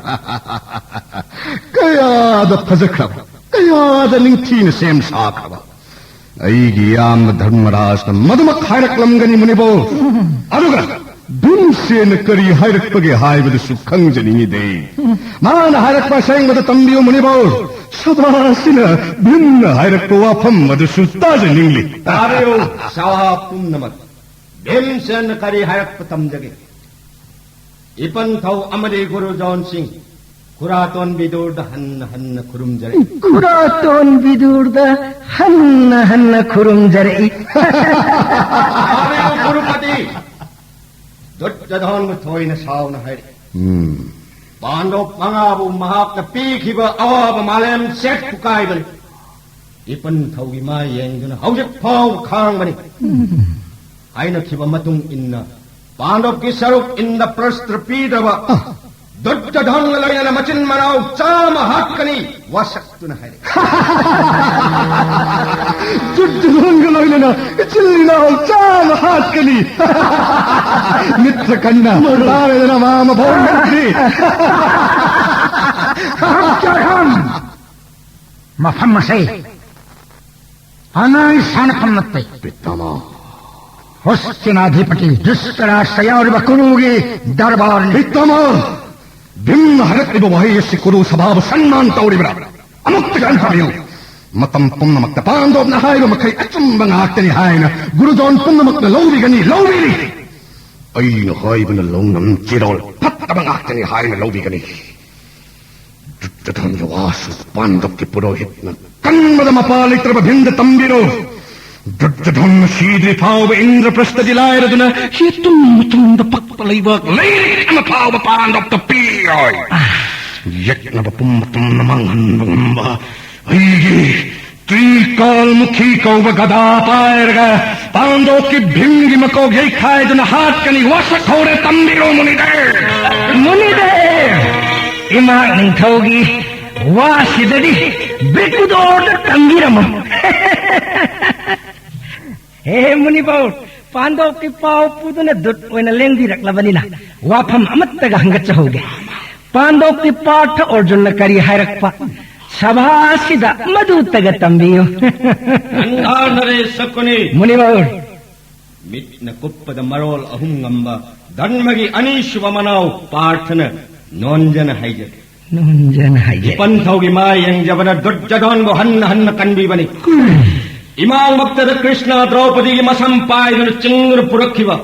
ꯀꯌꯥꯗ ꯐꯖꯈ꯭ꯔꯕ, ꯀꯌꯥꯗ ꯅꯤꯡꯊꯤꯅ ꯁꯦꯝ ꯁꯥꯈ꯭ꯔꯕ꯫ ꯑꯩꯒꯤ ꯏꯌꯥꯝꯕ ꯙꯔꯃꯔꯥꯖꯅ ꯃꯗꯨꯃꯛ ꯍꯥꯏꯔꯛꯂꯝꯒꯅꯤ, ꯃꯨꯅꯤꯕꯧ꯫ ꯑꯗꯨꯒ ꯚꯤꯝꯁꯦꯟꯅ ꯀꯔꯤ ꯍꯥꯏꯔꯛꯄꯒꯦ ꯍꯥꯏꯕꯗꯨꯁꯨ ꯈꯪꯖꯅꯤꯡꯉꯤꯗꯦ꯫ ꯃꯥꯅ ꯍꯥꯏꯔꯛꯄ ꯑꯁꯦꯡꯕꯗ ꯇꯝꯕꯤꯌꯨ, ꯃꯨꯅꯤꯕꯧ꯫ ꯁꯚꯥꯁꯤꯅ ꯚꯤꯝꯅ ꯍꯥꯏꯔꯛꯄ ꯋꯥꯐꯝ ꯑꯗꯨꯁꯨ ꯇꯥꯖꯅꯤꯡꯂꯤ꯫ ꯇꯥꯕꯤꯌꯨ, ꯁꯚꯥ ꯄꯨꯝꯅꯃꯛ꯫ ꯚꯤꯝꯁꯦꯟꯅ ꯀꯔꯤ ꯍꯥꯏꯔꯛꯄ ꯇꯝꯖꯒꯦ? ꯏꯄꯟꯊꯧ ꯑꯃꯗꯤ ꯒꯨꯔꯨꯖꯣꯟꯁꯤꯡ, ꯈꯨꯔꯥꯇꯣꯟ ꯕꯤꯗꯨꯔꯗ ꯍꯟꯅ ꯍꯟꯅ ꯈꯨꯔꯨꯝꯖꯔꯤ꯫ ꯈꯨꯔꯥꯇꯣꯟ ꯕꯤꯗꯨꯔꯗ ꯍꯟꯅ ꯍꯟꯅ ꯈꯨꯔꯨꯝꯖꯔꯛꯏ꯫ ꯇꯥꯕꯤꯌꯨ, ꯀꯨꯔꯨꯄꯇꯤ꯫ ꯗꯨꯔꯖꯣꯙꯟꯕꯨ ꯊꯣꯏꯅ ꯁꯥꯎꯅ ꯍꯥꯏꯔꯤ꯫ ꯎꯝ꯫ ꯄꯥꯟꯗꯣꯞ ꯃꯉꯥꯕꯨ ꯃꯍꯥꯛꯅ ꯄꯤꯈꯤꯕ ꯑꯋꯥꯕ ꯃꯥꯂꯦꯝ ꯆꯦꯠꯄꯨ ꯀꯥꯏꯕꯅꯤ꯫ ꯏꯄꯟꯊꯧꯒꯤ ꯃꯥꯏ ꯌꯦꯡꯗꯨꯅ ꯍꯧꯖꯤꯛ ꯐꯥꯎꯕ ꯈꯥꯡꯕꯅꯤ꯫ ꯍꯥꯏꯅꯈꯤꯕ ꯃꯇꯨꯡ ꯏꯟꯅ ꯄꯥꯟꯗꯣꯞꯀꯤ ꯁꯔꯨꯛ ꯏꯟꯗ꯭ꯔꯄ꯭ꯔꯁꯊ ꯄꯤꯗ꯭ꯔꯕ ꯗꯨꯔꯖꯣꯙꯟꯒ ꯂꯣꯏꯅꯅ ꯃꯆꯤꯟ ꯃꯅꯥꯎ ꯆꯥꯝꯃ ꯍꯥꯠꯀꯅꯤ꯫ ꯋꯥꯁꯛꯇꯨꯅ ꯍꯥꯏꯔꯛꯏ꯫ ꯗꯨꯔꯖꯣꯙꯟꯒ ꯂꯣꯏꯅꯅ ꯏꯆꯤꯜ ꯏꯅꯥꯎ ꯆꯥꯝꯃ ꯍꯥꯠꯀꯅꯤ꯫ ꯃꯤꯇ꯭ꯔꯀꯟꯗ, ꯇꯥꯔꯦꯗꯅ, ꯃꯍꯥꯃꯚꯣꯏ ꯃꯟꯇ꯭ꯔꯤ꯫ ꯗꯨꯔꯖꯣꯙꯟ! ꯃꯐꯝ ꯑꯁꯤ ꯑꯅꯥꯏ ꯁꯥꯟꯅꯐꯝ ꯅꯠꯇꯦ꯫ ꯄꯤꯇꯥꯃꯍ꯫ ꯍꯣꯁꯇꯤꯅꯥꯙꯤꯄꯇꯤ ꯙ꯭ꯔꯤꯇꯔꯥꯁꯇ꯭ꯔ ꯌꯥꯎꯔꯤꯕ ꯀꯨꯔꯨꯒꯤ ꯗꯔꯕꯥꯔꯅꯤ꯫ ꯄꯤꯇꯥꯃꯍ! ꯚꯤꯝꯅ ꯍꯥꯏꯔꯛꯂꯤꯕ ꯋꯥꯍꯩ ꯑꯁꯤ ꯀꯨꯔꯨ ꯁꯚꯥꯕꯨ ꯁꯟꯃꯥꯟ ꯇꯧꯔꯤꯕ꯭ꯔꯥ? ꯑꯃꯨꯛꯇ ꯈꯟꯊꯕꯤꯌꯨ꯫ ꯃꯇꯝ ꯄꯨꯝꯅꯃꯛꯇ ꯄꯥꯟꯗꯣꯞꯅ ꯍꯥꯏꯕ ꯃꯈꯩ ꯑꯆꯨꯝꯕ ꯉꯥꯛꯇꯅꯤ ꯍꯥꯏꯅ ꯒꯨꯔꯨꯖꯣꯟ ꯄꯨꯝꯅꯃꯛꯅ ꯂꯧꯕꯤꯒꯅꯤ, ꯂꯧꯕꯤꯔꯤ꯫ ꯑꯩꯅ ꯍꯥꯏꯕꯅ ꯂꯧꯅꯝ ꯆꯤꯔꯣꯜ ꯐꯠꯇꯕ ꯉꯥꯛꯇꯅꯤ ꯍꯥꯏꯅ ꯂꯧꯕꯤꯒꯅꯤ꯫ ꯗꯨꯔꯖꯣꯙꯟꯒꯤ ꯋꯥꯁꯨ ꯄꯥꯟꯗꯣꯞꯀꯤ ꯄꯨꯔꯣꯍꯤꯠꯅ ꯀꯟꯕꯗ ꯃꯄꯥ ꯂꯩꯇ꯭ꯔꯕ ꯚꯤꯝꯗ ꯇꯝꯕꯤꯔꯣ꯫ ꯗꯨꯔꯖꯣꯙꯟ ꯁꯤꯗ꯭ꯔꯤ ꯐꯥꯎꯕ ꯏꯟꯗ꯭ꯔꯄ꯭ꯔꯁꯊꯗꯤ ꯂꯥꯏꯔꯗꯨꯅ ꯌꯦꯇꯨꯝ ꯃꯇꯨꯡꯗ ꯄꯛꯄ ꯂꯩꯕꯥꯛ ꯂꯩꯔꯤꯛ ꯑꯃ ꯐꯥꯎꯕ ꯄꯥꯟꯗꯣꯞꯇ ꯄꯤꯔꯣꯏ꯫ ꯌꯦꯛꯅꯕ ꯄꯨꯝꯕ ꯇꯨꯝꯅ ꯃꯥꯡꯍꯟꯕ ꯉꯝꯕ ꯑꯩꯒꯤ ꯇ꯭ꯔꯤꯀꯥꯜꯃꯨꯈꯤ ꯀꯧꯕ ꯒꯗꯥ ꯄꯥꯏꯔꯒ ꯄꯥꯟꯗꯣꯞꯀꯤ ꯚꯤꯝꯒꯤ ꯃꯀꯣꯛ ꯌꯩꯈꯥꯏꯗꯨꯅ ꯍꯥꯠꯀꯅꯤ꯫ ꯋꯥꯁꯛ ꯍꯧꯔꯦ, ꯇꯝꯕꯤꯔꯣ ꯃꯨꯅꯤꯗꯦ꯫ ꯃꯨꯅꯤꯗꯦ! ꯏꯃꯥ ꯅꯤꯡꯊꯧꯒꯤ ꯋꯥꯁꯤꯗꯗꯤ ꯕ꯭ꯔꯤꯀꯨꯗꯣꯔꯗ ꯇꯝꯕꯤꯔꯝꯃꯣ꯫ ꯍꯦ ꯃꯨꯅꯤꯕꯧ, ꯄꯥꯟꯗꯣꯞꯀꯤ ꯄꯥꯎ ꯄꯨꯗꯨꯅ ꯗꯨꯠ ꯑꯣꯏꯅ ꯂꯦꯡꯕꯤꯔꯛꯂꯕꯅꯤꯅ ꯋꯥꯐꯝ ꯑꯃꯠꯇꯒ ꯍꯪꯒꯠꯆꯍꯧꯒꯦ꯫ ꯄꯥꯟꯗꯣꯞꯀꯤ ꯄꯥꯔꯊ ꯑꯔꯖꯨꯟꯅ ꯀꯔꯤ ꯍꯥꯏꯔꯛꯄ? ꯁꯚꯥꯁꯤꯗ ꯃꯗꯨꯇꯒ ꯇꯝꯕꯤꯌꯨ꯫ ꯒꯟꯙꯥꯔ ꯅꯔꯦꯁ ꯁꯀꯨꯅꯤ꯫ ꯃꯨꯅꯤꯕꯔ꯫ ꯃꯤꯠꯅ ꯀꯨꯞꯄꯗ ꯃꯔꯣꯜ ꯑꯍꯨꯝ ꯉꯝꯕ ꯙꯔꯃꯒꯤ ꯑꯅꯤꯁꯨꯕ ꯃꯅꯥꯎ ꯄꯥꯔꯊꯅ ꯅꯣꯟꯖꯅ ꯍꯥꯏꯖꯒꯦ꯫ ꯅꯣꯟꯖꯅ ꯍꯥꯏꯖꯒꯦ꯫ ꯏꯄꯟꯊꯧꯒꯤ ꯃꯥꯏ ꯌꯦꯡꯖꯕꯅ ꯗꯨꯔꯖꯣꯙꯟꯕꯨ ꯍꯟꯅ ꯍꯟꯅ ꯀꯟꯕꯤꯕꯅꯤ꯫ ꯏꯃꯥꯡꯃꯛꯇꯗ ꯀ꯭ꯔꯤꯁꯅ ꯗ꯭ꯔꯧꯄꯗꯤꯒꯤ ꯃꯁꯝ ꯄꯥꯏꯗꯨꯅ ꯆꯤꯡꯗꯨꯅ ꯄꯨꯔꯛꯈꯤꯕ,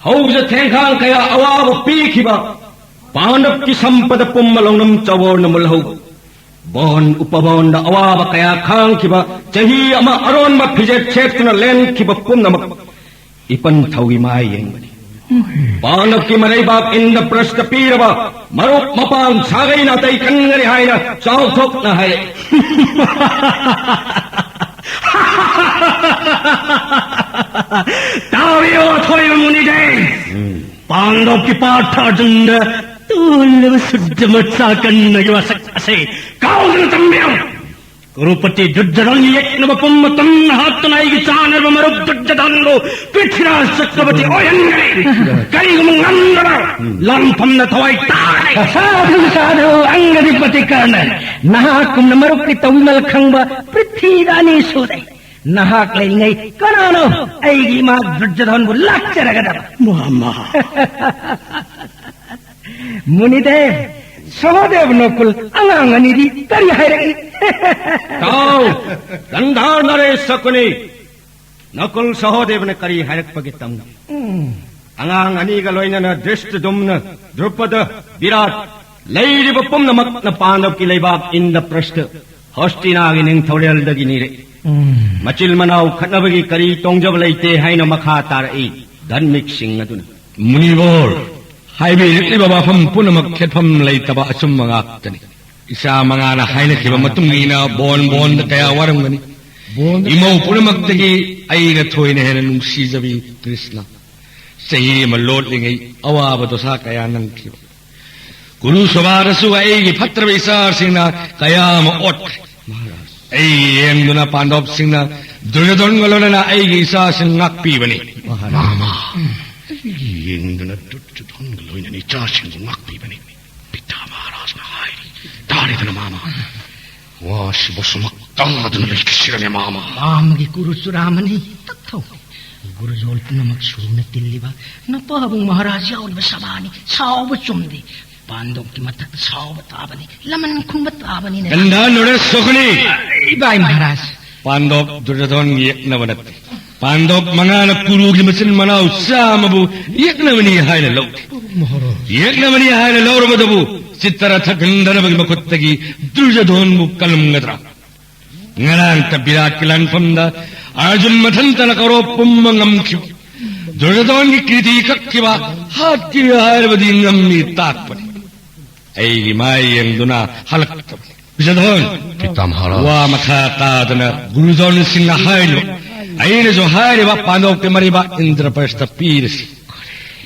ꯍꯧꯖ ꯊꯦꯡꯈꯥꯡ ꯀꯌꯥ ꯑꯋꯥꯕ ꯄꯤꯈꯤꯕ, ꯄꯥꯟꯗꯕꯀꯤ ꯁꯝꯄꯗ ꯄꯨꯝꯕ ꯂꯧꯅꯝ ꯆꯋꯣꯔꯅ ꯃꯨꯜꯍꯧꯕ, ꯕꯣꯟ ꯎꯄꯕꯣꯟꯗ ꯑꯋꯥꯕ ꯀꯌꯥ ꯈꯥꯡꯈꯤꯕ, ꯆꯍꯤ ꯑꯃ ꯑꯔꯣꯟꯕ ꯐꯤꯖꯦꯠ ꯁꯦꯠꯇꯨꯅ ꯂꯦꯟꯈꯤꯕ ꯄꯨꯝꯅꯃꯛ ꯏꯄꯟ ꯊꯧꯒꯤ ꯃꯥꯏ ꯌꯦꯡꯕꯅꯤ꯫ ꯄꯥꯟꯗꯕꯀꯤ ꯃꯔꯩꯕꯥꯛ ꯏꯟꯗ ꯄ꯭ꯔꯁꯇ ꯄꯤꯔꯕ ꯃꯔꯨꯞ ꯃꯄꯥꯡ ꯁꯥꯒꯩ ꯅꯥꯇꯩ ꯀꯟꯒꯅꯤ ꯍꯥꯏꯅ ꯆꯥꯎꯊꯣꯛꯅ ꯍꯥꯏꯔꯛꯏ꯫ ꯇꯥꯕꯤꯌꯣ, ꯑꯊꯣꯏꯕ ꯃꯨꯅꯤꯗꯦ꯫ ꯄꯥꯟꯗꯕꯀꯤ ꯄꯥꯔꯊ ꯑꯔꯖꯨꯟꯗ ꯇꯨꯜꯂꯕ ꯁꯨꯗ꯭ꯔ ꯃꯆꯥ ꯀꯟꯅꯒꯤ ꯋꯥꯁꯛ ꯑꯁꯤ ꯀꯥꯎꯗꯅ ꯇꯝꯕꯤꯌꯨ꯫ ꯀ꯭ꯔꯨꯄꯇꯤ ꯗꯨꯔꯖꯣꯙꯟꯒꯤ ꯌꯦꯛꯅꯕ ꯄꯨꯝꯕ ꯇꯝꯅ ꯍꯥꯠꯇꯨꯅ ꯑꯩꯒꯤ ꯆꯥꯅꯔꯕ ꯃꯔꯨꯞ ꯗꯨꯔꯖꯣꯙꯟꯕꯨ ꯄ꯭ꯔꯤꯊꯤꯔꯥꯖ ꯆꯀ꯭ꯔꯕꯇꯤ ꯑꯣꯏꯍꯟꯒꯅꯤ꯫ ꯀꯔꯤꯒꯨꯝꯕ ꯉꯝꯗꯕ ꯂꯝꯐꯝꯅ ꯊꯋꯥꯏ ꯇꯥꯔꯦ꯫ ꯁꯥꯙꯨ, ꯁꯥꯙꯨ, ꯑꯪꯒꯗꯤꯄꯇꯤ ꯀꯔꯅ, ꯅꯍꯥꯛꯀꯨꯝꯅ ꯃꯔꯨꯞꯀꯤ ꯇꯧꯕꯤꯃꯜ ꯈꯪꯕ ꯄ꯭ꯔꯤꯊꯤꯕꯤꯗ ꯑꯅꯤ ꯁꯨꯗꯦ꯫ ꯅꯍꯥꯛ ꯂꯩꯔꯤꯉꯩ ꯀꯅꯥꯅꯣ ꯑꯩꯒꯤ ꯏꯃꯥ ꯗꯨꯔꯖꯣꯙꯟꯕꯨ ꯂꯥꯛꯆꯔꯒꯗꯕ? ꯃꯃꯥ꯫ ꯃꯨꯅꯤꯗꯦ, ꯁꯍꯗꯦꯕ ꯅꯀꯨꯜ ꯑꯉꯥꯡ ꯑꯅꯤꯗꯤ ꯀꯔꯤ ꯍꯥꯏꯔꯛꯏ? ꯇꯥꯎ, ꯒꯟꯙꯥꯔ ꯅꯔꯦꯁ ꯁꯀꯨꯅꯤ꯫ ꯅꯀꯨꯜ ꯁꯍꯗꯦꯕꯅ ꯀꯔꯤ ꯍꯥꯏꯔꯛꯄꯒꯦ ꯇꯝꯒꯦ꯫ ꯎꯝ꯫ ꯑꯉꯥꯡ ꯑꯅꯤꯒ ꯂꯣꯏꯅꯅ ꯗ꯭ꯔꯤꯁꯇꯗꯨꯝꯅ, ꯗ꯭ꯔꯨꯄꯗ, ꯕꯤꯔꯥꯠ, ꯂꯩꯔꯤꯕ ꯄꯨꯝꯅꯃꯛꯅ ꯄꯥꯟꯗꯕꯀꯤ ꯂꯩꯕꯥꯛ ꯏꯟꯗ ꯄ꯭ꯔꯁꯇ ꯍꯣꯁꯇꯤꯅꯥꯒꯤ ꯅꯤꯡꯊꯧꯔꯦꯜꯗꯒꯤ ꯅꯤꯔꯛꯏ꯫ ꯎꯝ꯫ ꯃꯆꯤꯜ ꯃꯅꯥꯎ ꯈꯠꯅꯕꯒꯤ ꯀꯔꯤ ꯇꯣꯡꯖꯕ ꯂꯩꯇꯦ ꯍꯥꯏꯅ ꯃꯈꯥ ꯇꯥꯔꯛꯏ ꯙꯔꯃꯤꯛꯁꯤꯡ ꯑꯗꯨꯅ꯫ ꯃꯨꯅꯤꯕꯣꯔ, ꯍꯥꯏꯕꯤꯔꯛꯂꯤꯕ ꯋꯥꯐꯝ ꯄꯨꯝꯅꯃꯛ ꯈꯦꯠꯐꯝ ꯂꯩꯇꯕ ꯑꯆꯨꯝꯕ ꯉꯥꯛꯇꯅꯤ꯫ ꯏꯆꯥ ꯃꯉꯥꯅ ꯍꯥꯏꯅꯈꯤꯕ ꯃꯇꯨꯡ ꯏꯟꯅ ꯕꯣꯟ ꯕꯣꯟꯗ ꯀꯌꯥ ꯋꯥꯔꯝꯒꯅꯤ꯫ ꯏꯃꯧ ꯄꯨꯝꯅꯃꯛꯇꯒꯤ ꯑꯩꯅ ꯊꯣꯏꯅ ꯍꯦꯟꯅ ꯅꯨꯡꯁꯤꯖꯕꯤ ꯀ꯭ꯔꯤꯁꯅ꯫ ꯆꯍꯤ ꯑꯃ ꯂꯣꯠꯂꯤꯉꯩ ꯑꯋꯥꯕ ꯗꯣꯁꯥ ꯀꯌꯥ ꯅꯪꯈꯤꯕ꯫ ꯀꯨꯔꯨ ꯁꯣꯚꯥꯗꯁꯨ ꯑꯩꯒꯤ ꯐꯠꯇ꯭ꯔꯕ ꯏꯆꯥꯁꯤꯡꯅ ꯀꯌꯥ ꯑꯃ ꯑꯣꯠꯈ꯭ꯔꯦ꯫ ꯃꯍꯥꯔꯥꯖ꯫ ꯑꯩ ꯌꯦꯡꯗꯨꯅ ꯄꯥꯟꯗꯕꯁꯤꯡꯅ ꯗꯨꯔꯖꯣꯙꯟꯒ ꯂꯣꯏꯅꯅ ꯑꯩꯒꯤ ꯏꯆꯥꯁꯤꯡ ꯉꯥꯛꯄꯤꯕꯅꯤ꯫ ꯃꯍꯥꯔꯥꯖ꯫ ꯃꯥꯃꯥ, ꯑꯩ ꯌꯦꯡꯗꯨꯅ ꯗꯨꯔꯖꯣꯙꯟꯒ ꯂꯣꯏꯅꯅ ꯏꯆꯥꯁꯤꯡꯕꯨ ꯉꯥꯛꯄꯤꯕꯅꯤ꯫ ꯄꯤꯇꯥ ꯃꯍꯥꯔꯥꯖꯅ ꯍꯥꯏꯔꯤ꯫ ꯇꯥꯔꯦꯗꯅ ꯃꯥꯃꯥ꯫ ꯋꯥꯁꯤꯕꯨ ꯁꯨꯃꯛ ꯇꯥꯗꯨꯅ ꯂꯩꯈꯤꯁꯤꯔꯅꯦ, ꯃꯥꯃ? ꯃꯥꯃꯒꯤ ꯀꯨꯔꯨ ꯆꯨꯔꯥꯃꯅꯤ꯫ ꯇꯞꯊꯧ꯫ ꯒꯨꯔꯨꯖꯣꯜ ꯄꯨꯝꯅꯃꯛ ꯁꯨꯅ ꯇꯤꯜꯂꯤꯕ ꯅꯄꯥꯕꯨꯡ ꯃꯍꯥꯔꯥꯖ ꯌꯥꯎꯔꯤꯕ ꯁꯚꯥꯅꯤ꯫ ꯁꯥꯎꯕ ꯆꯨꯝꯗꯦ꯫ ꯄꯥꯟꯗꯣꯞꯀꯤ ꯃꯊꯛꯇ ꯁꯥꯎꯕ ꯇꯥꯕꯅꯤ꯫ ꯂꯃꯟ ꯈꯨꯝꯕ ꯇꯥꯕꯅꯤꯅꯦ꯫ ꯒꯟꯙꯥ ꯅꯔꯦꯁ ꯁꯣꯈꯅꯤ꯫ ꯏꯕꯥꯏ ꯃꯍꯥꯔꯥꯖ꯫ ꯄꯥꯟꯗꯣꯞ ꯗꯨꯔꯖꯣꯙꯣꯟꯒꯤ ꯌꯦꯛꯅꯕ ꯅꯠꯇꯦ꯫ ꯄꯥꯟꯗꯣꯞ ꯃꯉꯥꯅ ꯀꯨꯔꯨꯒꯤ ꯃꯆꯤꯟ ꯃꯅꯥꯎ ꯆꯥꯝꯃꯕꯨ ꯌꯦꯛꯅꯕꯅꯤ ꯍꯥꯏꯅ ꯂꯧꯏ꯫ ꯃꯍꯥꯔꯥꯖ꯫ ꯌꯦꯛꯅꯕꯅꯤ ꯍꯥꯏꯅ ꯂꯧꯔꯕꯗꯕꯨ ꯆꯤꯠꯇꯔꯊ ꯒꯟꯙꯔꯕꯒꯤ ꯃꯈꯨꯠꯇꯒꯤ ꯗꯨꯔꯖꯣꯙꯣꯟꯕꯨ ꯀꯜꯂꯝꯒꯗ꯭ꯔꯥ? ꯉꯔꯥꯡꯇ ꯕꯤꯔꯥꯠꯀꯤ ꯂꯥꯟꯐꯝꯗ ꯑꯔꯖꯨꯟ ꯃꯊꯟꯇꯅ ꯀꯧꯔꯣꯞ ꯄꯨꯝꯕ ꯉꯝꯈꯤꯕ, ꯗꯨꯔꯖꯣꯙꯣꯟꯒꯤ ꯀꯤꯔꯇꯤ ꯀꯛꯈꯤꯕ, ꯍꯥꯠꯈꯤꯕ ꯍꯥꯏꯔꯕꯗꯤ ꯉꯝꯃꯤ ꯇꯥꯛꯄꯅꯤ꯫ ꯑꯩꯒꯤ ꯃꯥꯏ ꯌꯦꯡꯗꯨꯅ ꯍꯜꯂꯛꯇꯕꯅꯤ꯫ ꯗꯨꯔꯖꯣꯙꯣꯟ, ꯄꯤꯇꯥ ꯃꯍꯥꯔꯥꯖ꯫ ꯋꯥ ꯃꯈꯥ ꯇꯥꯗꯅ ꯒꯨꯔꯨꯖꯣꯟ ꯁꯤꯡꯅ ꯍꯥꯏꯔꯤꯕ, ꯑꯩꯅꯁꯨ ꯍꯥꯏꯔꯤꯕ ꯄꯥꯟꯗꯣꯞꯀꯤ ꯃꯔꯤꯕ ꯏꯟꯗ꯭ꯔꯄ꯭ꯔꯁꯇ ꯄꯤꯔꯁꯤ꯫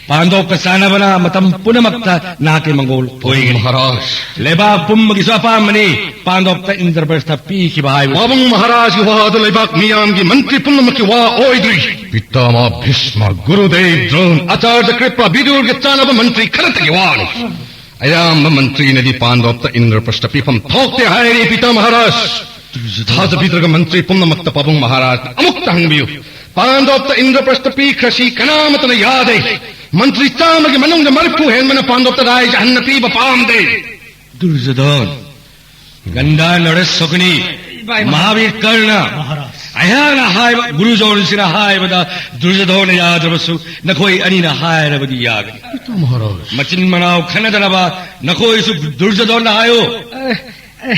ꯄꯥꯟꯗꯣꯞꯀ ꯆꯥꯟꯅꯕꯅ ꯃꯇꯝ ꯄꯨꯝꯅꯃꯛꯇ ꯅꯍꯥꯛꯀꯤ ꯃꯪꯒꯣꯜ ꯑꯣꯏꯒꯅꯤ꯫ ꯃꯍꯥꯔꯥꯖ꯫ ꯂꯩꯕꯥꯛ ꯄꯨꯝꯕꯒꯤꯁꯨ ꯑꯄꯥꯝꯕꯅꯤ ꯄꯥꯟꯗꯣꯞꯇ ꯏꯟꯗ꯭ꯔꯄ꯭ꯔꯁꯇ ꯄꯤꯈꯤꯕ ꯍꯥꯏꯕꯁꯤ꯫ ꯄꯥꯕꯨꯡ ꯃꯍꯥꯔꯥꯖꯒꯤ ꯋꯥꯗꯨ ꯂꯩꯕꯥꯛ ꯃꯤꯌꯥꯝꯒꯤ ꯃꯟꯇ꯭ꯔꯤ ꯄꯨꯝꯅꯃꯛꯀꯤ ꯋꯥ ꯑꯣꯏꯗ꯭ꯔꯤ꯫ ꯄꯤꯇꯥꯃꯥ ꯚꯤꯁꯃ, ꯒꯨꯔꯨꯗꯦꯕ ꯗ꯭ꯔꯣꯟ, ꯑꯆꯥꯔꯌ ꯀ꯭ꯔꯤꯄ, ꯕꯤꯗꯨꯔꯒ ꯆꯥꯟꯅꯕ ꯃꯟꯇ꯭ꯔꯤ ꯈꯔꯇꯒꯤ ꯋꯥꯅꯤ꯫ ꯑꯌꯥꯝꯕ ꯃꯟꯇ꯭ꯔꯤꯅꯗꯤ ꯄꯥꯟꯗꯣꯞꯇ ꯏꯟꯗ꯭ꯔꯄ꯭ꯔꯁꯇ ꯄꯤꯐꯝ ꯊꯣꯛꯇꯦ ꯍꯥꯏꯔꯤ, ꯄꯤꯇꯥ ꯃꯍꯥꯔꯥꯖ꯫ ꯊꯥꯖꯕꯤꯗ꯭ꯔꯒ ꯃꯟꯇ꯭ꯔꯤ ꯄꯨꯝꯅꯃꯛꯇ ꯄꯥꯕꯨꯡ ꯃꯍꯥꯔꯥꯖꯅ ꯑꯃꯨꯛꯇ ꯍꯪꯕꯤꯌꯨ꯫ ꯄꯥꯟꯗꯣꯞꯇ ꯏꯟꯗ꯭ꯔꯄ꯭ꯔꯁꯇ ꯄꯤꯈ꯭ꯔꯁꯤ ꯀꯅꯥꯃꯠꯇꯅ ꯌꯥꯗꯦ꯫ ꯃꯟꯇ꯭ꯔꯤ ꯆꯥꯝꯃꯒꯤ ꯃꯅꯨꯡꯗ ꯃꯔꯤꯐꯨ ꯍꯦꯟꯕꯅ ꯄꯥꯟꯗꯣꯞꯇ ꯔꯥꯏꯖ ꯍꯟꯅ ꯄꯤꯕ ꯄꯥꯝꯗꯦ꯫ ꯗꯨꯔꯖꯣꯙꯣꯟ, ꯒꯟꯙꯥ ꯅꯔꯦꯁ ꯁꯣꯈꯅꯤ, ꯏꯕꯥꯏ ꯃꯍꯥꯔꯥꯖ꯫ ꯃꯍꯥꯕꯤꯔ ꯀꯔꯅ, ꯃꯍꯥꯔꯥꯖ꯫ ꯑꯩꯍꯥꯛꯅ ꯍꯥꯏꯕ, ꯒꯨꯔꯨꯖꯣꯟꯁꯤꯅ ꯍꯥꯏꯕꯗ ꯗꯨꯔꯖꯣꯙꯣꯟꯅ ꯌꯥꯗ꯭ꯔꯕꯁꯨ ꯅꯈꯣꯏ ꯑꯅꯤꯅ ꯍꯥꯏꯔꯕꯗꯤ ꯌꯥꯒꯅꯤ꯫ ꯄꯤꯇꯥ ꯃꯍꯥꯔꯥꯖ꯫ ꯃꯆꯤꯟ ꯃꯅꯥꯎ ꯈꯟꯅꯗꯅꯕ ꯅꯈꯣꯏꯁꯨ ꯗꯨꯔꯖꯣꯙꯣꯟꯗ ꯍꯥꯏꯌꯨ꯫ ꯑꯦ, ꯑꯦ,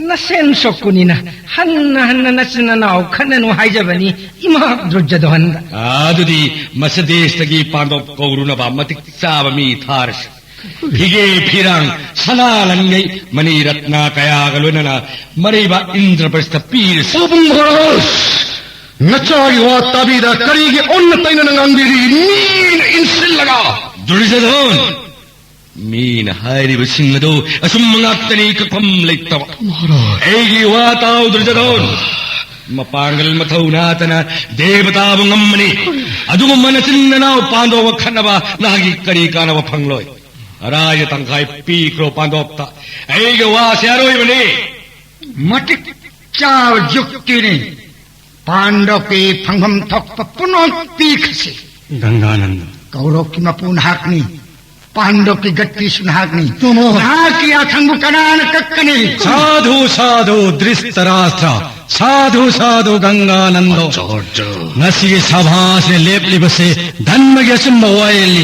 ꯅꯁꯦꯟ ꯁꯣꯛꯄꯅꯤꯅ ꯍꯟꯅ ꯍꯟꯅ ꯅꯆꯤꯟ ꯅꯅꯥꯎ ꯈꯟꯅꯅꯨ ꯍꯥꯏꯖꯕꯅꯤ, ꯏꯃꯥ ꯗꯨꯔꯖꯣꯙꯣꯟꯗ꯫ ꯑꯗꯨꯗꯤ ꯃꯁꯤꯗꯦꯁꯇꯒꯤ ꯄꯥꯟꯗꯣꯞ ꯀꯧꯔꯨꯅꯕ ꯃꯇꯤꯛ ꯆꯥꯕ ꯃꯤ ꯊꯥꯔꯁꯤ꯫ ꯐꯤꯒꯦ ꯐꯤꯔꯥꯡ, ꯁꯅꯥ ꯂꯟꯒꯩ, ꯃꯅꯤ ꯔꯠꯅ ꯀꯌꯥꯒ ꯂꯣꯏꯅꯅ ꯃꯔꯩꯕ ꯏꯟꯗ꯭ꯔꯄ꯭ꯔꯁꯇ ꯄꯤꯔꯁꯤ꯫ ꯄꯥꯕꯨꯡ ꯃꯍꯥꯔꯥꯖ, ꯅꯆꯥꯒꯤ ꯋꯥ ꯇꯥꯕꯤꯗ ꯀꯔꯤꯒꯤ ꯑꯣꯟꯅ ꯇꯩꯅꯅ ꯉꯥꯡꯕꯤꯔꯤ? ꯃꯤꯅ ꯏꯟꯁꯤꯜꯂꯒ꯫ ꯗꯨꯔꯖꯣꯙꯣꯟ, ꯃꯤꯅ ꯍꯥꯏꯔꯤꯕꯁꯤꯡ ꯑꯗꯨ ꯑꯆꯨꯝꯕ ꯉꯥꯛꯇꯅꯤ, ꯀꯛꯐꯝ ꯂꯩꯇꯕ꯫ ꯃꯍꯥꯔꯥꯖ꯫ ꯑꯩꯒꯤ ꯋꯥ ꯇꯥꯎ ꯗꯨꯔꯖꯣꯙꯣꯟ꯫ ꯃꯄꯥꯡꯒꯜ ꯃꯊꯧ ꯅꯥꯇꯅ ꯗꯦꯕꯇꯥꯕꯨ ꯉꯝꯃꯅꯤ꯫ ꯑꯗꯨꯒꯨꯝꯕ ꯅꯆꯤꯟ ꯅꯅꯥꯎ ꯄꯥꯟꯗꯣꯞꯀ ꯈꯠꯅꯕ ꯅꯍꯥꯛꯀꯤ ꯀꯔꯤ ꯀꯥꯟꯅꯕ ꯐꯪꯂꯣꯏ? ꯔꯥꯏꯖ ꯇꯪꯈꯥꯏ ꯄꯤꯈ꯭ꯔꯣ ꯄꯥꯟꯗꯣꯞꯇ꯫ ꯑꯩꯒꯤ ꯋꯥꯁꯦ ꯑꯔꯣꯏꯕꯅꯤ꯫ ꯃꯇꯤꯛ ꯆꯥꯕ ꯖꯨꯛꯇꯤꯅꯤ꯫ ꯄꯥꯟꯗꯕꯀꯤ ꯐꯪꯐꯝ ꯊꯣꯛꯄ ꯄꯨꯝꯅꯃꯛ ꯄꯤꯈ꯭ꯔꯁꯤ꯫ ꯒꯪꯒꯥꯅꯟꯗ꯫ ꯀꯧꯔꯕꯀꯤ ꯃꯄꯨ ꯅꯍꯥꯛꯅꯤ꯫ ꯄꯥꯟꯗꯕꯀꯤ ꯒꯠꯇꯤꯁꯨ ꯅꯍꯥꯛꯅꯤ꯫ ꯅꯍꯥꯛꯀꯤ ꯌꯥꯊꯪꯕꯨ ꯀꯅꯥꯅ ꯀꯛꯀꯅꯤ? ꯁꯥꯙꯨ, ꯁꯥꯙꯨ, ꯙ꯭ꯔꯤꯇꯔꯥꯁꯇ꯭ꯔ꯫ ꯁꯥꯙꯨ, ꯁꯥꯙꯨ, ꯒꯪꯒꯥꯅꯟꯗꯣ꯫ ꯑꯆꯥꯔꯌ꯫ ꯉꯁꯤꯒꯤ ꯁꯚꯥꯁꯤꯗ ꯂꯦꯞꯂꯤꯕꯁꯦ ꯙꯔꯃꯒꯤ ꯑꯆꯨꯝꯕ ꯋꯥꯌꯦꯜꯅꯤ꯫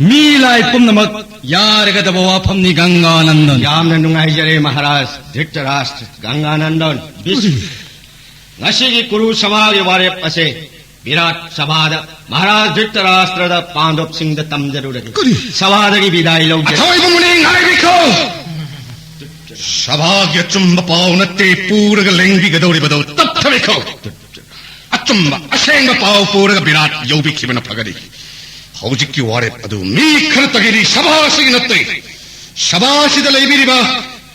ꯃꯤ ꯂꯥꯏ ꯄꯨꯝꯅꯃꯛ ꯌꯥꯔꯒꯗꯕ ꯋꯥꯐꯝꯅꯤ, ꯒꯪꯒꯥꯅꯟꯗꯟ꯫ ꯌꯥꯝꯅ ꯅꯨꯡꯉꯥꯏꯖꯔꯦ, ꯃꯍꯥꯔꯥꯖ ꯙ꯭ꯔꯤꯇꯔꯥꯁꯇ꯭ꯔ, ꯒꯪꯒꯥꯅꯟꯗꯟ꯫ ꯕꯤꯁ-, ꯉꯁꯤꯒꯤ ꯀꯨꯔꯨ ꯁꯚꯥꯒꯤ ꯋꯥꯔꯦꯞ ꯑꯁꯦ ꯕꯤꯔꯥꯠ ꯁꯚꯥꯗ ꯃꯍꯥꯔꯥꯖ ꯙ꯭ꯔꯤꯇꯔꯥꯁꯇ꯭ꯔꯗ ꯄꯥꯟꯗꯕꯁꯤꯡꯗ ꯇꯝꯖꯔꯨꯔꯒꯦ꯫ ꯀꯔꯤ? ꯁꯚꯥꯗꯒꯤ ꯕꯤꯗꯥꯏ ꯂꯧꯖꯔꯦ꯫ ꯑꯊꯣꯏꯕ ꯃꯨꯅꯤ, ꯉꯥꯏꯕꯤꯈꯣ꯫ ꯁꯚꯥꯒꯤ ꯑꯆꯨꯝꯕ ꯄꯥꯎ ꯅꯠꯇꯦ ꯄꯨꯔꯒ ꯂꯦꯡꯕꯤꯒꯗꯧꯔꯤꯕꯗꯣ, ꯇꯞꯊꯕꯤꯈꯣ꯫ ꯑꯆꯨꯝꯕ ꯑꯁꯦꯡꯕ ꯄꯥꯎ ꯄꯨꯔꯒ ꯕꯤꯔꯥꯠ ꯌꯧꯕꯤꯈꯤꯕꯅ ꯐꯒꯅꯤ꯫ ꯍꯧꯖꯤꯛꯀꯤ ꯋꯥꯔꯦꯞ ꯑꯗꯨ ꯃꯤ ꯈꯔꯇꯒꯤꯗꯤ, ꯁꯚꯥꯁꯤꯒꯤ ꯅꯠꯇꯦ꯫ ꯁꯚꯥꯁꯤꯗ ꯂꯩꯕꯤꯔꯤꯕ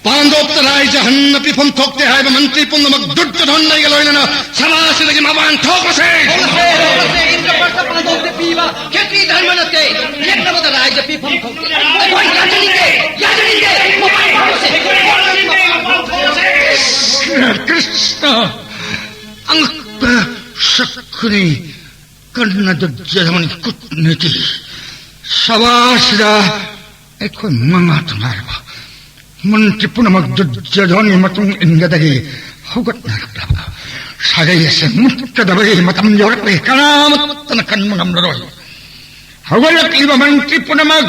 ꯄꯥꯟꯗꯣꯞꯇ ꯔꯥꯏꯖꯍꯟꯅ ꯄꯤꯐꯝ ꯊꯣꯛꯇꯦ ꯍꯥꯏꯕ ꯃꯟꯇ꯭ꯔꯤ ꯄꯨꯝꯅꯃꯛ ꯗꯨꯔꯖꯣꯙꯟ ꯑꯩꯒ ꯂꯣꯏꯅꯅ ꯁꯚꯥꯁꯤꯗꯒꯤ ꯃꯄꯥꯟ ꯊꯣꯛꯂꯁꯦ꯫ ꯍꯧꯔꯁꯦ, ꯍꯧꯔꯁꯦ, ꯏꯟꯗ꯭ꯔꯄ꯭ꯔꯁꯊ ꯄꯥꯟꯗꯣꯞꯇ ꯄꯤꯕ ꯈꯦꯇ꯭ꯔꯤ ꯙꯔꯃ ꯅꯠꯇꯦ꯫ ꯌꯦꯛꯅꯕꯗ ꯔꯥꯏꯖ ꯄꯤꯐꯝ ꯊꯣꯛꯇꯦ꯫ ꯑꯩꯈꯣꯏ ꯌꯥꯖꯅꯤꯡꯗꯦ, ꯌꯥꯖꯅꯤꯡꯗꯦ꯫ ꯃꯄꯥꯟ ꯊꯣꯛꯂꯁꯦ꯫ ꯀ꯭ꯔꯤꯁꯅ, ꯑꯉꯛꯄ ꯁꯛꯈꯨꯅꯤ꯫ ꯀꯔꯅ ꯗꯨꯔꯖꯣꯙꯟꯒꯤ ꯀꯨꯠꯅꯤꯇꯤ꯫ ꯁꯚꯥꯁꯤꯗ ꯑꯩꯈꯣꯏ ꯃꯉꯥꯇ ꯉꯥꯏꯔꯕ꯫ ꯃꯟꯇ꯭ꯔꯤ ꯄꯨꯝꯅꯃꯛ ꯗꯨꯔꯖꯣꯙꯟꯒꯤ ꯃꯇꯨꯡ ꯏꯟꯒꯗꯒꯤ ꯍꯧꯒꯠꯅꯔꯛꯂꯕ꯫ ꯁꯥꯒꯩ ꯑꯁꯦ ꯃꯨꯠꯀꯗꯕꯒꯤ ꯃꯇꯝ ꯌꯧꯔꯛꯂꯦ꯫ ꯀꯅꯥꯃꯠꯇꯅ ꯀꯟꯕ ꯉꯝꯂꯔꯣꯏ꯫ ꯍꯧꯒꯠꯂꯛꯂꯤꯕ ꯃꯟꯇ꯭ꯔꯤ ꯄꯨꯝꯅꯃꯛ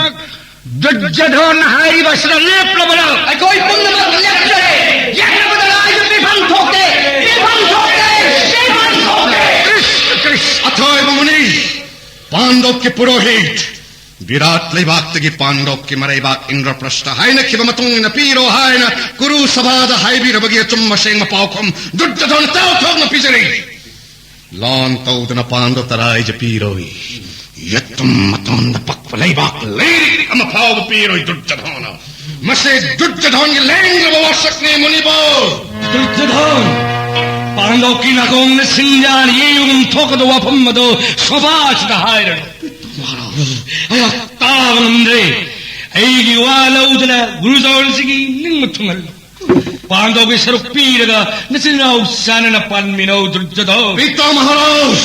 ꯗꯨꯔꯖꯣꯙꯟ ꯍꯥꯏꯔꯤꯕ ꯑꯁꯤꯗ ꯂꯦꯞꯂꯕꯔꯥ? ꯑꯩꯈꯣꯏ ꯄꯨꯝꯅꯃꯛ ꯂꯦꯞꯆꯔꯦ꯫ ꯌꯦꯛꯅꯕꯗ ꯔꯥꯏꯖ ꯄꯤꯐꯝ ꯊꯣꯛꯇꯦ, ꯄꯤꯐꯝ ꯊꯣꯛꯇꯦ, ꯄꯤꯐꯝ ꯊꯣꯛꯇꯦ꯫ ꯀ꯭ꯔꯤꯁ, ꯀ꯭ꯔꯤꯁ꯫ ꯑꯊꯣꯏꯕ ꯃꯨꯅꯤ, ꯄꯥꯟꯗꯣꯞꯀꯤ ꯄꯨꯔꯣꯍꯤꯠ, ꯕꯤꯔꯥꯠ ꯂꯩꯕꯥꯛꯇꯒꯤ ꯄꯥꯟꯗꯣꯞꯀꯤ ꯃꯔꯩꯕꯥꯛ ꯏꯟꯗ꯭ꯔꯄ꯭ꯔꯁꯊ ꯍꯥꯏꯅꯈꯤꯕ ꯃꯇꯨꯡ ꯏꯟꯅ ꯄꯤꯔꯣ ꯍꯥꯏꯅ ꯀꯨꯔꯨ ꯁꯚꯥꯗ ꯍꯥꯏꯕꯤꯔꯕꯒꯤ ꯑꯆꯨꯝꯕ ꯑꯁꯦꯡꯕ ꯄꯥꯎꯈꯨꯝ ꯗꯨꯔꯖꯣꯙꯟ ꯇꯥꯎꯊꯣꯛꯅ ꯄꯤꯖꯔꯤ꯫ ꯂꯥꯟ ꯇꯧꯗꯅ ꯄꯥꯟꯗꯣꯞꯇ ꯔꯥꯏꯖ ꯄꯤꯔꯣꯏ꯫ ꯌꯦꯇꯨꯝ ꯃꯇꯣꯟꯗ ꯄꯛꯄ ꯂꯩꯕꯥꯛ ꯂꯩꯔꯤꯛ ꯑꯃ ꯐꯥꯎꯕ ꯄꯤꯔꯣꯏ ꯗꯨꯔꯖꯣꯙꯅ꯫ ꯃꯁꯤ ꯗꯨꯔꯖꯣꯙꯟꯒꯤ ꯂꯦꯡꯗ꯭ꯔꯕ ꯋꯥꯁꯛꯅꯤ, ꯃꯨꯅꯤꯕꯣ꯫ ꯗꯨꯔꯖꯣꯙꯟ, ꯄꯥꯟꯗꯣꯞꯀꯤ ꯅꯥꯀꯣꯡꯗ ꯁꯤꯡꯖꯥꯅ ꯌꯩꯕꯒꯨꯝ ꯊꯣꯛꯀꯗꯕ ꯋꯥꯐꯝ ꯑꯗꯨ ꯁꯣꯚꯥꯁꯤꯗ ꯍꯥꯏꯔꯅꯨ꯫ ꯑꯩꯍꯥꯛ ꯇꯥꯕ ꯉꯝꯗ꯭ꯔꯦ꯫ ꯑꯩꯒꯤ ꯋꯥ ꯂꯧꯗꯅ ꯒꯨꯔꯨꯖꯥꯎꯜꯁꯤꯒꯤ ꯅꯤꯡꯕ ꯊꯨꯡꯍꯜꯂꯨ꯫ ꯄꯥꯟꯗꯧꯒꯤ ꯁꯔꯨꯛ ꯄꯤꯔꯒ ꯅꯆꯤꯟ ꯅꯅꯥꯎ ꯆꯥꯟꯅꯅ ꯄꯥꯟꯃꯤꯟꯅꯧ, ꯗꯨꯔꯖꯣꯙꯟ꯫ ꯄꯤꯇꯥ ꯃꯍꯥꯔꯥꯖ!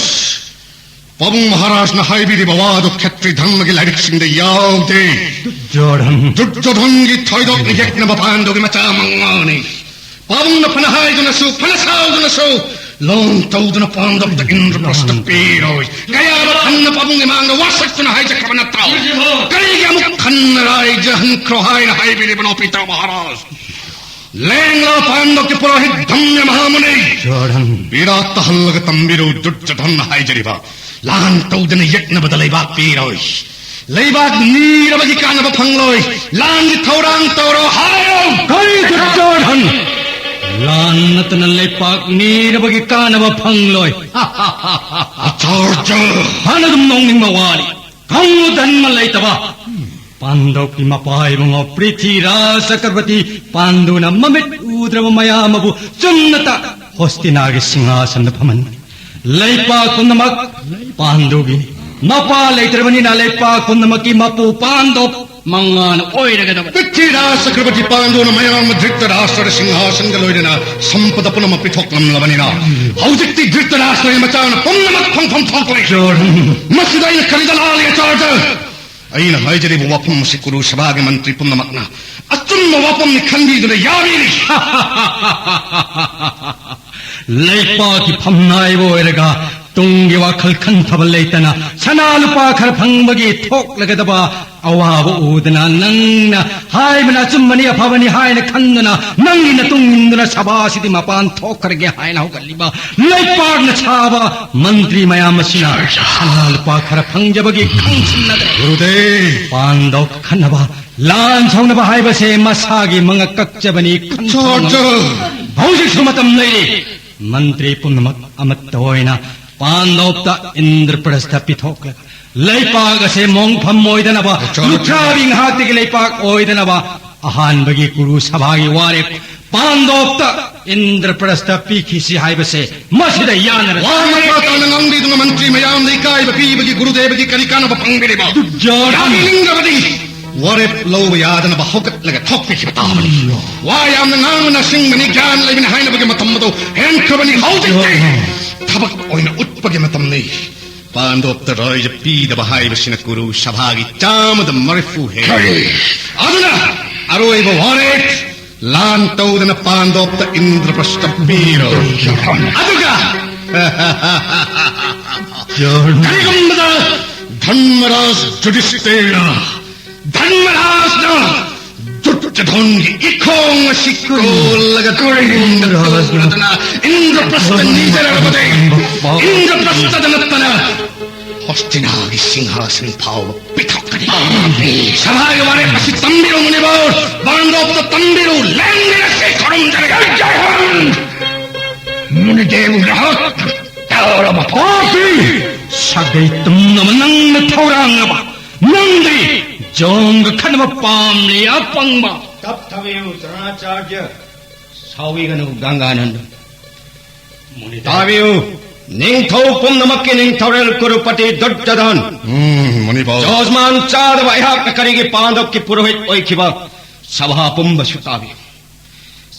ꯄꯥꯕꯨꯡ ꯃꯍꯥꯔꯥꯖꯅ ꯍꯥꯏꯕꯤꯔꯤꯕ ꯋꯥꯗꯨ ꯈꯦꯇ꯭ꯔꯤ ꯙꯔꯃꯒꯤ ꯂꯥꯏꯔꯤꯛꯁꯤꯡꯗ ꯌꯥꯎꯗꯦ꯫ ꯗꯨꯔꯖꯣꯙꯟ꯫ ꯗꯨꯔꯖꯣꯙꯟꯒꯤ ꯊꯣꯏꯗꯣꯛꯅ ꯌꯦꯛꯅꯕ ꯄꯥꯟꯗꯧꯒꯤ ꯃꯆꯥ ꯃꯉꯥꯅꯤ꯫ ꯄꯥꯕꯨꯡꯅ ꯐꯅ ꯍꯥꯏꯗꯨꯅꯁꯨ, ꯐꯅ ꯁꯥꯎꯗꯨꯅꯁꯨ, ꯂꯣꯟ ꯇꯧꯗꯨꯅ ꯄꯥꯟꯗꯧꯗ ꯏꯟꯗ꯭ꯔꯄ꯭ꯔꯁꯇ ꯄꯤꯔꯣꯏ꯫ ꯀꯌꯥꯔꯛ ꯍꯟꯅ ꯄꯥꯕꯨꯡꯒꯤ ꯃꯥꯡꯗ ꯋꯥꯁꯛꯇꯨꯅ ꯍꯥꯏꯖꯈ꯭ꯔꯕ ꯅꯠꯇ꯭ꯔꯣ? ꯀꯔꯤꯒꯤ ꯑꯃꯨꯛ ꯍꯟꯅ ꯔꯥꯏꯖ ꯍꯟꯈ꯭ꯔꯣ ꯍꯥꯏꯅ ꯍꯥꯏꯕꯤꯔꯤꯕꯅꯣ, ꯄꯤꯇꯥ ꯃꯍꯥꯔꯥꯖ? ꯂꯦꯡꯂꯥ ꯄꯥꯟꯗꯧꯒꯤ ꯄꯨꯔꯣꯍꯤꯠ ꯙꯝꯌ ꯃꯍꯥꯃꯨꯅꯤ꯫ ꯗꯨꯔꯖꯣꯙꯟ꯫ ꯄꯤꯔꯥ ꯇꯥꯍꯜꯂꯒ ꯇꯝꯕꯤꯔꯨ, ꯗꯨꯔꯖꯣꯙꯟꯅ ꯍꯥꯏꯖꯔꯤꯕ꯫ ꯂꯥꯟ ꯇꯧꯗꯅ ꯌꯦꯛꯅꯕꯗ ꯂꯩꯕꯥꯛ ꯄꯤꯔꯣꯏ꯫ ꯂꯩꯕꯥꯛ ꯅꯤꯔꯕꯒꯤ ꯀꯥꯟꯅꯕ ꯐꯪꯂꯣꯏ꯫ ꯂꯥꯟꯒꯤ ꯊꯧꯔꯥꯡ ꯇꯧꯔꯣ ꯍꯥꯏꯌꯣ꯫ ꯀꯔꯤ ꯗꯨꯔꯖꯣꯙꯟ? ꯂꯥꯟ ꯅꯠꯇꯅ ꯂꯩꯄꯥꯛ ꯅꯤꯔꯕꯒꯤ ꯀꯥꯟꯅꯕ ꯐꯪꯂꯣꯏ꯫ ꯑꯆꯥꯔꯖ! ꯐꯅ ꯑꯗꯨꯝ ꯅꯣꯛꯅꯤꯡꯕ ꯋꯥꯅꯤ꯫ ꯈꯪꯉꯨ, ꯙꯟꯃ ꯂꯩꯇꯕ ꯄꯥꯟꯗꯧꯒꯤ ꯃꯄꯥ ꯏꯕꯨꯡꯉꯣ ꯄ꯭ꯔꯤꯊꯤꯔꯥꯖ ꯆꯀ꯭ꯔꯕꯔꯇꯤ ꯄꯥꯟꯗꯨꯅ ꯃꯃꯤꯠ ꯎꯗ꯭ꯔꯕ ꯃꯌꯥꯝ ꯑꯃꯕꯨ ꯆꯨꯝꯅꯇ ꯍꯣꯁꯇꯤꯅꯥꯒꯤ ꯁꯤꯡꯍꯥꯁꯟꯗ ꯐꯝꯍꯟꯕꯅꯤ꯫ ꯂꯩꯄꯥꯛ ꯄꯨꯝꯅꯃꯛ ꯄꯥꯟꯗꯨꯒꯤꯅꯤ꯫ ꯃꯄꯥ ꯂꯩꯇ꯭ꯔꯕꯅꯤꯅ ꯂꯩꯄꯥꯛ ꯄꯨꯝꯅꯃꯛꯀꯤ ꯃꯄꯨ ꯄꯥꯟꯗꯧ ꯃꯉꯥꯅ ꯑꯣꯏꯔꯒꯗꯕꯅꯤ꯫ ꯄ꯭ꯔꯤꯊꯤꯔꯥꯖ ꯆꯀ꯭ꯔꯕꯔꯇꯤ ꯄꯥꯟꯗꯨꯅ ꯃꯌꯥꯝ ꯙ꯭ꯔꯤꯇꯔꯥꯁ꯭ꯇ꯭ꯔꯗ ꯁꯤꯡꯍꯥꯁꯟꯒ ꯂꯣꯏꯅꯅ ꯁꯝꯄꯗ ꯄꯨꯝꯅꯃꯛ ꯄꯤꯊꯣꯛꯂꯝꯂꯕꯅꯤꯅ ꯍꯧꯖꯤꯛꯇꯤ ꯙ꯭ꯔꯤꯇꯔꯥꯁ꯭ꯇ꯭ꯔꯒꯤ ꯃꯆꯥꯅ ꯄꯨꯝꯅꯃꯛ ꯐꯪꯐꯝ ꯊꯣꯛꯂꯦ꯫ ꯗꯨꯔꯖꯣꯙꯟ꯫ ꯃꯁꯤꯗ ꯑꯩꯅ ꯀꯔꯤꯗ ꯂꯥꯜꯂꯤ, ꯑꯆꯥꯔꯖ? ꯑꯩꯅ ꯍꯥꯏꯖꯔꯤꯕ ꯋꯥꯐꯝ ꯑꯁꯤ ꯀꯨꯔꯨ ꯁꯚꯥꯒꯤ ꯃꯟꯇ꯭ꯔꯤ ꯄꯨꯝꯅꯃꯛꯅ ꯑꯆꯨꯝꯕ ꯋꯥꯐꯝꯅꯤ ꯈꯟꯕꯤꯗꯨꯅ ꯌꯥꯕꯤꯔꯤ꯫ ꯂꯩꯄꯥꯛꯀꯤ ꯐꯝꯅꯥꯏꯕ ꯑꯣꯏꯔꯒ ꯇꯨꯡꯒꯤ ꯋꯥꯈꯜ ꯈꯟꯊꯕ ꯂꯩꯇꯅ ꯁꯅꯥ ꯂꯨꯄꯥ ꯈꯔ ꯐꯪꯕꯒꯤ ꯊꯣꯛꯂꯒꯗꯕ ꯑꯋꯥꯕ ꯎꯗꯅ ꯅꯪꯅ ꯍꯥꯏꯕꯅ ꯑꯆꯨꯝꯕꯅꯤ, ꯑꯐꯕꯅꯤ ꯍꯥꯏꯅ ꯈꯟꯗꯨꯅ ꯅꯪꯒꯤ ꯅꯇꯨꯡ ꯏꯟꯗꯨꯅ ꯁꯚꯥꯁꯤꯗꯤ ꯃꯄꯥꯟ ꯊꯣꯛꯈ꯭ꯔꯒꯦ ꯍꯥꯏꯅ ꯍꯧꯒꯠꯂꯤꯕ ꯂꯩꯄꯥꯛꯅ ꯁꯥꯕ ꯃꯟꯇ꯭ꯔꯤ ꯃꯌꯥꯝ ꯑꯁꯤꯅ ꯁꯅꯥ ꯂꯨꯄꯥ ꯈꯔ ꯐꯪꯖꯕꯒꯤ ꯈꯪꯁꯤꯟꯅꯗ꯭ꯔꯦ꯫ ꯒꯨꯔꯨꯗꯦꯕ! ꯄꯥꯟꯗꯧ ꯈꯟꯅꯕ, ꯂꯥꯟ ꯁꯧꯅꯕ ꯍꯥꯏꯕꯁꯦ ꯃꯁꯥꯒꯤ ꯃꯉꯛ ꯀꯛꯆꯕꯅꯤ, ꯈꯟꯊꯣꯛꯅꯕ꯫ ꯍꯧꯖꯤꯛꯁꯨ ꯃꯇꯝ ꯂꯩꯔꯤ꯫ ꯃꯟꯇ꯭ꯔꯤ ꯄꯨꯝꯅꯃꯛ ꯑꯃꯠꯇ ꯑꯣꯏꯅ ꯄꯥꯟꯗꯧꯇ ꯏꯟꯗ꯭ꯔꯄ꯭ꯔꯁꯇ ꯄꯤꯊꯣꯛꯂꯒ ꯂꯩꯄꯥꯛ ꯑꯁꯦ ꯃꯣꯡꯐꯝ ꯑꯣꯏꯗꯅꯕ, ꯂꯨꯈ꯭ꯔꯥꯕꯤ ꯉꯥꯏꯍꯥꯛꯇꯒꯤ ꯂꯩꯄꯥꯛ ꯑꯣꯏꯗꯅꯕ ꯑꯍꯥꯟꯕꯒꯤ ꯀꯨꯔꯨ ꯁꯚꯥꯒꯤ ꯋꯥꯔꯦꯞ ꯄꯥꯟꯗꯣꯞꯇ ꯏꯟꯗ꯭ꯔꯄ꯭ꯔꯁꯇ ꯄꯤꯈꯤꯁꯤ ꯍꯥꯏꯕꯁꯦ ꯃꯁꯤꯗ ꯌꯥꯅꯔꯁꯤ꯫ ꯋꯥ ꯃꯈꯥ ꯇꯥꯅ ꯉꯥꯡꯕꯤꯗꯨꯅ ꯃꯟꯇ꯭ꯔꯤ ꯃꯌꯥꯝꯗ ꯏꯀꯥꯏꯕ ꯄꯤꯕꯒꯤ ꯒꯨꯔꯨꯗꯦꯕꯒꯤ ꯀꯔꯤ ꯀꯥꯟꯅꯕ ꯐꯪꯕꯤꯔꯤꯕ? ꯗꯨꯔꯖꯣꯙꯟ! ꯌꯥꯕꯤꯅꯤꯡꯗ꯭ꯔꯕꯗꯤ ꯋꯥꯔꯦꯞ ꯂꯧꯕ ꯌꯥꯗꯅꯕ ꯍꯧꯒꯠꯂꯒ ꯊꯣꯛꯄꯤꯈꯤꯕ ꯇꯥꯕꯅꯤ꯫ ꯋꯥ ꯌꯥꯝꯅ ꯉꯥꯡꯕꯅ ꯁꯤꯡꯕꯅꯤ, ꯒ꯭ꯌꯥꯟ ꯂꯩꯕꯅꯤ ꯍꯥꯏꯅꯕꯒꯤ ꯃꯇꯝ ꯑꯗꯨ ꯍꯦꯟꯈ꯭ꯔꯕꯅꯤ꯫ ꯍꯧꯖꯤꯛꯇꯤ ꯊꯕꯛ ꯑꯣꯏꯅ ꯎꯠꯄꯒꯤ ꯃꯇꯝꯅꯤ꯫ ꯄꯥꯟꯗꯣꯞꯇ ꯔꯥꯏꯖ ꯄꯤꯗꯕ ꯍꯥꯏꯕꯁꯤꯅ ꯀꯨꯔꯨ ꯁꯚꯥꯒꯤ ꯆꯥꯝꯃꯗ ꯃꯔꯤꯐꯨ ꯍꯦꯜꯂꯤ꯫ ꯀꯔꯤ? ꯑꯗꯨꯅ ꯑꯔꯣꯏꯕ ꯋꯥꯔꯦꯞ, ꯂꯥꯟ ꯇꯧꯗꯅ ꯄꯥꯟꯗꯣꯞꯇ ꯏꯟꯗ꯭ꯔꯄ꯭ꯔꯁꯇ ꯄꯤꯔꯣ꯫ ꯑꯗꯨꯒ ꯀꯔꯤꯒꯨꯝꯕꯗ ꯙꯔꯃꯔꯥꯖ ꯖꯨꯗꯤꯁꯇꯤꯔꯅ, ꯙꯔꯃꯔꯥꯖꯅ ꯗꯨꯔꯖꯣꯙꯟꯒꯤ ꯏꯈꯣꯡ ꯑꯁꯤ ꯀꯣꯜꯂꯒ ꯀꯔꯤꯒꯨꯝꯕꯗ ꯀꯣꯜꯂꯗꯅ ꯏꯟꯗ꯭ꯔꯄ꯭ꯔꯁꯇ ꯅꯤꯖꯔꯕꯗꯤ, ꯏꯟꯗ꯭ꯔꯄ꯭ꯔꯁꯇꯗ ꯅꯠꯇꯅ ꯍꯣꯁꯇꯤꯅꯥꯒꯤ ꯁꯤꯡꯍꯥꯁꯟ ꯐꯥꯎꯕ ꯄꯤꯊꯣꯛꯀꯅꯤ꯫ ꯁꯚꯥꯒꯤ ꯋꯥꯔꯦꯞ ꯑꯁꯤ ꯇꯝꯕꯤꯔꯨ ꯃꯨꯅꯤꯕꯔ, ꯄꯥꯟꯗꯣꯞꯇ ꯇꯝꯕꯤꯔꯨ, ꯂꯦꯡꯃꯤꯟꯅꯁꯤ ꯈꯨꯔꯨꯝꯖꯔꯤ꯫ ꯖꯥꯏ ꯍꯤꯟꯗ! ꯃꯨꯅꯤꯗꯦꯕ ꯅꯍꯥꯛ ꯇꯥꯔꯕ ꯄꯥꯄꯤ! ꯁꯥꯒꯩ ꯇꯨꯝꯅꯕ ꯅꯪꯅ ꯊꯧꯔꯥꯡꯂꯕ, ꯅꯪꯗꯤ ꯖꯣꯡꯒ ꯈꯠꯅꯕ ꯄꯥꯝꯂꯤ, ꯑꯄꯪꯕ! ꯇꯞꯊꯕꯤꯌꯨ, ꯗ꯭ꯔꯣꯅꯥꯆꯥꯔ꯭ꯌ꯫ ꯁꯥꯎꯕꯤꯒꯅꯨ, ꯒꯪꯒꯥꯅꯟꯗ꯫ ꯃꯨꯅꯤꯗꯦꯕ꯫ ꯇꯥꯕꯤꯌꯨ, ꯅꯤꯡꯊꯧ ꯄꯨꯝꯅꯃꯛꯀꯤ ꯅꯤꯡꯊꯧꯔꯦꯜ ꯀꯨꯔꯨꯄꯇꯤ ꯗꯨꯔꯖꯣꯙꯟ꯫ ꯎꯝ, ꯃꯨꯅꯤꯕꯔ꯫ ꯖꯣꯖꯃꯥꯟ ꯆꯥꯗꯕ ꯑꯩꯍꯥꯛꯅ ꯀꯔꯤꯒꯤ ꯄꯥꯟꯗꯕꯀꯤ ꯄꯨꯔꯣꯍꯤꯠ ꯑꯣꯏꯈꯤꯕ? ꯁꯚꯥ ꯄꯨꯝꯕꯁꯨ ꯇꯥꯕꯤꯌꯨ꯫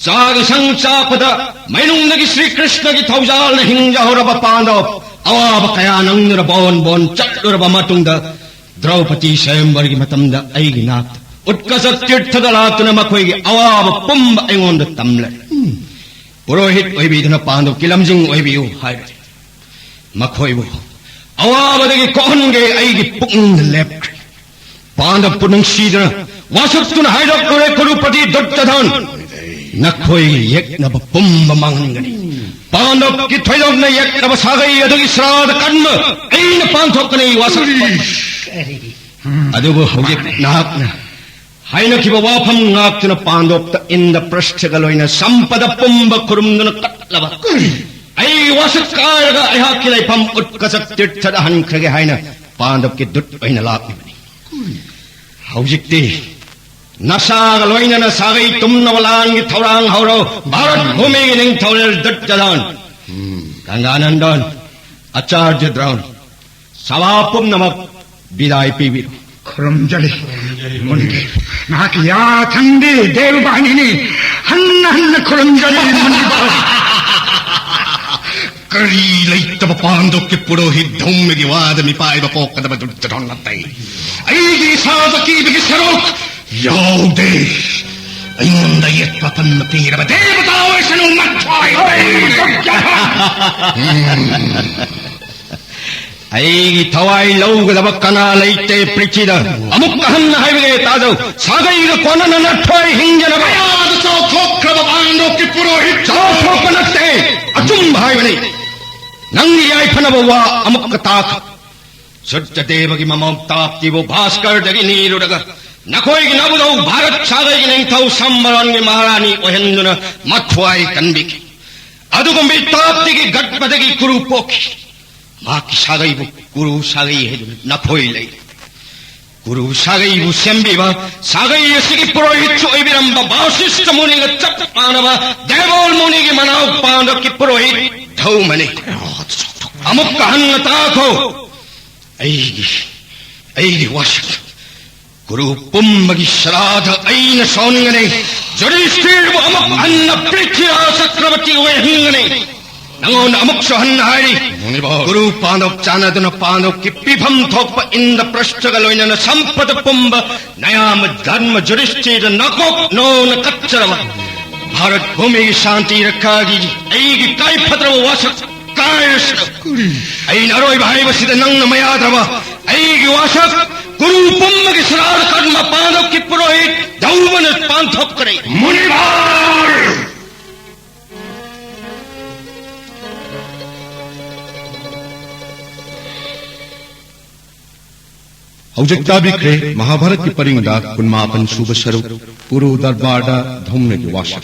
ꯆꯥꯒ ꯁꯪ ꯆꯥꯛꯄꯗ ꯃꯩꯅꯨꯡꯗꯒꯤ ꯁ꯭ꯔꯤ ꯀ꯭ꯔꯤꯁꯅꯒꯤ ꯊꯧꯖꯥꯜꯅ ꯍꯤꯡꯖꯍꯧꯔꯕ ꯄꯥꯟꯗꯕ, ꯑꯋꯥꯕ ꯀꯌꯥ ꯅꯪꯗꯨꯅ ꯕꯣꯟ ꯕꯣꯟ ꯆꯠꯂꯨꯔꯕ ꯃꯇꯨꯡꯗ, ꯗ꯭ꯔꯧꯄꯗꯤ ꯁ꯭ꯋꯌꯝꯕꯔꯒꯤ ꯃꯇꯝꯗ ꯑꯩꯒꯤ ꯅꯥꯛꯇ ꯎꯠꯀꯁ ꯇꯤꯔꯊꯗ ꯂꯥꯛꯇꯨꯅ ꯃꯈꯣꯏꯒꯤ ꯑꯋꯥꯕ ꯄꯨꯝꯕ ꯑꯩꯉꯣꯟꯗ ꯇꯝꯂꯦ꯫ ꯄꯨꯔꯣꯍꯤꯠ ꯑꯣꯏꯕꯤꯗꯨꯅ ꯄꯥꯟꯗꯕꯀꯤ ꯂꯝꯖꯤꯡ ꯑꯣꯏꯕꯤꯌꯨ ꯍꯥꯏꯔꯦ꯫ ꯃꯈꯣꯏꯕꯨ ꯑꯋꯥꯕꯗꯒꯤ ꯀꯣꯛꯍꯟꯒꯦ ꯑꯩꯒꯤ ꯄꯨꯛꯅꯤꯡꯗ ꯂꯦꯞꯈ꯭ꯔꯦ꯫ ꯄꯥꯟꯗꯕꯄꯨ ꯅꯨꯡꯁꯤꯗꯨꯅ ꯋꯥꯁꯛꯇꯨꯅ ꯍꯥꯏꯔꯛꯂꯨꯔꯦ, ꯀꯨꯔꯨꯄꯇꯤ ꯗꯨꯔꯖꯣꯙꯟ, ꯅꯈꯣꯏꯒꯤ ꯌꯦꯛꯅꯕ ꯄꯨꯝꯕ ꯃꯥꯡꯍꯟꯒꯅꯤ꯫ ꯄꯥꯟꯗꯕꯀꯤ ꯊꯣꯏꯗꯣꯛꯅ ꯌꯦꯛꯅꯕ ꯁꯥꯒꯩ ꯑꯗꯨꯒꯤ ꯁ꯭ꯔꯥꯗ ꯀꯟꯕ ꯑꯩꯅ ꯄꯥꯡꯊꯣꯛꯀꯅꯤ꯫ ꯋꯥꯁꯛ ꯑꯗꯨꯕꯨ ꯍꯧꯖꯤꯛ ꯅꯍꯥꯛꯅ ꯍꯥꯏꯅꯈꯤꯕ ꯋꯥꯐꯝ ꯉꯥꯛꯇꯨꯅ ꯄꯥꯟꯗꯣꯞꯇ ꯏꯟꯗ꯭ꯔꯄ꯭ꯔꯁꯊꯒ ꯂꯣꯏꯅ ꯁꯝꯄꯗ ꯄꯨꯝꯕ ꯈꯨꯔꯨꯝꯗꯨꯅ ꯀꯠꯂꯕ ꯑꯩꯒꯤ ꯋꯥꯁꯛ ꯀꯥꯏꯔꯒ ꯑꯩꯍꯥꯛꯀꯤ ꯂꯩꯐꯝ ꯎꯠꯀꯁ ꯇꯤꯔꯊꯗ ꯍꯟꯈ꯭ꯔꯒꯦ ꯍꯥꯏꯅ ꯄꯥꯟꯗꯣꯞꯀꯤ ꯗꯨꯠ ꯑꯣꯏꯅ ꯂꯥꯛꯂꯤꯕꯅꯤ꯫ ꯍꯧꯖꯤꯛꯇꯤ ꯅꯁꯥꯒ ꯂꯣꯏꯅꯅ ꯁꯥꯒꯩ ꯇꯨꯝꯅꯕ ꯂꯥꯟꯒꯤ ꯊꯧꯔꯥꯡ ꯍꯧꯔꯣ, ꯚꯥꯔꯠ ꯚꯨꯃꯤꯒꯤ ꯅꯤꯡꯊꯧꯔꯦꯜ ꯗꯨꯔꯖꯣꯙꯟ, ꯒꯪꯒꯥꯅꯟꯗꯟ, ꯑꯆꯥꯔ꯭ꯌ ꯗ꯭ꯔꯣꯟ, ꯁꯚꯥ ꯄꯨꯝꯅꯃꯛ ꯕꯤꯗꯥꯏ ꯄꯤꯕꯤꯔꯣ꯫ ꯈꯨꯔꯨꯝꯖꯔꯤ꯫ ꯃꯨꯅꯤꯗꯦꯕ, ꯅꯍꯥꯛꯀꯤ ꯌꯥꯊꯪꯗꯤ ꯗꯦꯕ ꯕꯥꯍꯤꯅꯤꯅꯤ꯫ ꯍꯟꯅ ꯍꯟꯅ ꯈꯨꯔꯨꯝꯖꯔꯤ, ꯃꯨꯅꯤꯕꯥ꯫ ꯀꯔꯤ ꯂꯩꯇꯕ ꯄꯥꯟꯗꯣꯞꯀꯤ ꯄꯨꯔꯣꯍꯤꯠ ꯙꯧꯃꯒꯤ ꯋꯥꯗ ꯃꯤꯄꯥꯏꯕ ꯄꯣꯛꯀꯗꯕ ꯗꯨꯔꯖꯣꯙꯟ ꯅꯠꯇꯦ꯫ ꯑꯩꯒꯤ ꯏꯁꯥꯗ ꯀꯤꯕꯒꯤ ꯁꯔꯨꯛ ꯌꯥꯎꯗꯦ꯫ ꯑꯩꯉꯣꯟꯗ ꯌꯦꯠꯄ ꯄꯟꯕ ꯄꯤꯔꯕ ꯗꯦꯕꯇꯥ ꯑꯣꯏꯁꯅꯨ, ꯃꯊ꯭ꯋꯥꯏ꯫ ꯑꯩꯒꯤ ꯊꯋꯥꯏ ꯂꯧꯒꯗꯕ ꯀꯅꯥ ꯂꯩꯇꯦ ꯄ꯭ꯔꯤꯊꯤꯗ꯫ ꯑꯃꯨꯛ ꯍꯟꯅ ꯍꯥꯏꯕꯒꯦ ꯇꯥꯖꯧ, ꯁꯥꯒꯩꯒ ꯀꯣꯟꯅꯅ ꯅꯊ꯭ꯋꯥꯏ ꯍꯤꯡꯖꯅꯕ꯫ ꯃꯌꯥꯗ ꯆꯥꯎꯊꯣꯛꯈ꯭ꯔꯕ ꯄꯥꯟꯗꯣꯞꯀꯤ ꯄꯨꯔꯣꯍꯤꯠ꯫ ꯆꯥꯎꯊꯣꯛꯄ ꯅꯠꯇꯦ, ꯑꯆꯨꯝꯕ ꯍꯥꯏꯕꯅꯤ꯫ ꯅꯪꯒꯤ ꯌꯥꯏꯐꯅꯕ ꯋꯥ ꯑꯃꯨꯛꯀ ꯇꯥꯈꯣ꯫ ꯁꯨꯔꯖꯗꯦꯕꯒꯤ ꯃꯃꯧ ꯇꯥꯞꯇꯤꯕꯨ ꯚꯥꯁꯀꯔꯗꯒꯤ ꯅꯤꯔꯨꯔꯒ ꯅꯈꯣꯏꯒꯤ ꯅꯕꯨꯙꯧ ꯚꯥꯔꯠ ꯁꯥꯒꯩꯒꯤ ꯅꯤꯡꯊꯧ ꯁꯝꯕꯔꯟꯒꯤ ꯃꯍꯥꯔꯥꯅꯤ ꯑꯣꯏꯍꯟꯗꯨꯅ ꯃꯊ꯭ꯋꯥꯏ ꯀꯟꯕꯤꯈꯤ꯫ ꯑꯗꯨꯒꯨꯝꯕ ꯇꯥꯞꯇꯤꯒꯤ ꯒꯠꯄꯗꯒꯤ ꯀꯨꯔꯨ ꯄꯣꯛꯈꯤ꯫ ꯃꯍꯥꯛꯀꯤ ꯁꯥꯒꯩꯕꯨ ꯀꯨꯔꯨ ꯁꯥꯒꯩ ꯍꯥꯏꯗꯨꯅ ꯅꯈꯣꯏ ꯂꯩ꯫ ꯀꯨꯔꯨ ꯁꯥꯒꯩꯕꯨ ꯁꯦꯝꯕꯤꯕ, ꯁꯥꯒꯩ ꯑꯁꯤꯒꯤ ꯄꯨꯔꯣꯍꯤꯠꯁꯨ ꯑꯣꯏꯕꯤꯔꯝꯕ ꯕꯥꯁꯤꯁ꯭ꯇ ꯃꯨꯅꯤꯒ ꯆꯞ ꯃꯥꯟꯅꯕ ꯗꯦꯕꯣꯜ ꯃꯨꯅꯤꯒꯤ ꯃꯅꯥꯎ ꯄꯥꯟꯗꯣꯞꯀꯤ ꯄꯨꯔꯣꯍꯤꯠ ꯙꯧꯃꯅꯤ꯫ ꯑꯃꯨꯛꯀ ꯍꯟꯅ ꯇꯥꯈꯣ꯫ ꯑꯩꯒꯤ, ꯑꯩꯒꯤ ꯋꯥꯁꯛ ꯀꯨꯔꯨ ꯄꯨꯝꯕꯒꯤ ꯁꯔꯥꯗ ꯑꯩꯅ ꯁꯣꯟꯒꯅꯤ꯫ ꯖꯨꯙꯤꯁꯇꯤꯔꯕꯨ ꯑꯃꯨꯛ ꯍꯟꯅ ꯄ꯭ꯔꯤꯊꯤꯔꯥꯖ ꯆꯀ꯭ꯔꯕꯔꯇꯤ ꯑꯣꯏꯍꯟꯒꯅꯤ꯫ ꯅꯉꯣꯟꯗ ꯑꯃꯨꯛꯁꯨ ꯍꯟꯅ ꯍꯥꯏꯔꯤ, ꯃꯨꯅꯤꯕꯥ꯫ ꯀꯨꯔꯨ ꯄꯥꯟꯗꯣꯞ ꯆꯥꯟꯅꯗꯨꯅ ꯄꯥꯟꯗꯣꯞꯀꯤ ꯄꯤꯐꯝ ꯊꯣꯛꯄ ꯏꯟꯗ꯭ꯔꯄ꯭ꯔꯁ꯭ꯊꯒ ꯂꯣꯏꯅꯅ ꯁꯝꯄꯗ ꯄꯨꯝꯕ ꯅꯌꯥꯝꯕ ꯙꯔꯃ ꯖꯨꯙꯤꯁꯇꯤꯔꯗ ꯅꯀꯣꯛ ꯅꯣꯡꯅ ꯀꯠꯆꯔꯕ ꯚꯥꯔꯠ ꯚꯨꯃꯤꯒꯤ ꯁꯥꯟꯇꯤ ꯔꯛꯈꯥꯒꯤ ꯑꯩꯒꯤ ꯇꯉꯥꯏ ꯐꯗ꯭ꯔꯕ ꯋꯥꯁꯛ ꯀꯥꯏꯔꯁꯅꯨ꯫ ꯑꯩꯅ ꯑꯔꯣꯏꯕ ꯍꯥꯏꯕꯁꯤꯗ ꯅꯪꯅ ꯃꯌꯥꯗ꯭ꯔꯕ ꯑꯩꯒꯤ ꯋꯥꯁꯛ ꯀꯨꯔꯨ ꯄꯨꯝꯕꯒꯤ ꯁꯔꯥꯗ ꯀꯔꯃ ꯄꯥꯟꯗꯣꯞꯀꯤ ꯄꯨꯔꯣꯍꯤꯠ ꯙꯧꯃꯅ ꯄꯥꯟꯊꯣꯛꯀꯅꯤ꯫ ꯃꯨꯅꯤꯕꯥ! ꯍꯧꯖꯤꯛ ꯇꯥꯕꯤꯈ꯭ꯔꯦ ꯃꯍꯥꯚꯥꯔꯠꯀꯤ ꯄꯔꯤꯡꯗ ꯀꯨꯟꯃꯥꯄꯟ ꯁꯨꯕ ꯁꯔꯨꯛ, ꯀꯨꯔꯨ ꯗꯔꯕꯥꯔꯗ ꯙꯧꯃꯒꯤ ꯋꯥꯁꯛ꯫